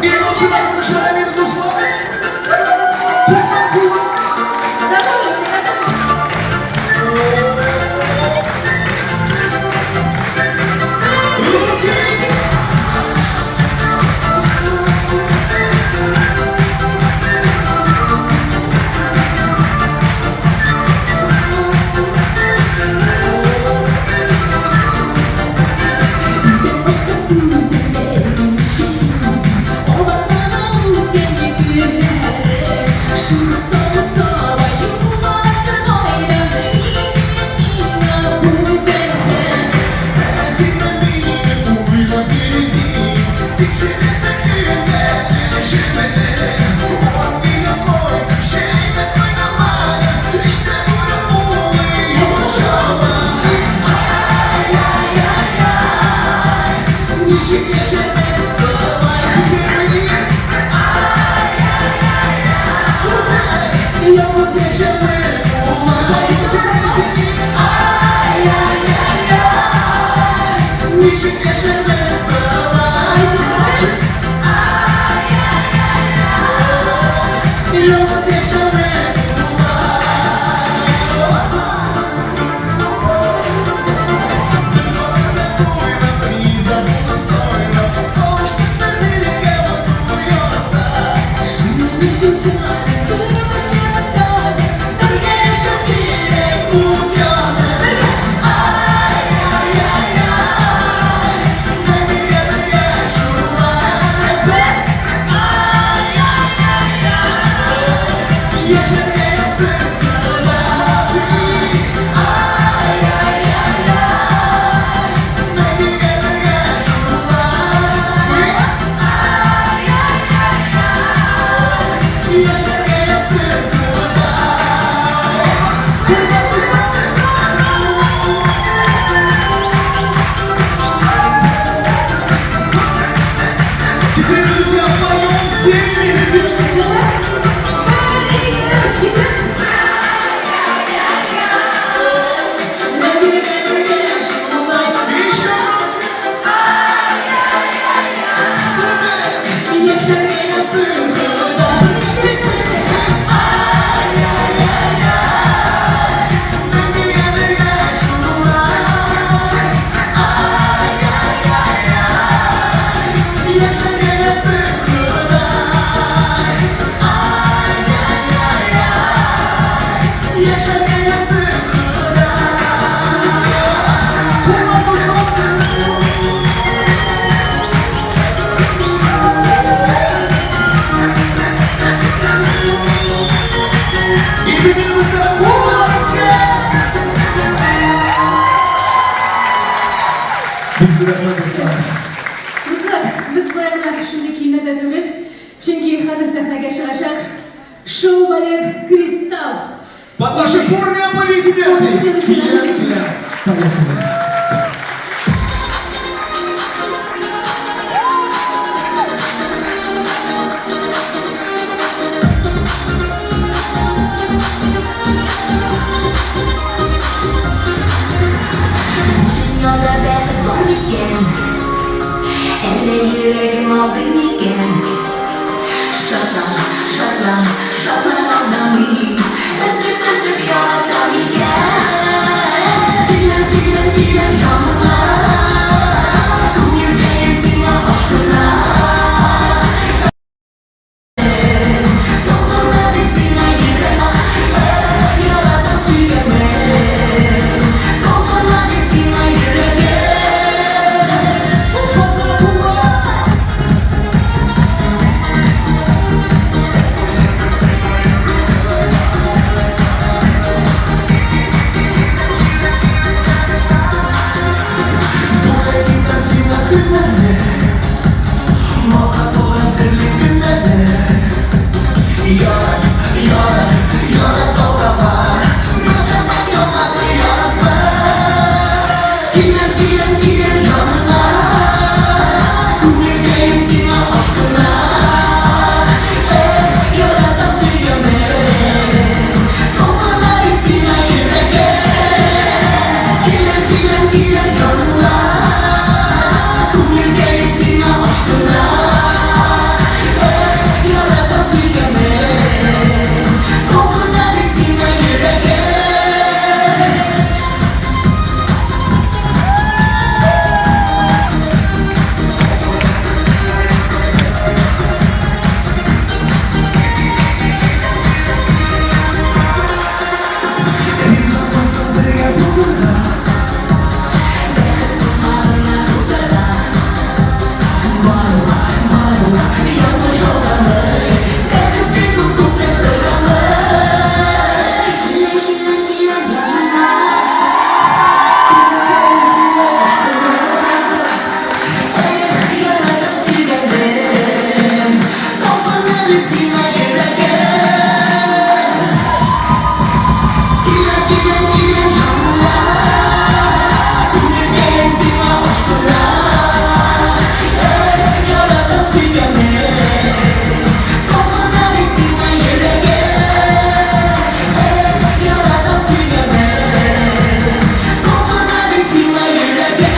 [SPEAKER 19] И лучше нам шарами безусловно. Кулак,
[SPEAKER 4] Готовимся, готовимся.
[SPEAKER 19] Руки! Yalnız yaşamayı Ничек яшәрбез болай? Ялгыз яшәмә. Бергә яшәү кирәк бу дөньяда. Ай-яй-яй-яй.
[SPEAKER 4] Әзерме? Бер, ике, өч, киттек!
[SPEAKER 19] Бик зур рәхмәт, дуслар.
[SPEAKER 15] Дуслар, без болай гына шундый киемнәрдә түгел, чөнки хәзер сәхнәгә чыгачак шоу-балет «Кристалл».
[SPEAKER 19] Под ваши бурные аплодисменты!
[SPEAKER 15] Следующая наша песня.
[SPEAKER 19] Поехали.
[SPEAKER 2] Дөньяда бәхет бар микән? Әллә йөрәгем алдый микән? Шатлан, шатлан, шатлан алдамый. Өзеп, өзеп яратам икән. Киләм, киләм, киләм яныңа. Күңелкәем сиңа ашкына. Талпына бит сиңа йөрәк. Яратып сөйгәнем. Талпына бит сиңа йөрәгем.
[SPEAKER 14] Бүләк итәм сиңа көннәрне, Назга тулган серле көннәрне. Ярат, ярат, ярат, алдама. Мәхәббәт ялганы яратма. Киләм, киләм, киләм яныңа. Күңелкәем сиңа ашкына. Эх, яратам, сөйгәнем. Талпына бит сиңа йөрәгем. Киләм, киләм, киләм яныңа. Күңелкәем сиңа ашкына. Эх, яратам, сөйгәнем. Талпына бит сиңа йөрәгем. Риза булсаң бергә булырга.
[SPEAKER 2] Бәхет сукмагына узарга. Бару, бару, язмыш алдамый. Бәхет бит ул күпне сорамый. Киләм, киләм, киләм яныңа.
[SPEAKER 14] Күңелкәем сиңа ашкына.
[SPEAKER 2] Эх, яратып сөйгәнем.
[SPEAKER 14] Талпына бит сиңа йөрәгем. Киләм, киләм, киләм яныңа. Күңелкәем сиңа ашкына. Эх, яратып сөйгәнем. Талпына бит сиңа йөрәгем. Эх, яратып сөйгәнем. Талпына бит сиңа йөрәгем.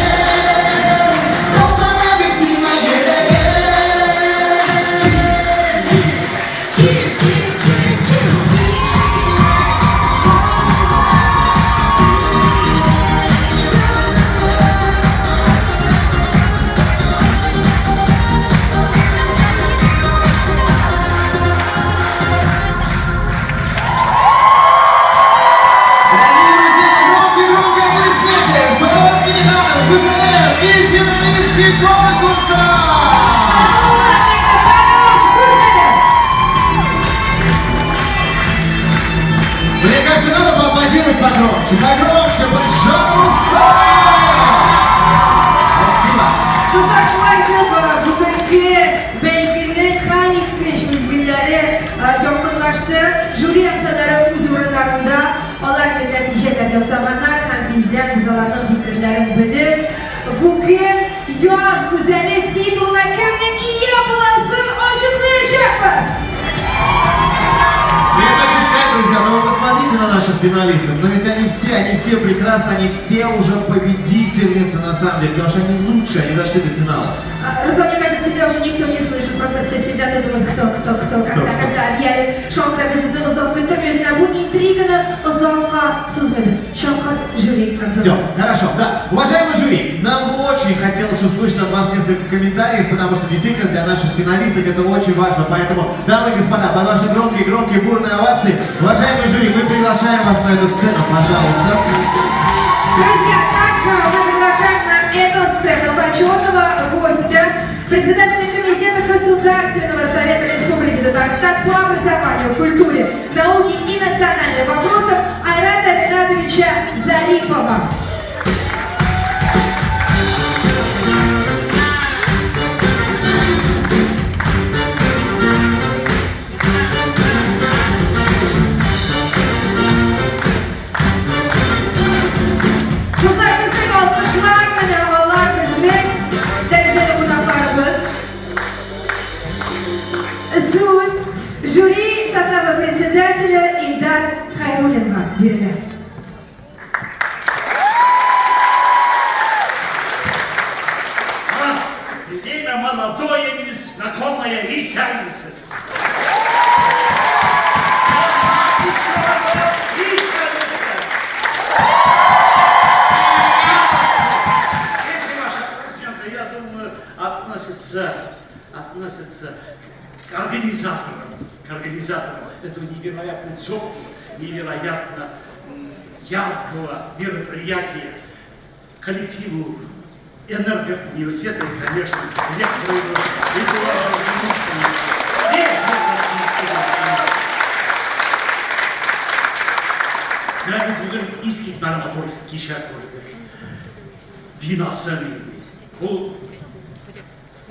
[SPEAKER 14] Талпына бит сиңа йөрәгем.
[SPEAKER 7] Дорогие друзья, громкие-громкие аплодисменты! Салават Минниханов, Гүзәлем и финалистки конкурса!
[SPEAKER 4] Салават Миңнеханов, Гүзәлем!
[SPEAKER 7] Мне кажется, надо поаплодировать погромче. Погромче, пожалуйста! Спасибо.
[SPEAKER 4] Дуслар, шулай итеп, бүгенге бәйгенең хәлиткеч мизгелләре якынлашты. Жюри әгъзалары үз урыннарында, алар инде нәтиҗәләр ясаганнар һәм тиздән без аларның фикерләрен белеп, бүген Яз гүзәле титулына кемнең ия буласын ачыклаячакбыз.
[SPEAKER 7] на наших финалистов, но ведь они все прекрасны, они все уже победительницы на самом деле, потому что они лучшие, они дошли до финала.
[SPEAKER 4] А, Руслан, мне кажется, тебя уже никто не слышит, просто все сидят и думают, кто, кто, кто, когда, когда объявят. Шуңа күрә без сезне озак көттермибез, менә бу интриганы озакка сузмыйбыз. Чакыр жюри.
[SPEAKER 7] Все, хорошо, да. Уважаемый жюри, нам бы очень хотелось услышать от вас несколько комментариев, потому что действительно для наших финалисток это очень важно. Поэтому, дамы и господа, под ваши громкие-громкие бурные овации, уважаемый жюри, мы приглашаем вас на эту сцену, пожалуйста.
[SPEAKER 4] Друзья, также мы приглашаем на эту сцену почетного гостя, председателя Комитета Государственного Совета Республики Татарстан по образованию, культуре, науке и национальным вопросам Айрата Ринатовича Зарипова. Дуслар, безнең алкышлар менә алар безнең дәрәҗәле кунакларыбыз. Сүз жюри составы председателя Илдар Хайруллинга бирелә.
[SPEAKER 20] Раз племя молодое, незнакомое, исәнмесез. Еще раз, исәнмесез. Эти ваши аплодисменты, я думаю, относятся к организаторам этого невероятно теплого, невероятно яркого мероприятия, коллективу Энергоуниверситета и, конечно, ректору его Эдуарду Владимировичу. Весь этот. Менә без бүген искитмәле матур кичә күрдек. Бинасы нинди. Бу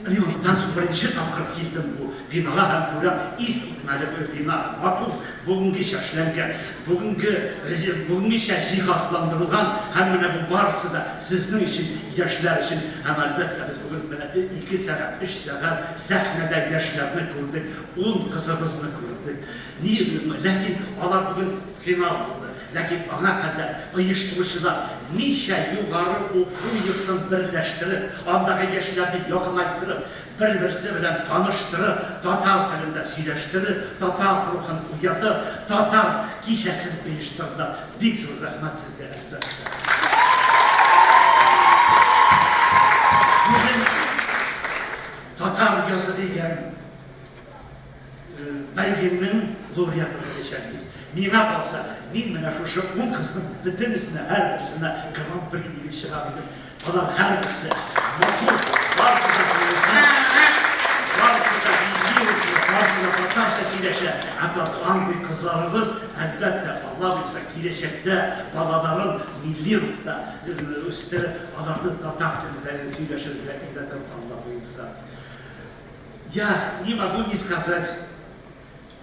[SPEAKER 20] ремонттан соң беренче тапкыр килдем бу бинага һәм күрәм искитмәле бер бина, матур, бүгенгечә эшләнгән, бүгенгечә җиһазландырылган һәм менә бу барысы да сезнең өчен, яшьләр өчен. Һәм әлбәттә без бүген менә 2 сәгать, 3 сәгать сәхнәдә яшьләрне күрдек, 10 кызыбызны күрдек. Ни, ләкин алар бүген финал булды. Ләкин аңа кадәр оештыручылар ничә югары уку йортын берләштереп, андагы яшьләрне якынайттырып, бер-берсе белән таныштырып, татар телендә сөйләштереп, татар рухын уятып, татар кичәсен оештырдылар. Бик зур рәхмәт сезгә, әлбәттә. Бүген татар язы дигән бәйгенең лауреаты булачакбыз. Миңа калса, мин менә шушы 10 кызның бөтенесенә, һәрберсенә гран-при дип чыгар идем. Алар һәрберсе матур, барысы да булган, барысы да милли рухлы, барысы да татарча сөйләшә. Ә андый кызларыбыз, әлбәттә, Алла боерса, киләчәктә балаларын милли рухта үстереп, аларны татар телендә сөйләшергә өйрәтер, Алла боерса. Я не могу не сказать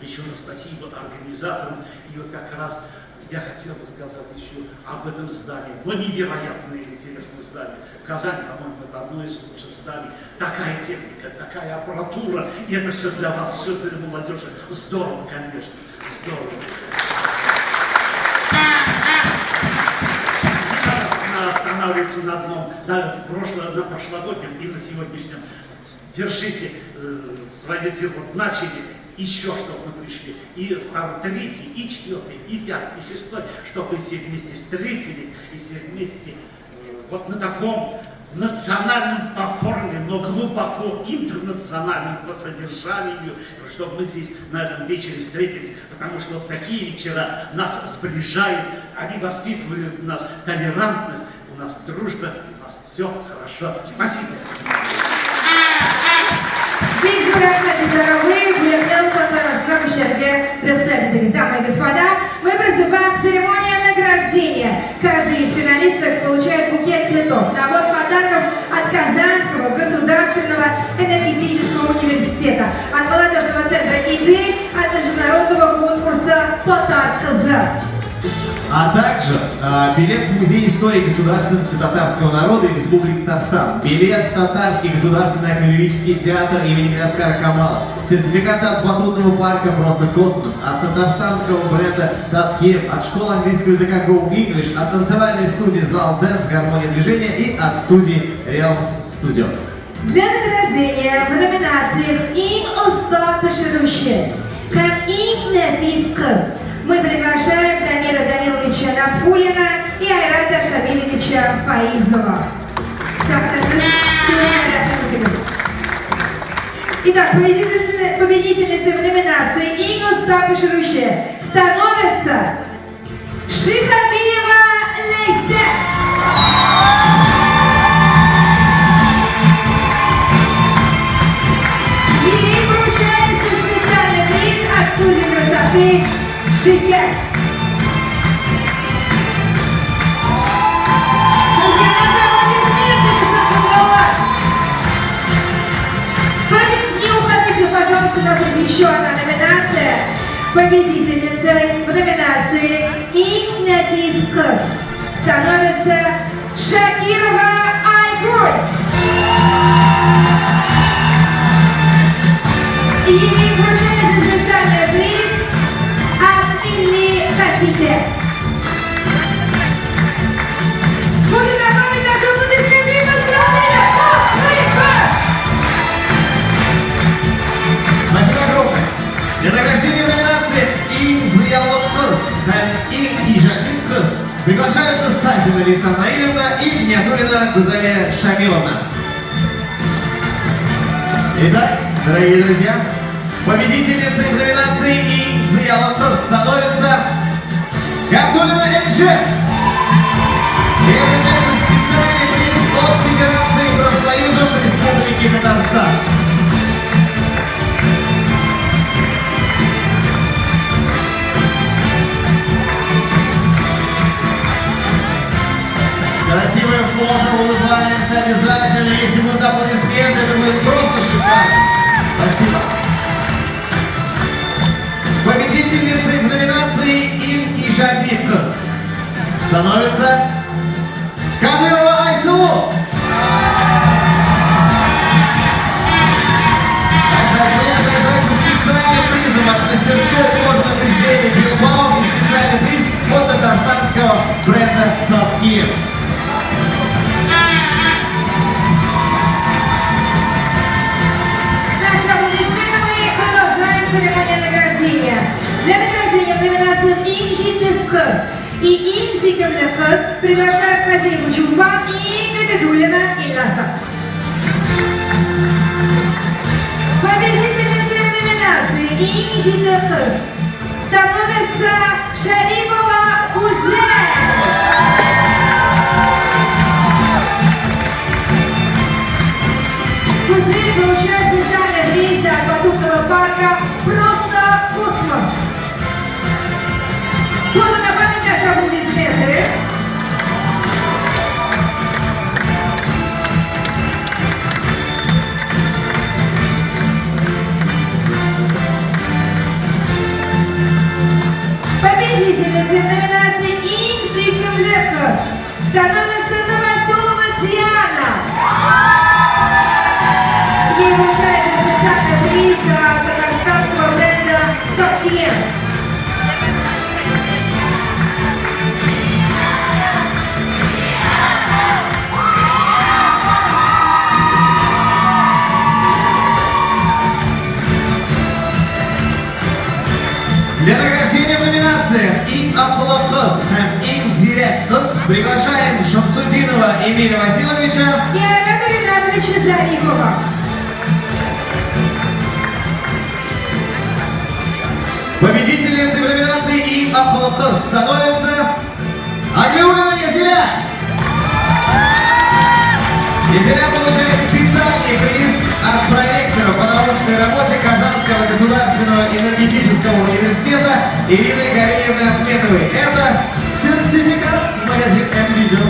[SPEAKER 20] еще раз спасибо организаторам. И вот как раз я хотел бы сказать еще об этом здании. Ну, невероятное интересное здание. Казань, по-моему, это одно из лучших зданий. Такая техника, такая аппаратура. И это все для вас, все для молодежи. Здорово, конечно, здорово. Не надо останавливаться на одном, да, в прошлом, на прошлогоднем и на сегодняшнем. Держите свое дело, вот начали, еще чтобы мы пришли. И второй, третий, и четвертый, и пятый, и шестой, чтобы все вместе встретились и все вместе вот на таком национальном по форме, но глубоко интернациональном по содержанию, чтобы мы здесь на этом вечере встретились, потому что вот такие вечера нас сближают, они воспитывают у нас толерантность, у нас дружба, у нас все хорошо. Спасибо.
[SPEAKER 4] Бик зур рәхмәт, Илдар абый, бүләкләү тантанасына күчәргә рөхсәт итегез. Дамы и господа, мы приступаем к церемонии награждения. Каждый из финалисток получает букет цветов, набор подарков от Казанского государственного энергетического университета, от молодежного центра «Идель», от международного конкурса «Татар кызы».
[SPEAKER 7] А также также билет в Музей истории государственности татарского народа и Республики Татарстан, билет в Татарский государственный академический театр имени Гаскара Камала, сертификаты от батутного парка «Просто космос», от татарстанского бренда «Таткем», от школы английского языка «Go English», от танцевальной студии «Зал Дэнс. Гармония движения» и от студии «Realms Studio».
[SPEAKER 4] Для награждения в номинациях «Иң оста пешерүче» һәм «Иң нәфис кыз» мы приглашаем Дамира Дамиловича Натфулина и Айрата Шамилевича Фаизова. Итак, победительницей в номинации «Иң оста пешерүче» становится Шихабиева Лейся. Ей вручается специальный приз от студии красоты «Шикер». Друзья, наши аплодисменты, Не уходите, пожалуйста, у нас есть еще одна номинация. Победительницей в номинации «Иң нәфис кыз» становится Шакирова Айгуль. И ей вручается специальный приз от Милли Хасите. Буду напомнить наши аплодисменты и поздравления!
[SPEAKER 7] Спасибо огромное! Для награждения в номинации «Иң зыялы кыз» һәм «Иң иҗади кыз» приглашаются Сафина Лиса Наилевна и Гниатуллина Гузалия Шамиловна. Итак, дорогие друзья, победительницей в номинации «Иң зыялы кыз» становится Габдуллина Энже. И вручается специальный приз от Федерации профсоюзов Республики Татарстан. Красивое фото, улыбаемся обязательно. Если будут аплодисменты, это будет просто шикарно. Спасибо. Победительницей в номинации «Иң иҗади кыз» становится Кадырова Айсылу. Также Айсылу награждается специальным призом от мастерской кожаных изделий «Билбао» и специальный приз от татарстанского бренда «Топ Киев».
[SPEAKER 4] Наши аплодисменты, мы продолжаем церемонию награждения. Для награждения в номинациях «Иң җитез кыз» и «Иң сөйкемле кыз» приглашают Казееву Чулпан и Габидуллина Ильназа. Победительницей в номинации «Иң җитез кыз» становится Шарипова Гузель. Гузель получает специальный приз от батутного парка «Просто космос». Фото на память, наши аплодисменты. Победительницей в номинации «Иң сөйкемле кыз» становится Новоселова Диана. Ей вручается специальный приз от татарстанского бренда «Топ-Киев».
[SPEAKER 7] Для награждения в номинациях «Иң акыллы кыз» һәм «Иң зирәк кыз» приглашаем Шамсудинова Эмиля Васильевича
[SPEAKER 4] и Айрата Ринатовича Зарипова.
[SPEAKER 7] Победительницей в номинации «Иң акыллы кыз» становится Аглиулина Язиля. Язиля получает специальный приз от проректора по научной работе Казанского государственного энергетического университета Ирины Гареевны Ахметовой. Это сертификат в магазин М-Видео.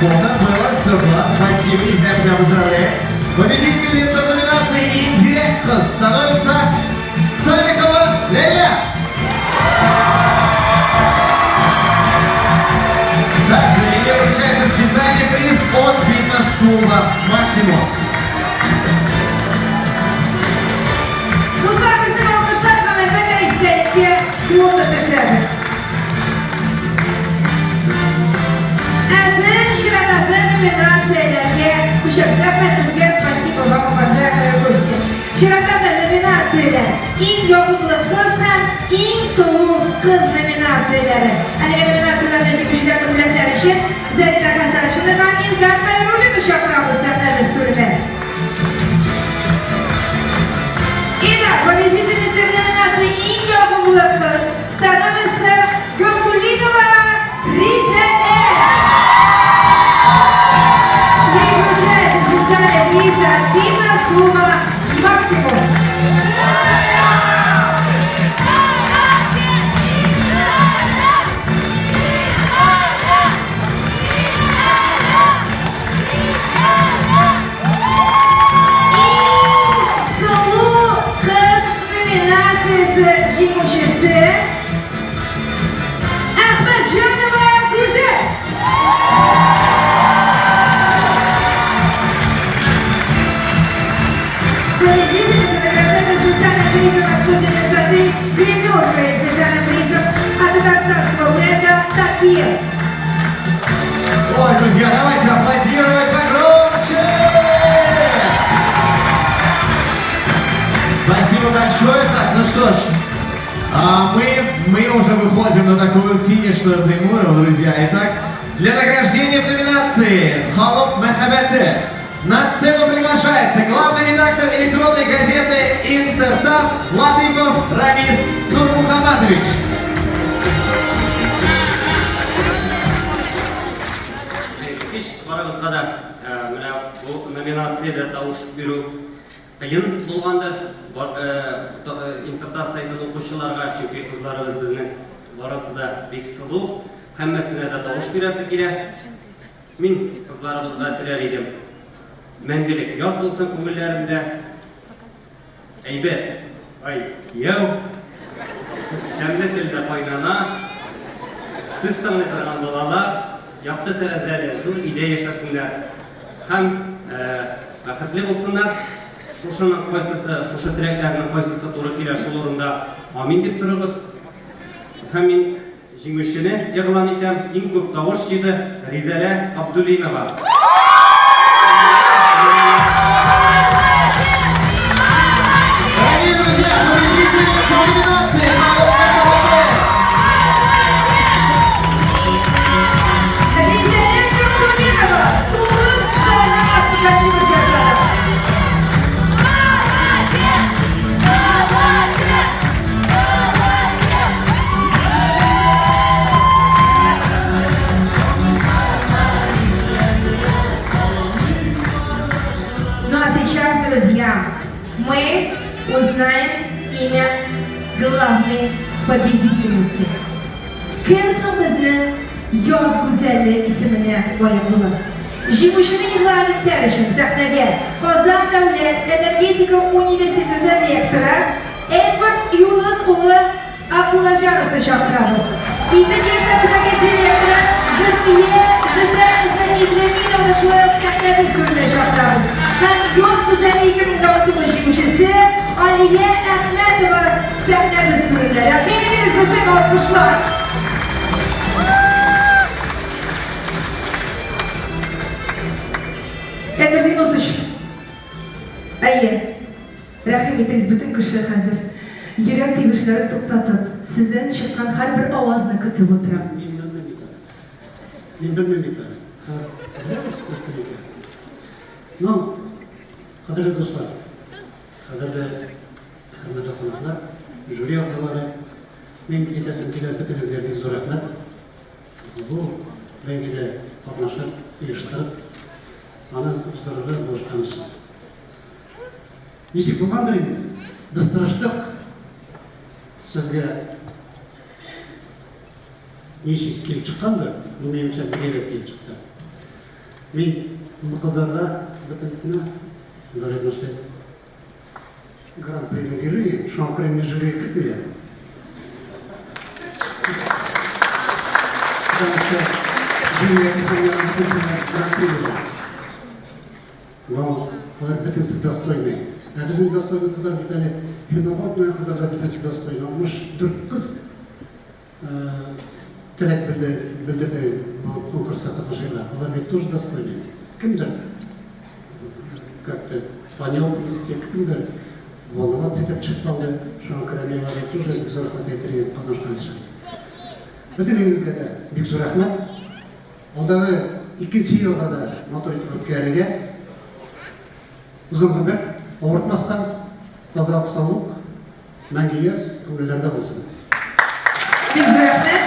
[SPEAKER 7] Фото было, все класс, спасибо, не знаю, тебя поздравляю. Победительница в номинации Иң зирәк кыз становится Салихова Ләйлә. Также Лиле вручается специальный приз от фитнес-клуба «Максимус».
[SPEAKER 4] Дуслар, безнең алкышлар һәм әлбәттә истәлеккә фото төшәбез. Ә без чираттагы номинацияләргә күчәбез. Рәхмәт сезгә, спасибо вам, уважаемые гости. Чираттагы номинацияләр иң ягымлы кыз һәм иң сылу кыз номинацияләре. Әлеге номинацияләрдә җиңүчеләрне бүләкләр өчен Зәринә Хәсәншина һәм Илдар Хәйруллинны чакырабыз сәхнәбез түренә. Итак, победительницей в номинации «Иң ягымлы кыз» становится Габдуллинова Ризәлә. Ей вручается специальный приз от фитнес-клуба «Максимус». Иң сылу кыз номинациясе җиңүчесе Әхмәтҗанова Гүзәл. Победительница награждается специальным призом от студии красоты «Гримерка» и специальным призом от татарстанского бренда «Такир».
[SPEAKER 7] Ой, друзья, давайте аплодировать погромче! Спасибо большое. Так, ну что ж, мы уже выходим на такую финишную прямую, друзья. Итак, для награждения в номинации «Халык мәхәббәте» на сцену приглашается главный редактор электронной газеты «Интертат» Латыпов Рамис Нурмухаммадович.
[SPEAKER 21] Хәерле кич барыгызга да. Менә бу номинациядә тавыш бирү кыен булгандыр. Интертат сайтын укучыларга, чөнки кызларыбыз безнең барысы да бик сылу, һәммәсенә дә тавыш бирәсе килә. Мин кызларыбызга теләр идем, мәңгелек яз булсын күңелләрендә. Әйбәт, ай, кияү, тәмле телдә кайнана, сүз тыңлый торган балалар, якты тәрәзәле зур өйдә яшәсеннәр һәм бәхетле булсыннар. Шушының кайсысы, шушы теләкләрнең кайсысы туры килә, шул урында амин дип торыгыз. Һәм мин җиңүчене игълан итәм, иң күп тавыш җыйды Ризәлә Абдуллинова.
[SPEAKER 7] Дорогие друзья, победительница в номинации «Халык мәхәббәте»
[SPEAKER 4] Ризәлә Габдуллинова тугыз саны астында чыгыш ясады.
[SPEAKER 2] Молодец! Молодец! Молодец!
[SPEAKER 4] Ну а сейчас, друзья, мы узнаем имя главной победительницы. Кем соң безнең яз гүзәле исеменә лаек булыр? Җиңүчене игълан итәр өчен сәхнәгә Казан дәүләт энергетика университеты ректоры Эдвард Юныс улы Абдуллаҗановны чакырабыз. Идел яшьләр үзәге директоры Зөлфия Зөфәр кызы Иблеминованы шулай ук сәхнәбез түренә чакырабыз. Һәм Яз гүзәле 2019 җиңүчесе Алия Әхмәтова сәхнәбез түрендә. Рәхим итегез, безнең алкышлар! Эдвард Юнусович, әйе. Рәхим итегез, бөтен кеше хәзер, йөрәк тибешләрен туктатып, сездән чыккан һәрбер авазны көтеп утыра.
[SPEAKER 5] Мин белмим бит әле. Мин белмим бит әле. Хәер, беләбез ул кем икәнен. Ну, кадерле дуслар, кадерле хөрмәтле кунаклар, жюри әгъзалары, мин әйтәсем килә, бөтенегезгә бик зур рәхмәт. Бу бәйгедә катнашып, оештырып, аны уздырырга булышкан өчен. Ничек булгандыр инде, без тырыштык сезгә ничек килеп чыккандыр, ну, минемчә, бик әйбәт килеп чыкты. Мин бу кызларга бөтенесенә Алар әйтмешли, Гран-прины бирер, шуңа күрә мине жюрига кертмиләр. Потому что жюрига килсәң, бөтенесенә гран-при бирә. Но алар бөтенесе достойный. Ә безнең достойный кызлар бит әле финалга үтмәгән кызлар да бөтенесе достойный. 64 кыз теләк белдерде бу конкурста катнашырга. Алар бит тоже достойный. Кемдер как-то по неопытности, кемдер волноваться итеп төшеп калды. Шуңа күрә мин аларга тоже бик зур рәхмәт әйтер идем катнашкан өчен. Бөтенегезгә дә бик зур рәхмәт. Алдагы икенче елга да матур итеп үткәрергә озын гомер, авыртмастан, тазалык, саулык, мәңге яз күңелләрдә булсын.
[SPEAKER 4] Бик зур рәхмәт.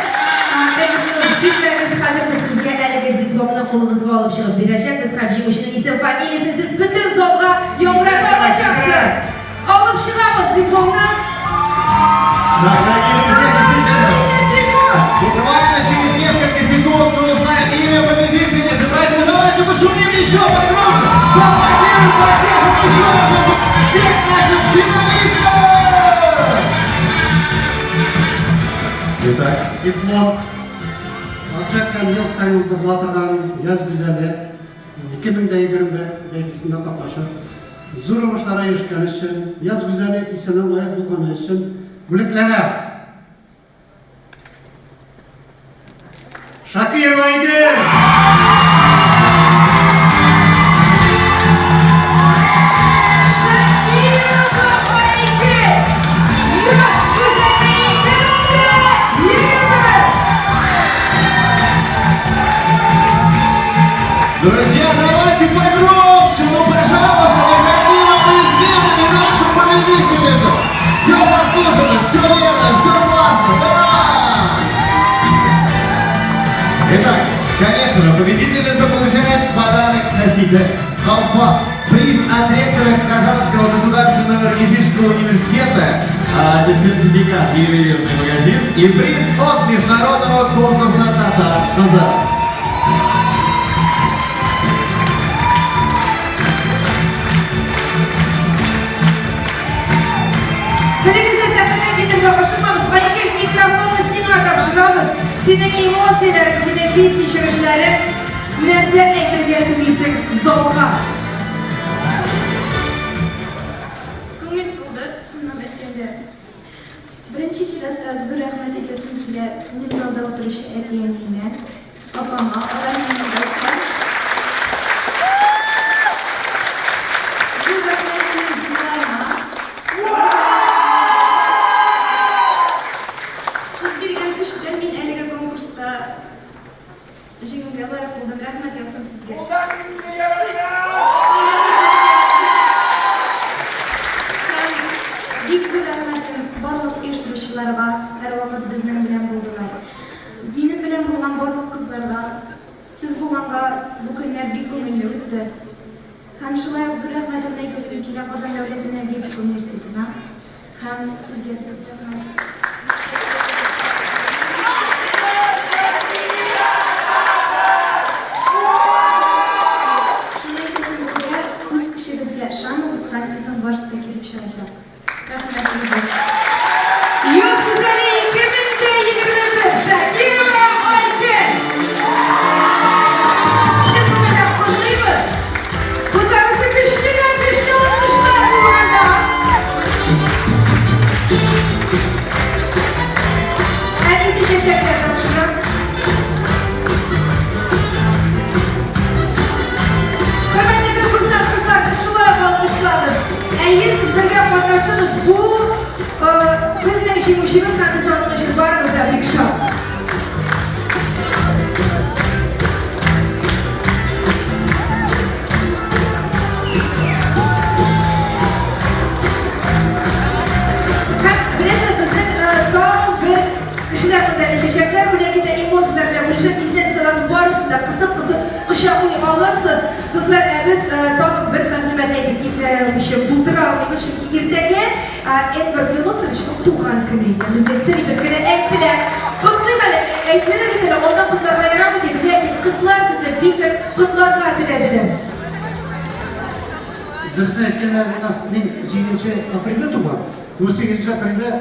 [SPEAKER 4] Китмәгез, хәзер без сезгә әлеге дипломны кулыгызга алып чыгып бирәчәкбез һәм җиңүченең исем фамилиясен сез бөтен залга яңгырата алачаксыз. Алып чыгабыз дипломны.
[SPEAKER 7] Так, дорогие друзья, действительно, буквально через несколько секунд мы узнаем имя победительницы, поэтому давайте пошумим еще погромче, поаплодируем, поддержим еще разочек всех наших финалистов! Итак,
[SPEAKER 5] Диплом Алчак һәм ел саен уздырыла торган Яз гүзәле 2021 бәйгесендә катнашып, зур уңышларга ирешкән өчен, Яз гүзәле исеменә лаек булганы өчен бүләкләнә. Шакирова Айгөл!
[SPEAKER 4] Шакирова Айгөл! Яз гүзәле 2021!
[SPEAKER 7] Друзья, давайте погромче, ну пожалуйста, наградим аплодисментами нашу победительницу. Все заслуженно, все верно, все классно. Давай! Итак, конечно же, победительница получает в подарок носитель Халфа. Приз от ректора Казанского государственного энергетического университета, это сертификат ювелирный магазин и приз от международного конкурса Татар Казан.
[SPEAKER 4] Берегез дә сәхнәдән китәргә ашыкмагыз. Айгөл, микрофонны сиңа тапшырабыз. Синең эмоцияләрең, синең хис-кичерешләрең, нәрсә әйтергә телисең залга?
[SPEAKER 9] Күңел тулды, чынлап әйткәндә. Беренче чиратта зур рәхмәт әйтәсем килә минем залда утыручы әти-әниемә, апама, алар мине ныгыткан. Зур рәхмәт минем дусларыма. Сез биргән көч белән мин әлеге конкурста җиңүгә лаек булдым. Рәхмәт яусын сезгә. Һәм бик зур рәхмәтем барлык оештыручыларга, һәрвакыт безнең белән булдылар. Минем белән булган барлык кызларга, сез булганга бу көннәр бик күңелле үтте. Һәм шулай ук зур рәхмәтемне әйтәсем килә Казан дәүләт энергетика университетына һәм сезгә бик зур рәхмәт. Шуны әйтәсем килә, үз көчегезгә ышаныгыз һәм сезнең барысы да килеп чыгачак. Рәхмәт зур.
[SPEAKER 4] Яз гүзәле 2021 Шакирова Айгөл! Чын күңелдән котлыйбыз. Кызларыбызны көчледән көчле алкышлар булганда. Әнисе чәчәкләр тапшыра. Хөрмәтле конкурсант кызлар, без шулай ук алкышлабыз. Әйе, сез бергә катнаштыгыз. Бу безнең җиңүчебез һәм без аның өчен барыбыз да бик шат. Һәм беләсез, безнең тагын бер кешеләр монда әле чәчәкләр бүләк итә, эмоцияләр белән бүлешә. Тиздән сез аларның барысын да кысып-кысып кочаклый алырсыз. Дуслар, ә без тагын бер мәгълүмат әйтеп китмәмичә булдыра алмыйбыз, чөнки иртәгә Эдвард Юнусовичның туган көне икән. Безгә сер итеп кенә әйттеләр. Котлыйм әле, әйттеләр бит әле, алдан котларга ярамый дип, ләкин кызлар сезне бик нык котларга теләделәр.
[SPEAKER 5] Дөресен әйткәндә, у нас мин 7 апрельдә туган, 18 апрельдә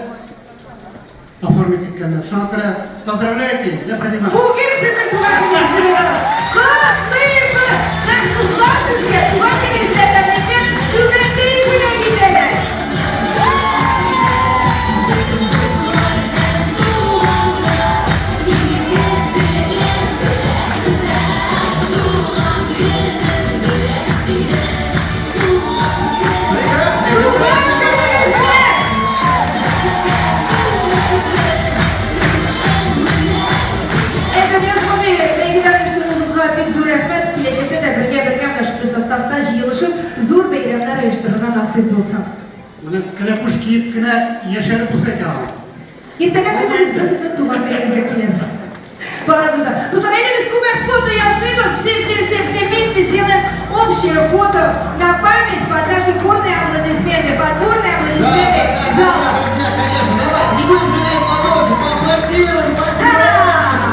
[SPEAKER 5] оформить иткәннәр. Шуңа күрә поздравляю, я принимаю.
[SPEAKER 4] Бүген сезнең туган көнегез дип уйладым. Котлыйбыз! Һәм кызлар сезгә туган көнегез белән тәбрикләп, түбәтәй бүләк итәләр. Туган көнегез белән! Әйдәгез, мондый бәйгеләр оештыруыгызга бик зур рәхмәт. Киләчәктә дә бергә-бергә менә шундый составта җыелышып, зур бәйрәмнәр оештырырга насыйп булсын.
[SPEAKER 5] Менә кәләпүш киеп кенә яшәреп булса икән аңа.
[SPEAKER 4] Иртәгә көтегез, без сезнең туган көнегезгә киләбез. Барыбыз да. Дуслар, әйдәгез, күмәк фото ясыйбыз. Все, все, все, все вместе сделаем общее фото на память под наши бурные аплодисменты, под бурные аплодисменты зала.
[SPEAKER 7] Друзья, конечно, давайте не будем жалеть ладоши, поаплодируем, поздравим.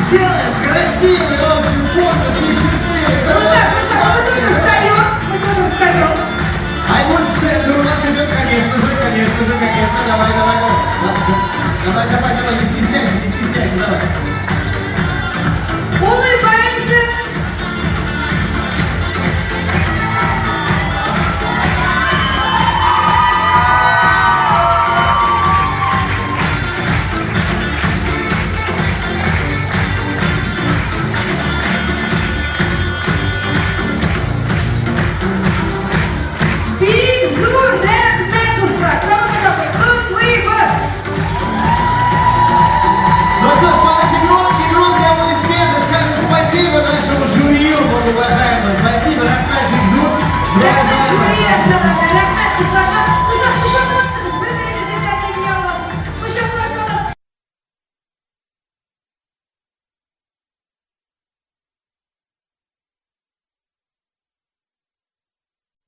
[SPEAKER 7] Сделаем.